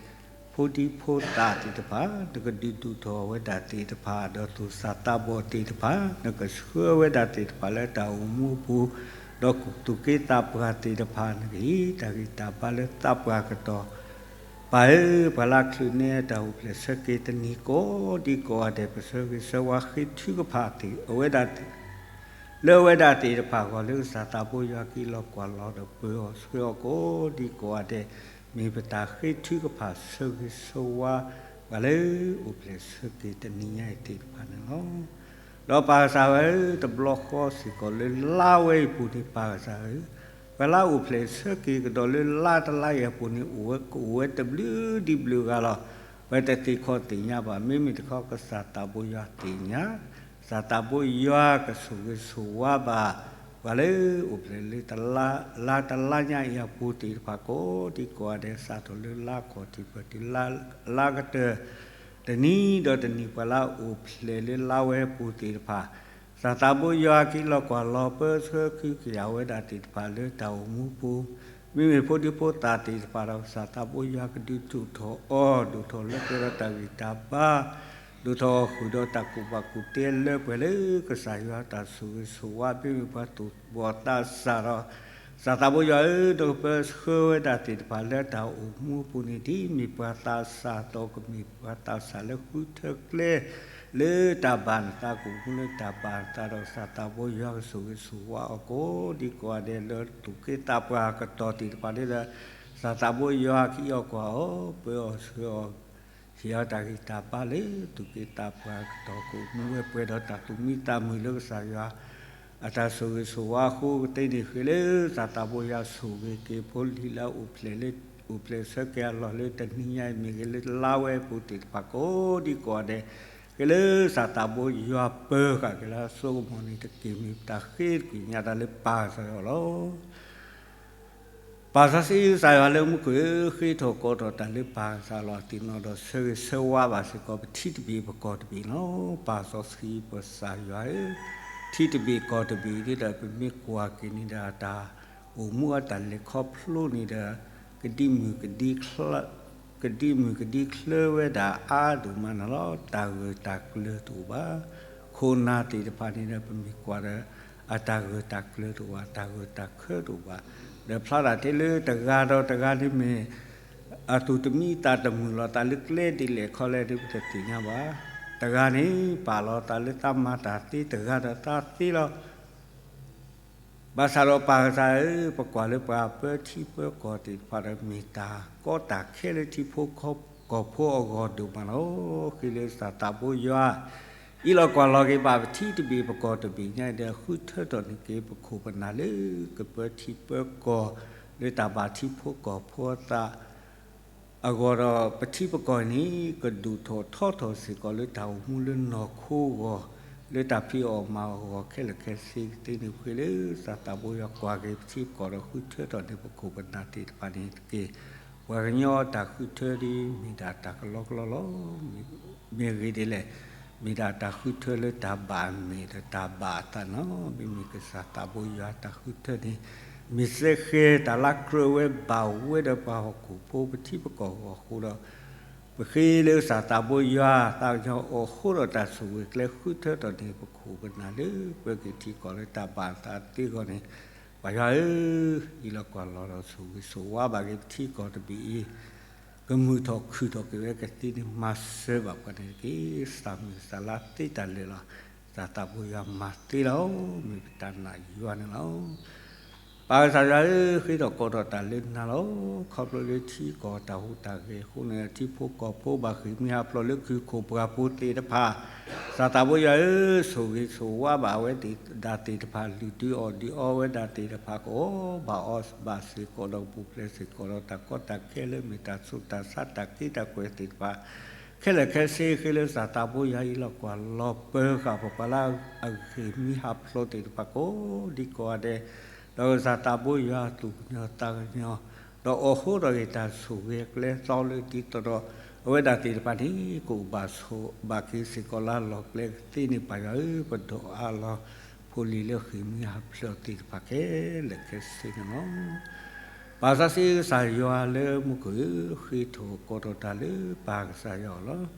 ဖိဒံဖိသၣ်သ့ၣ်တဖၣ် နကဒုးဒိၣ်ထီၣ်ဝဲဒၣ်သ့ၣ်တဖၣ်, ဒီးသူၣ်စၢ်သးဘီၣ်သ့ၣ်တဖၣ် နကဆှၢဝဲဒၣ်သ့ၣ်တဖၣ်လၢတၢ်အိၣ်မူအပူၤ, ဒီးသူၣ်က့သးပှၢ်သ့ၣ်တဖၣ် နကဟ့ၣ်တၢ်ဂံၢ်တၢ်ဘါလၢသးပှၢ်ကတီၢ် ပၢ်ဧၢ, ပှၤလၢချုးန့ၢ်တၢ်အိၣ်ဖျဲၣ်ဆၢက့ၤတနံၤကိးဒံကိးဂၤဒဲး ပဆၢဂ့ၤဆၢဝါဃ့ထုကဖၣ်သ့ၣ်အဝဲဒၣ် လၢအဝဲဒၣ်သ့ၣ်တဖၣ်အဂီၢ် လၢကစၢ်သးဘိယွၤကဟ့ၣ်လီၤကွၢ်လီၤဒီးပၢအီၤဆှၢအီၤကိးဒံကိးဂၤဒဲး, မ့ၢ်ပတၢ်ဃ့ထုကဖၣ်ဆၢဂ့ၤဆၢဝါ ပှၤလၢအိၣ်ဖျဲၣ်ဆၢက့ၤတနံၤညါအံၤသ့ၣ်တဖၣ်န့ၣ်လီၤ. ဒီးပၢ်ကစၢ်ဧၢ, တဘျီဃီစ့ၢ်ကီးလၢလါဝဲအံၤပူၤန့ၣ် ပၢ်ကစၢ်ဧၢ, ပှၤလၢအိၣ်ဖျဲၣ်ဆၢက့ၤကဒီးလၢလါတလါအံၤအပူၤန့ၣ် အိၣ်ဝဲကအိၣ်ဝဲတဘျုးဒံးဘျုးဂၤလီၤ. ပတသ့ၣ်ခီသ့ၣ်ညါဘၣ်. မ့မ့ၢ်တခီ ကစၢ်သးဘိယွၤသ့ၣ်ညါ, ကစၢ်သးဘိယွၤကဆိၣ်ဂ့ၤဆိၣ်ဝါဘၣ် ပှၤလၢအိၣ်ဖျဲၣ်လၢ လါတလါညါအံၤအပူၤသ့ၣ်တဖၣ်ကိးဒံကိးဂၤဒဲး စးထီၣ်လၢလါခီၣ်ထံး ပတုၤလါကတၢၢ် တနံၤဒီးတနံၤ ပှၤလၢအအိၣ်ဖျဲၣ်လၢလါဝဲအပူၤသ့ၣ်တဖၣ်, ကစၢ်သးဘိယွၤကဟ့ၣ်လီၤကွၢ်လီၤပၢဆှၢကဟုကယာ်ဝဲဒၣ်သ့ၣ်တဖၣ်လၢတၢ်အိၣ်မူပူၤ, မ့မ့ၢ်ဖိဒံဖိသၣ်သ့ၣ်တဖၣ်ဒီး ကစၢ်သးဘိယွၤကဒုးဒိၣ်ထီၣ်အီၤ, ဒိၣ်ထီၣ်လၢပှဲၤဒီးတၢ်ဂံၢ်တၢ်ဘါ, ဒိၣ်ထီၣ်အီၤဃုာ်ဒီးတၢ်ကူၣ်ဘၣ်ကူၣ်သ့လၢပှဲၤလၢ ကစၢ်ယွၤတၢ်ဆိၣ်ဂ့ၤဆိၣ်ဝါ မ့မ့ၢ်ပှၤသူၣ်ဘီၣ်သးစၢ်ဒီး ကစၢ်သးဘိယွၤဧၢ, နကပၢဆှၢဝဲဒၣ်သ့ၣ်တဖၣ်လၢတၢ်အိၣ်မူအပူၤန့ၣ် ဒ်မ့ၢ်ပှၤသးစၢ်အသိး ကမ့ၢ်ပှၤသးစၢ်လၢဃုထၢကျဲ လၢတၢ်ဘၣ်နသး ကအိၣ်မူလၢတၢ်ဘၣ်နသးဒီး ကစၢ်သးဘိယွၤကဆိၣ်ဂ့ၤဆိၣ်ဝါအီၤကိးဒံကိးဂၤဒဲး လၢသူၣ်က့သးပှၢ်ကတီၢ်သ့ၣ်တဖၣ်လၢ ကစၢ်သးဘိယွၤကဟ့ၣ်အီၤကွၢ်အီၤ ပၢအီၤဆှၢအီၤ ဟ့ၣ်အီၤတၢ်ဂံၢ်တၢ်ဘါလၢသူၣ်က့သးပှၢ်ကတီၢ် ကအိၣ်မူဝဲပှဲၤဒီးတၢ်သူၣ်မံသးမုာ်လၢကစၢ်ယွၤ အတၢ်ဆိၣ်ဂ့ၤဆိၣ်ဝါအဃိ ကသ့န့ၣ်ဃ့လၢ ကစၢ်သးဘိယွၤဆိၣ်ဂ့ၤက့ၤဖိလံၤလၢအအိၣ်ဖျဲၣ်လၢ အိၣ်ဖျဲၣ်ဆၢက့ၤအလီၢ်လၢတနံၤညါအံၤ မ့ၢ်ဂ့ၤလၢလါဝဲအပူၤသ့ၣ်တဖၣ်ကိးဒံကိးဂၤဒဲး ဃ့လၢကစၢ်သးဘိယွၤပၢဃာ်က့ၤလၢအစိကမီၤန့ၣ်တက့ၢ် မ့ၢ်ပတၢ်ဃ့တကွံာ်ညါတၢ်လၢပၢ်ကစၢ်ယွၤလီၤ. ပၢ်စီဆှံကစၢ်ယွၤလၢမူခိၣ်ဧၢ, ဃ့ထီၣ်ကိးထီၣ်တၢ်လၢပၢ်ကစၢ်လီၤတံၢ်နီၢ်ဒီးဆၢဂ့ၤဆၢဝါဘၣ်စ့ၢ်ကီး ပထံတဘ့ၣ်ပကီၢ်တဘ့ၣ်လီၤ. ပၢ်စီဆှံပကစၢ်ယွၤဧၢ, ထံတဘ့ၣ်ကီၢ်တဘ့ၣ်ဒ်ဒီး ပမ့ၢ်ကွၢ်က့ၤန့ၣ်ဒီး တၢ်အိၣ်မူအတၢ်လဲၤခီဖျိန့ၣ်ဒီး ကဒံမုၢ်ကဒံချၢ ကဒံမုၢ်ကဒံချၢဝဲဒၣ်အါဒိၣ်မးန့ၣ်လီၤ. တၢ်ဂၢၢ်တၢ်ကျၢၤတအိၣ်ဘၣ်. ခိၣ်နၢ်သ့ၣ်တဖၣ်န့ၣ်ဒီး ပမ့ၢ်ကွၢ်ဒီး အတၢ်ဂၢၢ်တၢ်ကျၢၤတအိၣ်ဘၣ်, တၢ်ဂၢၢ်တၢ်ကျၢၤတအိၣ်ဘၣ်. ဒီးဖျါဒၣ်ထဲလၢတဂၤဒီးတဂၤန့ၣ်မ့ၢ် အသူၣ်တမံသးတမုာ်လီၤသးလၢကျဲဒ်လဲၣ်ခီလဲၣ်ဒီး ပတသ့ၣ်ညါဘၣ်. တဂၤန့ၣ် ပာ်လီၤသးလၢသးမၤတၢ်သ့, တဂၤဒီးသးသ့လီၤ. ဘၣ်ဆၣ်ဒီးပၢ်ကစၢ်ဧၢ, ပကွၢ်လၢပှၤပၢထံပၢကီၢ်သ့ၣ်တဖၣ်ဒီး မ့ၢ်တၢ်ကီတၢ်ခဲလၢထံဖိကီၢ်ဖိအဂီၢ်ဒိၣ်မးလီၤ. ဃ့လၢကစၢ်သးဘိယွၤ အ့ၣ်လိာ်ကွၢ်လီၤက့ၤဘၣ်ပထံတဘ့ၣ်ပကီၢ်တဘ့ၣ်ညါအံၤဒီး ဃုထၢထီၣ်န့ၢ်က့ၤပခိၣ်ပနၢ်လၢကပၢထံပၢကီၢ် လၢတၢ်ဘၣ်ထံဖိကီၢ်ဖိအသး အဂီၢ်ဒီး ပထံပကီၢ်န့ၣ် ကဒိၣ်ထီၣ်ထီထီၣ်စ့ၢ်ကီးလၢတၢ်အိၣ်မူလၢနီၢ်ခိအဂီၢ်, လၢတၢ်ဖံးအီၣ်မၤအီၣ်အဂီၢ်ခဲလၢာ်ခဲဆ့ကသ့န့ၣ် ပဃ့လၢသးသးဘိယွၤကွၢ်က့ၤပထံပကီၢ်ဒီးဃုထၢထီၣ်န့ၢ်ပခိၣ်ပနၢ်သ့ၣ်တဖၣ်န့ၣ်တက့ၢ်. ပှၤကညီတၢ်ဃုထၢဒ်မ့ၢ်ဒၣ်တၢ်ကလီကလီလီၤ. မ့ၢ်ဂ့ၢ်ဒ်လဲၣ်, မ့ၢ်ဒၣ်တၢ်ဃုထၢလၢတၢ်ဘၣ်အမဲာ်ဒီးတၢ်ဘၣ်အသးန့ၣ်လီၤ. မ့မ့ၢ်ကစၢ်သးဘိယွၤတၢ်ဃုထၢန့ၣ် မ့ၢ်စ့ၢ်ကီးတၢ်လၢကြၢးဝဲဘၣ်ဝဲဒီးပှၤဟီၣ်ခိၣ်ဖိပထံပကီၢ်အဂီၢ်အဃိဒီး ပဃ့လၢကစၢ်သးဘိယွၤသးကညီၤအိၣ်ဃိဒီးတၢ်ဆိၣ်ဂ့ၤကျဲ ဃုထၢထီၣ်န့ၢ်ပခိၣ်ပနၢ်လၢပှဲၤက့ၤထံကီၢ်လၢတၢ်ဘၣ်အသးသ့အဂီၢ်န့ၣ်, ပၢ်ယွၤဧၢ, အံးလီၤကွၢ်လီၤဒီးဆိၣ်ဂ့ၤဆိၣ်ဝါဘၣ်က့ၤပထံကီၢ်တဘ့ၣ်အံၤ, ကမုာ်ထီၣ်ခုၣ်ထီၣ်က့ၤဝဲကသ့န့ၣ် မၤစၢၤဘၣ်ပှၤန့ၣ်တက့ၢ်. သးမုာ်သးလၤသ့တၢ်လၢာ်လီၤ. ကစၢ်သးဘိယွၤမၤသ့လီၤ. မ့ၢ်ပတၢ်နာ်ယွၤန့ၣ်လီၤ. ပၢ်ကစၢ်ယွၤဧၢ, ဃ့ထီၣ်ကိးထီၣ်တၢ်လၢနၤလီၤ. ခီဖျိလၢထံကီၢ်တၢ်ဟူးတၢ်ဂဲၤအဃိန့ၣ် ထံဖိကီၢ်ဖိဘၣ်ဃ့ၢ်မှံဟးဖျိးလၢကုၢ်ခိၣ်ပှၢ်ဖိသ့ၣ်တဖၣ်, ကစၢ်သးဘိယွၤဧၢ, ဆိၣ်ဂ့ၤဆိၣ်ဝါဘၣ်ဝဲဒၣ်သ့ၣ်တဖၣ်, လုၢ်ဒုးအီၣ်ဒုးအီဝဲဒၣ်သ့ၣ်တဖၣ် ကအီၣ်ဘၣ်အီဘၣ်စ့ၢ်ကီးဒီး ပူၤဖျဲးစ့ၢ်ကီးဒီးတၢ်ကီတၢ်ခဲလၢမ့ၢ်တၢ်ဆူးတၢ်ဆါတၢ်က့တၢ်ကွဲးသ့ၣ်တဖၣ် ခဲလၢာ်ခဲဆ့ ဃ့လၢကစၢ်သးဘိယွၤအံးလီၤကွၢ်လီၤ ပၢၤဃာ်ပပှၤလၢအဂ့ၢ်မံဟးဖျိးသ့ၣ်တဖၣ်ကိးဒံကိးဂၤဒဲး, ဒီးကစၢ်သးဘိယွၤသူၣ်ကညီၤသးကညီၤ, ဒီးအိၣ်ဃိဒီးဂ့ၤတၢ်ဆိၣ်ဂ့ၤအကျဲသီလၢဒ်သိးဒီး အဝဲဒၣ်သ့ၣ်တဖၣ်န့ၣ် ကအိၣ်ဘၣ်ဆိးဘၣ်က့ၤစ့ၢ်ကီးလၢလီၢ်ကျဲကသ့န့ၣ် ပၢ်ယွၤဧၢ, ပဒိးအါလီၤဖိလံၤလၢဃ့ၢ်မှံဟးဖျိးသ့ၣ်တဖၣ်ခဲလၢာ်ခဲဆ့န့ၣ်လီၤ. ပၢ်စီဆှံကစၢ်ယွၤလၢမူခိၣ်ဧၢ, ဃ့ထီၣ်ကိးထီၣ်တၢ်လၢပၢ်ကစၢ်ယွၤအအိၣ်လီၤ.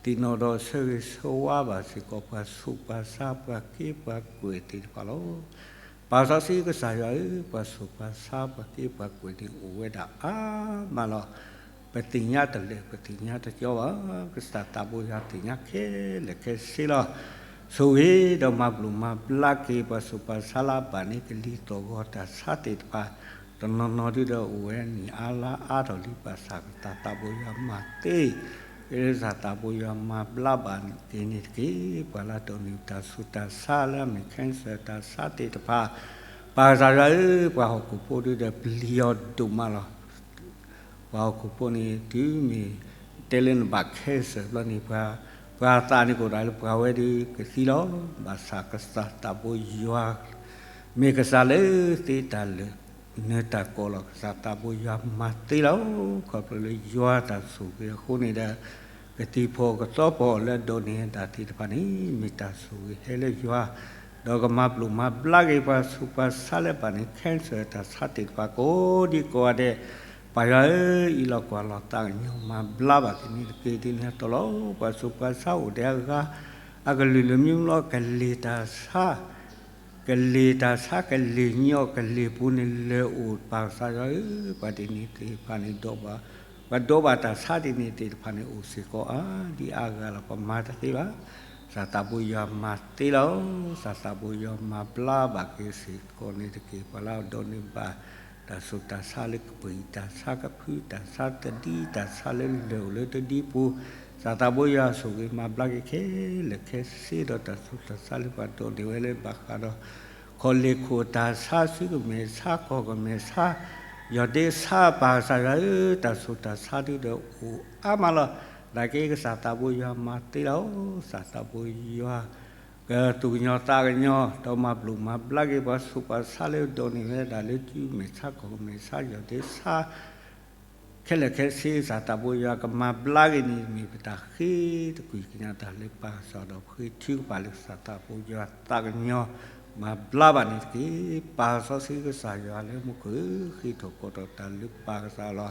သ့ၣ်နီၣ်ဒီးဆၢဂ့ၤဆၢဝါဘၣ်စ့ၢ်ကီးပှၤဆူးပှၤဆါပှၤက့ပှၤကွဲးသ့ၣ်တဖၣ်လီၤ. ပၢ်စီဆှံကစၢ်ယွၤဧၢ, ပှၤဆူးပှၤဆါပှၤက့ပှၤကွဲးန့ၣ်အိၣ်ဝဲဒၣ်အါမးလီၤ. ပသ့ၣ်ညါတလၢာ် ပသ့ၣ်ညါတကၠီဘၣ်, ကစၢ်သးဘိယွၤသ့ၣ်ညါခဲလၢာ်ခဲဆ့လီၤ. ဆိၣ်ဂ့ၤဒီးမၤဘျိးမၤဘျါက့ၤပှၤဆူးပှၤဆါလၢအဘၣ်န့ၢ်ကလံၤသီၣ်ဂီၤတၢ်ဆါသ့ၣ်တဖၣ်, တနီၤနီၤဒုဒီးအိၣ်ဝဲနံၣ်အါလါအါထီၣ်လံ ဘၣ်ဆၣ်ကစၢ်သးဘိယွၤမၤသ့ ကစၢ်သးဘိယွၤမၤဘျါဘၣ်က့ၤန့ၣ်တက့ၢ်. ပှၤလၢအဒိးန့ၢ်တၢ်ဆူးတၢ်ဆါလၢအမ့ၢ် cancer တၢ်ဆါသ့ၣ်တဖၣ်, ပၢ်ကစၢ်ယွၤဧၢ, ပှၤဟီၣ်ခိၣ်ဖိဒုဒီးပျံၤအီၤဒိၣ်မးလီၤ. ပှၤဟီၣ်ခိၣ်ဖိန့ၣ် တုၤမ့ၢ်တဲလၢနဘၣ် cancer ဘျီန့ၣ် ပှၤ ပှၤသးန့ၣ်ကအိၣ်ဒၣ်လၢပှၤဝဲဒုးကသံလီၤ. ဘၣ်ဆၣ်ကစၢ်သးဘိယွၤ မ့ၢ်ကစၢ်လၢသ့တၢ်လၢာ် နၢၤတၢ်ကီးလီၤ. ကစၢ်သးဘိယွၤမၤသ့လီၤ. ခီဖျိလၢယွၤတၢ်ဆိၣ်ဂ့ၤအဃိန့ၣ်ဒီး ကသံၣ်ဖိကသီဖိလၢအဒိးန့ၢ်တၢ်သ့ၣ်တဖၣ်န့ၣ် မ့ၢ်တၢ်ဆိၣ်ဂ့ၤဟဲလၢယွၤ, ဒီးကမၤဘျိးမၤဘျါက့ၤပှၤဆူးပှၤဆါလၢအဘၣ်န့ၢ် cancer တၢ်ဆါသ့ၣ်တဖၣ်ကိးဒံကိးဂၤဒဲး, ပၢ်ယွၤဧၢ, အံးလီၤကွၢ်လီၤသးကညီၤမၤဘျါဘၣ်က့ၤန့ၣ်တက့ၢ်. ဒ်န့ၣ်အသိးလီၤ. ပှၤဆူးပှၤဆါအိၣ်ဒံးအဂၤ အကလုာ်လုာ်မံလီၤ ကလ့ၢ်တၢ်ဆါ ကလ့ၢ်တၢ်ဆါ ကလ့ၢ်ညီ ကလ့ၢ်ပူၤန့ၣ်လၢာ်အိၣ် ပၢ်ကစၢ်ယွၤဧၢ, ပှၤဒ်န့ၣ်သ့ၣ်တဖၣ်န့ၣ် ပှၤဒိးဘၣ်တၢ်ဆါဒ်န့ၣ်သ့ၣ်တဖၣ်န့ၣ် အိၣ်စ့ၢ်ကီးအါဒံးအါဂၤလီၤ. ပမၤတသ့ဘၣ်. ကစၢ်သးဘိယွၤမၤသ့လီၤ. ကစၢ်သးဘိယွၤမၤဘျါဘၣ်က့ၤစ့ၢ်ကီးန့ၣ်တက့ၢ်. ပှၤလၢအဒိးန့ၢ်ဘၣ် တၢ်ဆူးတၢ်ဆါလၢကပှ့ၤတၢ်ဆါကဖု တၢ်ဆါသဒံ တၢ်ဆါလၢလၢာ်အိၣ်လၢသဒံပူၤ, ကစၢ်သးဘိယွၤဆိၣ်ဂ့ၤမၤဘျါက့ၤခဲလၢာ်ခဲဆ့ဒီး တၢ်ဆူးတၢ်ဆါလၢပှၤဒိးန့ၢ်ဝဲလၢဘၣ်ဃးဒီး ခီၣ်လ့ၢ်ခိၣ်တၢ်ဆါ စုကမဲာ်ဆါ ကီၢ်ကမဲာ်ဆါ ယီၢ်ဒ့ဆါ ပၢ်ကစၢ်ယွၤဧၢ, တၢ်ဆူးတၢ်ဆါဒုဒီးအိၣ်အါမးလီၤ. နာ်က့ကစၢ်သးဘိယွၤမၤသ့လီၤ. ကစၢ်သးဘိယွၤ ကသူၣ်ကညီၤသးကညီၤ ဒီးမၤဘျိးမၤဘျါက့ၤပှၤဆူးပှၤဆါလၢဒိးန့ၢ်ဝဲဒၣ်လၢစုမဲာ်ဆါ ကီၢ်မဲာ်ဆါ ယီၢ်ဒ့ဆါ ခဲလၢာ်ခဲဆ့ ကစၢ်သးဘိယွၤကမၤဘျါက့ၤန့ၣ် မ့ၢ်ပတၢ်ဃ့တကွံာ်ကညးတၢ်လၢပၢ်ကစၢ်ဒီး ပဃ့ထုကဖၣ်လၢကစၢ်သးဘိယွၤသးကညီၤ မၤဘျါဘၣ်န့ၣ်တက့ၢ်. ပၢ်စီဆှံကစၢ်ယွၤလၢမူခိၣ်ဧၢ, ဃ့ထီၣ်ကိးထီၣ်တၢ်လၢပၢ်ကစၢ်လီၤ.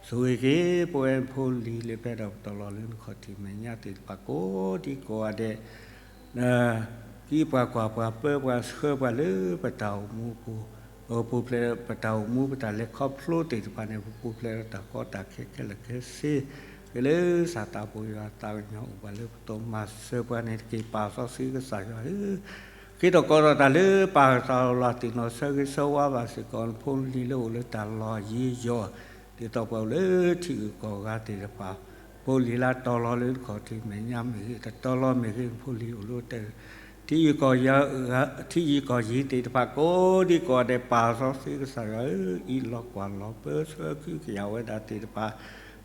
ဆိၣ်ဂ့ၤက့ၤပဝဲဖိလံၤလၢဖဲဒီးပတီၢ်လီၤလၢနခီၣ်ထံးမဲာ်ညါသ့ၣ်တဖၣ်ကိးဒံကိးဂၤဒဲး ကံပှၤကွၢ်ပှၤပၢပှၤဆှၢပှၤလၢပတၢ်အိၣ်မူပူၤ, ပူၤဖျဲးပတၢ်အိၣ်မူပတၢ်လဲၤခီဖျိသ့ၣ်တဖၣ်န့ၣ် ပပူၤဖျဲးဒီးတၢ်ကီတၢ်ခဲခဲလၢာ်ခဲဆ့, က့ၤလၢကစၢ်သးဘိယွၤသးကညီၤအိၣ်ပှၤလၢပတီၢ်မၤစၢၤပှၤန့ၣ်တက့ၢ်. ပၢ်စီဆှံကစၢ်ယွၤဧၢ, ဃ့ထီၣ်ကိးထီၣ်တၢ်လၢပၢ်ကစၢ်လီၤ. သ့ၣ်နီၣ်ဆၢဂ့ၤဆၢဝါဘၣ်စ့ၢ်ကီး နဖိနလံၤလၢအိၣ်လၢတၢ်လီၢ်ယံၤယီၢ် ဒ်သိးပှၤအိၣ်လၢထံဂုၤကီၢ်ဂၤသ့ၣ်တဖၣ်, ဖိလံၤလၢတီၤလီၤလၢနခီၣ်ထံးမဲာ်ညါမ့ၢ်ဂ့ၤ, တတီၤလီၤမ့ၢ်ဂ့ၤ, နဖိလံၤအိၣ်လၢ ထံယံၤကီၢ်ယံၤသ့ၣ်တဖၣ်ကိးဒံကိးဂၤဒဲး ပၢ်စီဆှံကစၢ်ယွၤဧၢ, အံးလီၤကွၢ်လီၤပၢဆှၢခုကယာ်ဝဲဒၣ်သ့ၣ်တဖၣ်,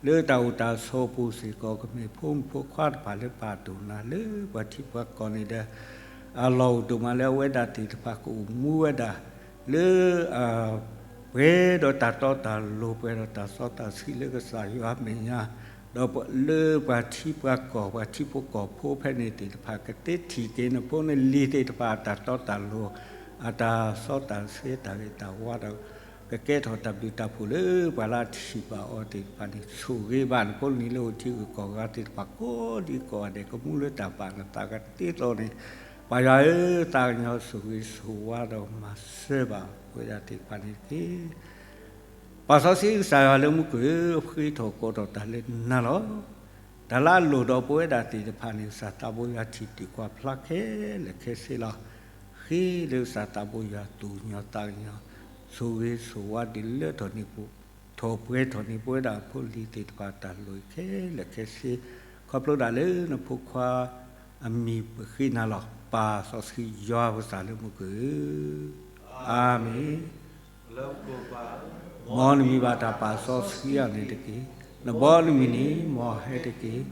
လၢတၢ်အိၣ်တၢ်ဆိးပူၤစ့ၢ်ကီး ကမ့ၢ်ဖိမုၣ်ဖိခွါတဖၣ်လၢပာ်ဒိၣ်နၤလၢပှၤထံပှၤကီၢ်န့ၣ်ဒီး အလီၢ်အိၣ်ဒိၣ်မးလၢအဝဲဒၣ်သ့ၣ်တဖၣ်ကအိၣ်မူဝဲဒၣ် လၢ ပှဲၤဒီးတၢ်တီတၢ်လိၤ ပှဲၤဒီးတၢ်စီတၢ်ဆှံလၢကစၢ်ယွၤအမဲာ်ညါ, ဒီးလၢပှၤထံပှၤကီၢ် ပှၤထံဖိကီၢ်ဖိဖဲန့ၣ်သ့ၣ်တဖၣ် ကသ့ထံၣ်က့ၤနဖိနလံၤသ့ၣ်တဖၣ်အတၢ်တီတၢ်လိၤ အတၢ်စီတၢ်ဆှံ တၢ်ဂ့ၤတၢ်ဝါဒီး ကကဲထီၣ်တၢ်ဘျုးတၢ်ဖှိၣ်လၢပှၤလၢအထံၣ်ဘၣ်အီၤသ့ၣ်တဖၣ်န့ၣ် ဆိၣ်ဂ့ၤဘၣ်နဖိနလံၤလၢအိၣ်ထံဂုၤကီၢ်ဂၤသ့ၣ်တဖၣ်ကိးဒံကိးဂၤဒဲး ကမူလၢတၢ်ဘၣ်နသးကသ့အသိးန့ၣ် ပၢ်ယွၤဧၢ သးကညီၤဆိၣ်ဂ့ၤဆိၣ်ဝါဒီးမၤစၢၤဘၣ်ပဝဲဒၣ်သ့ၣ်တဖၣ်န့ၣ်တက့ၢ်. ပၢ်စီဆှံကစၢ်ယွၤလၢမူခိၣ်ဧၢ, ဃ့ထီၣ်ကိးထီၣ်တၢ်လၢနၤလီၤ. တၢ်လၢအလိၣ်ဒီးပဝဲဒၣ်သ့ၣ်တဖၣ်န့ၣ် ကစၢ်သးဘိယွၤထံၣ်တုၤကွၢ်ဖျါခဲလၢာ်ခဲဆ့လီၤ. ဃ့လၢကစၢ်သးဘိယွၤသူၣ်ကညီၤသးကညီၤ ဆိၣ်ဂ့ၤဆိၣ်ဝါဒုးလၢထီၣ်န့ၢ်ပှၤ ထီၣ်ပှဲၤထီၣ်န့ၢ်ပဝဲဒၣ်ဖိလံၤသ့ၣ်တဖၣ်တၢ်လိၣ်ခဲလၢာ်ခဲဆ့ ခီဖျိဒၣ်လၢနဖိခွါအမံၤပဃ့နၤလီၤ. ပၢ်စီဆှံယွၤပကစၢ်လၢမူခိၣ်ဧၢ, အၤမ့ၣ်. မ်နမံၤဘၣ်တၢ်ပၢ်စီဆှံအီၤန့ၣ်တက့ၢ်. နဘီနမုၢ်န့ၣ်မ်ဟဲတက့ၢ်.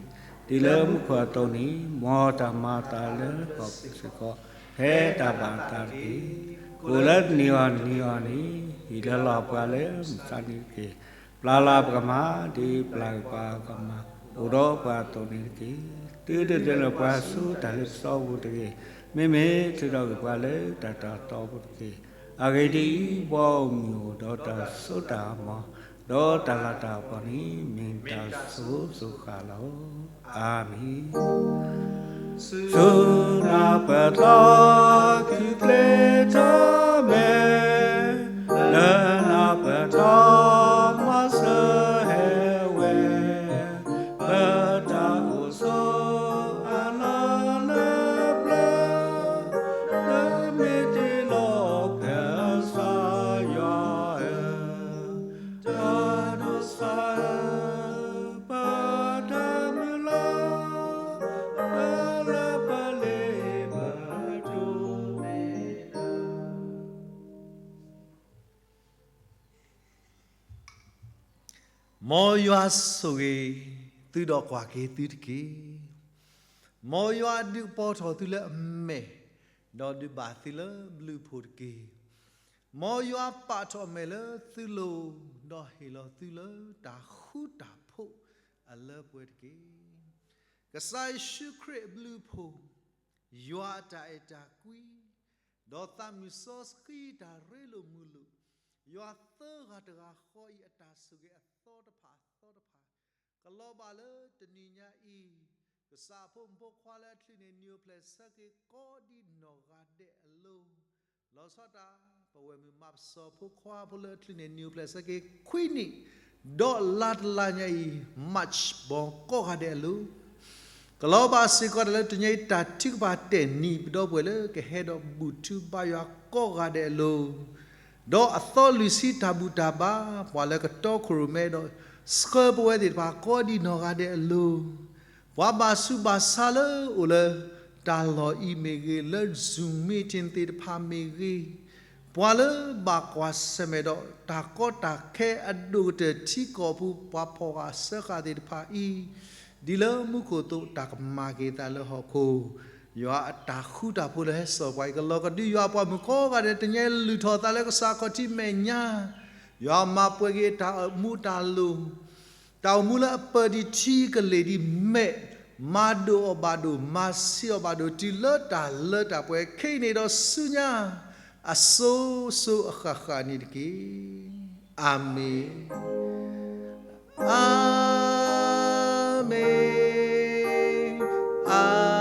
တုၤလၢမူခိၣ်အသိးန့ၣ် မ်တၢ်မၤအသးလၢပှၤစ့ၢ်ကီး ဖဲတၢ်ဘၣ်အသးတက့ၢ်. ကအိၣ်လၢနံၤအီၤနံၤအီၤန့ၣ် ဟ့ၣ်လီၤပှၤလၢမုၢ်ဆါနံၤတက့ၢ်. ပျၢ်လီၤပကမၤ ဒ်ပျၢ်ကပၤကမၤ အိၣ်ဒီးပှၤအသိးန့ၣ်တက့ၢ်. သုတဒုးလၢပှၤဆူတၢ်လ့ပစီပူၤတဂ့ၤ. မ့မ့ၢ်ထုးထီၣ်ကွံာ်ပှၤလၢတၢ်တတီပူၤတက့ၢ်. အဂ့ၢ်ဒ်အံၤ, ဘီအမုၢ်အိၣ်ဒီးတၢ်စိတၢ်ကမီၤ, ဒီးတၢ်လၤတၢ်ကပီၤန့ၣ် မ့ၢ်တၢ်စိၤစိၤဃာ်လီၤ. အၤမ့ၣ်. ဆူနၤပၢၢ်သီ ခုၣ်ကျ့ထီၣ်မဲာ်, လၢနၤပၢၢ်ထီၣ်မၤစၢၤဟဲဝဲ, ပတၢ်အိၣ်ဆိးအလီၢ်လၢပျၢၤ, လၢမ့ၢ်တ့လီၤဖဲကစၢ်ယွၤဧၢ, တၢ်ဒိးစၢ်ဧၢ, ပတၢ်မုၢ်လၢ်, ပလၢပလ့ပတိၢ်န့ၣ်လီၤ. မ်ယွၤဆိၣ်ဂ့ၤသုဒီးကွၢ်က့ၤသုတက့ၢ်. မ်ယွၤဒုးကပီၤထီၣ်သုလၢအမဲာ်, ဒီးဒုးဘၣ်သုလၢဘျုးအဖှိၣ်တက့ၢ်. မ်ယွၤပာ်ထီၣ်အမဲာ်လၢသုလိၤ, ဒီးဟ့ၣ်လီၤသုလၢတၢ်ဃူတၢ်ဖိးအလၢပှဲၤတက့ၢ်. ကစၢ်ယ့ၣ်ၡူးခရံာ်အဘျုးအဖှိၣ်, ယွၤအတၢ်အဲၣ်တၢ်ကွံ, ဒီးသးမုၢ်စီဆှံတၢ်ရ့လိာ်မုာ်လိာ်, ယွၤသၢဂၤတဂၤဃီအံၤအတၢ်ဆိၣ်ဂ့ၤအသီတဖၣ်အသီတဖၣ်, ကလီၤဘၣ်လၢတနံၤညါအံၤ, ကစၢ်အဖိမုၣ်ဖိခွါလၢအချုးန့ၢ်နံၤအိၣ်ဖျဲၣ်ဆၢက့ၤကိးဒံနီၢ်ဂၤဒဲးအလိၤ, လီၤဆီဒၣ်တၢ် ပဝဲၢ်မုၣ်မၤပစီၤဖိခွါဖိလၢအချုးန့ၢ်နံၤအိၣ်ဖျဲၣ်ဆၢက့ၤခွံနံၣ်, ဒီးလါတလါညါအံၤ March ဘီကိးဂၤဒဲးအလိၤ, ကလီၤဘၣ်စ့ၢ်ကီးတၢ်လၢတနံၤညါအံၤ တၢ်ထုကဖၣ်တဲာ်နံၤ ပဒီပုၢ်ဝဲၢ်လၢကဟဲဒီးဘူၣ်ထီၣ်ဘါယွၤကိးဂၤဒဲးအလိၤ, ဒီးအသီလွံၢ်ဆံတၢ်ဘူၣ်တၢ်ဘါ ပှၤလၢကတီခိၣ်ရိၣ်မဲဒီး ဆှၢပဝဲသ့ၣ်တဖၣ်ကိးဒံနီၢ်ဂၤဒဲးအလိၤ, ပှၤဘၣ်ဆူးဘၣ်ဆါလၢအိၣ်လၢတၢ်လီၢ်အံၤမ့ၢ်ဂ့ၤ, လၢ Zoom meeting သ့ၣ်တဖၣ်မ့ၢ်ဂ့ၤ, ပှၤလၢဘၣ်ကွၢ်ဆၢၣ်မဲာ်ဒီးတၢ်ကီတၢ်ခဲအဒိၣ်ကတၢၢ်ထံကီၢ်ပူၤ ပှၤဖီၣ်ဃာ်စၢဃာ်သ့ၣ်တဖၣ်အံၤ, ဒ်လၢမူခိၣ်အသိးတၢ်ကမၤက့ၤသးလၢဟီၣ်ခိၣ်, ယွၤအတၢ်ဃူတၢ်ဖိးလၢဟဲစိာ်ပှၤအံၤ ကလီၤကဒုယွၤအပှၤမုၣ်ကိးဂၤဒဲး တနံၤညါအံၤလုၢ်ထီၣ်သးလၢကစၢ်ခီၣ်ထံးမဲာ်ညါ, ယွၤမၤပှဲၤက့ၤတၢ်အိၣ်မူတၢ်လိၤ တၢ်အိၣ်မူလၢအပၢၢ်ဒံးထံကလ့ၢ်ဒံးမဲာ်, မၤဒိၣ်အီၤဘၣ်ဒိၣ် မၤဆံးအီၤဘၣ်ဒိၣ် တုၤလၢတၢ်လၢတၢ်ပှဲၤ ခဲအံၤန့ၣ်ဒီးဆူညါ အစိၤစိၤအဃၣ်ဃၣ်န့ၣ်တက့ၢ်. အၤမ့ၣ်, အၤမ့ၣ်, အၤ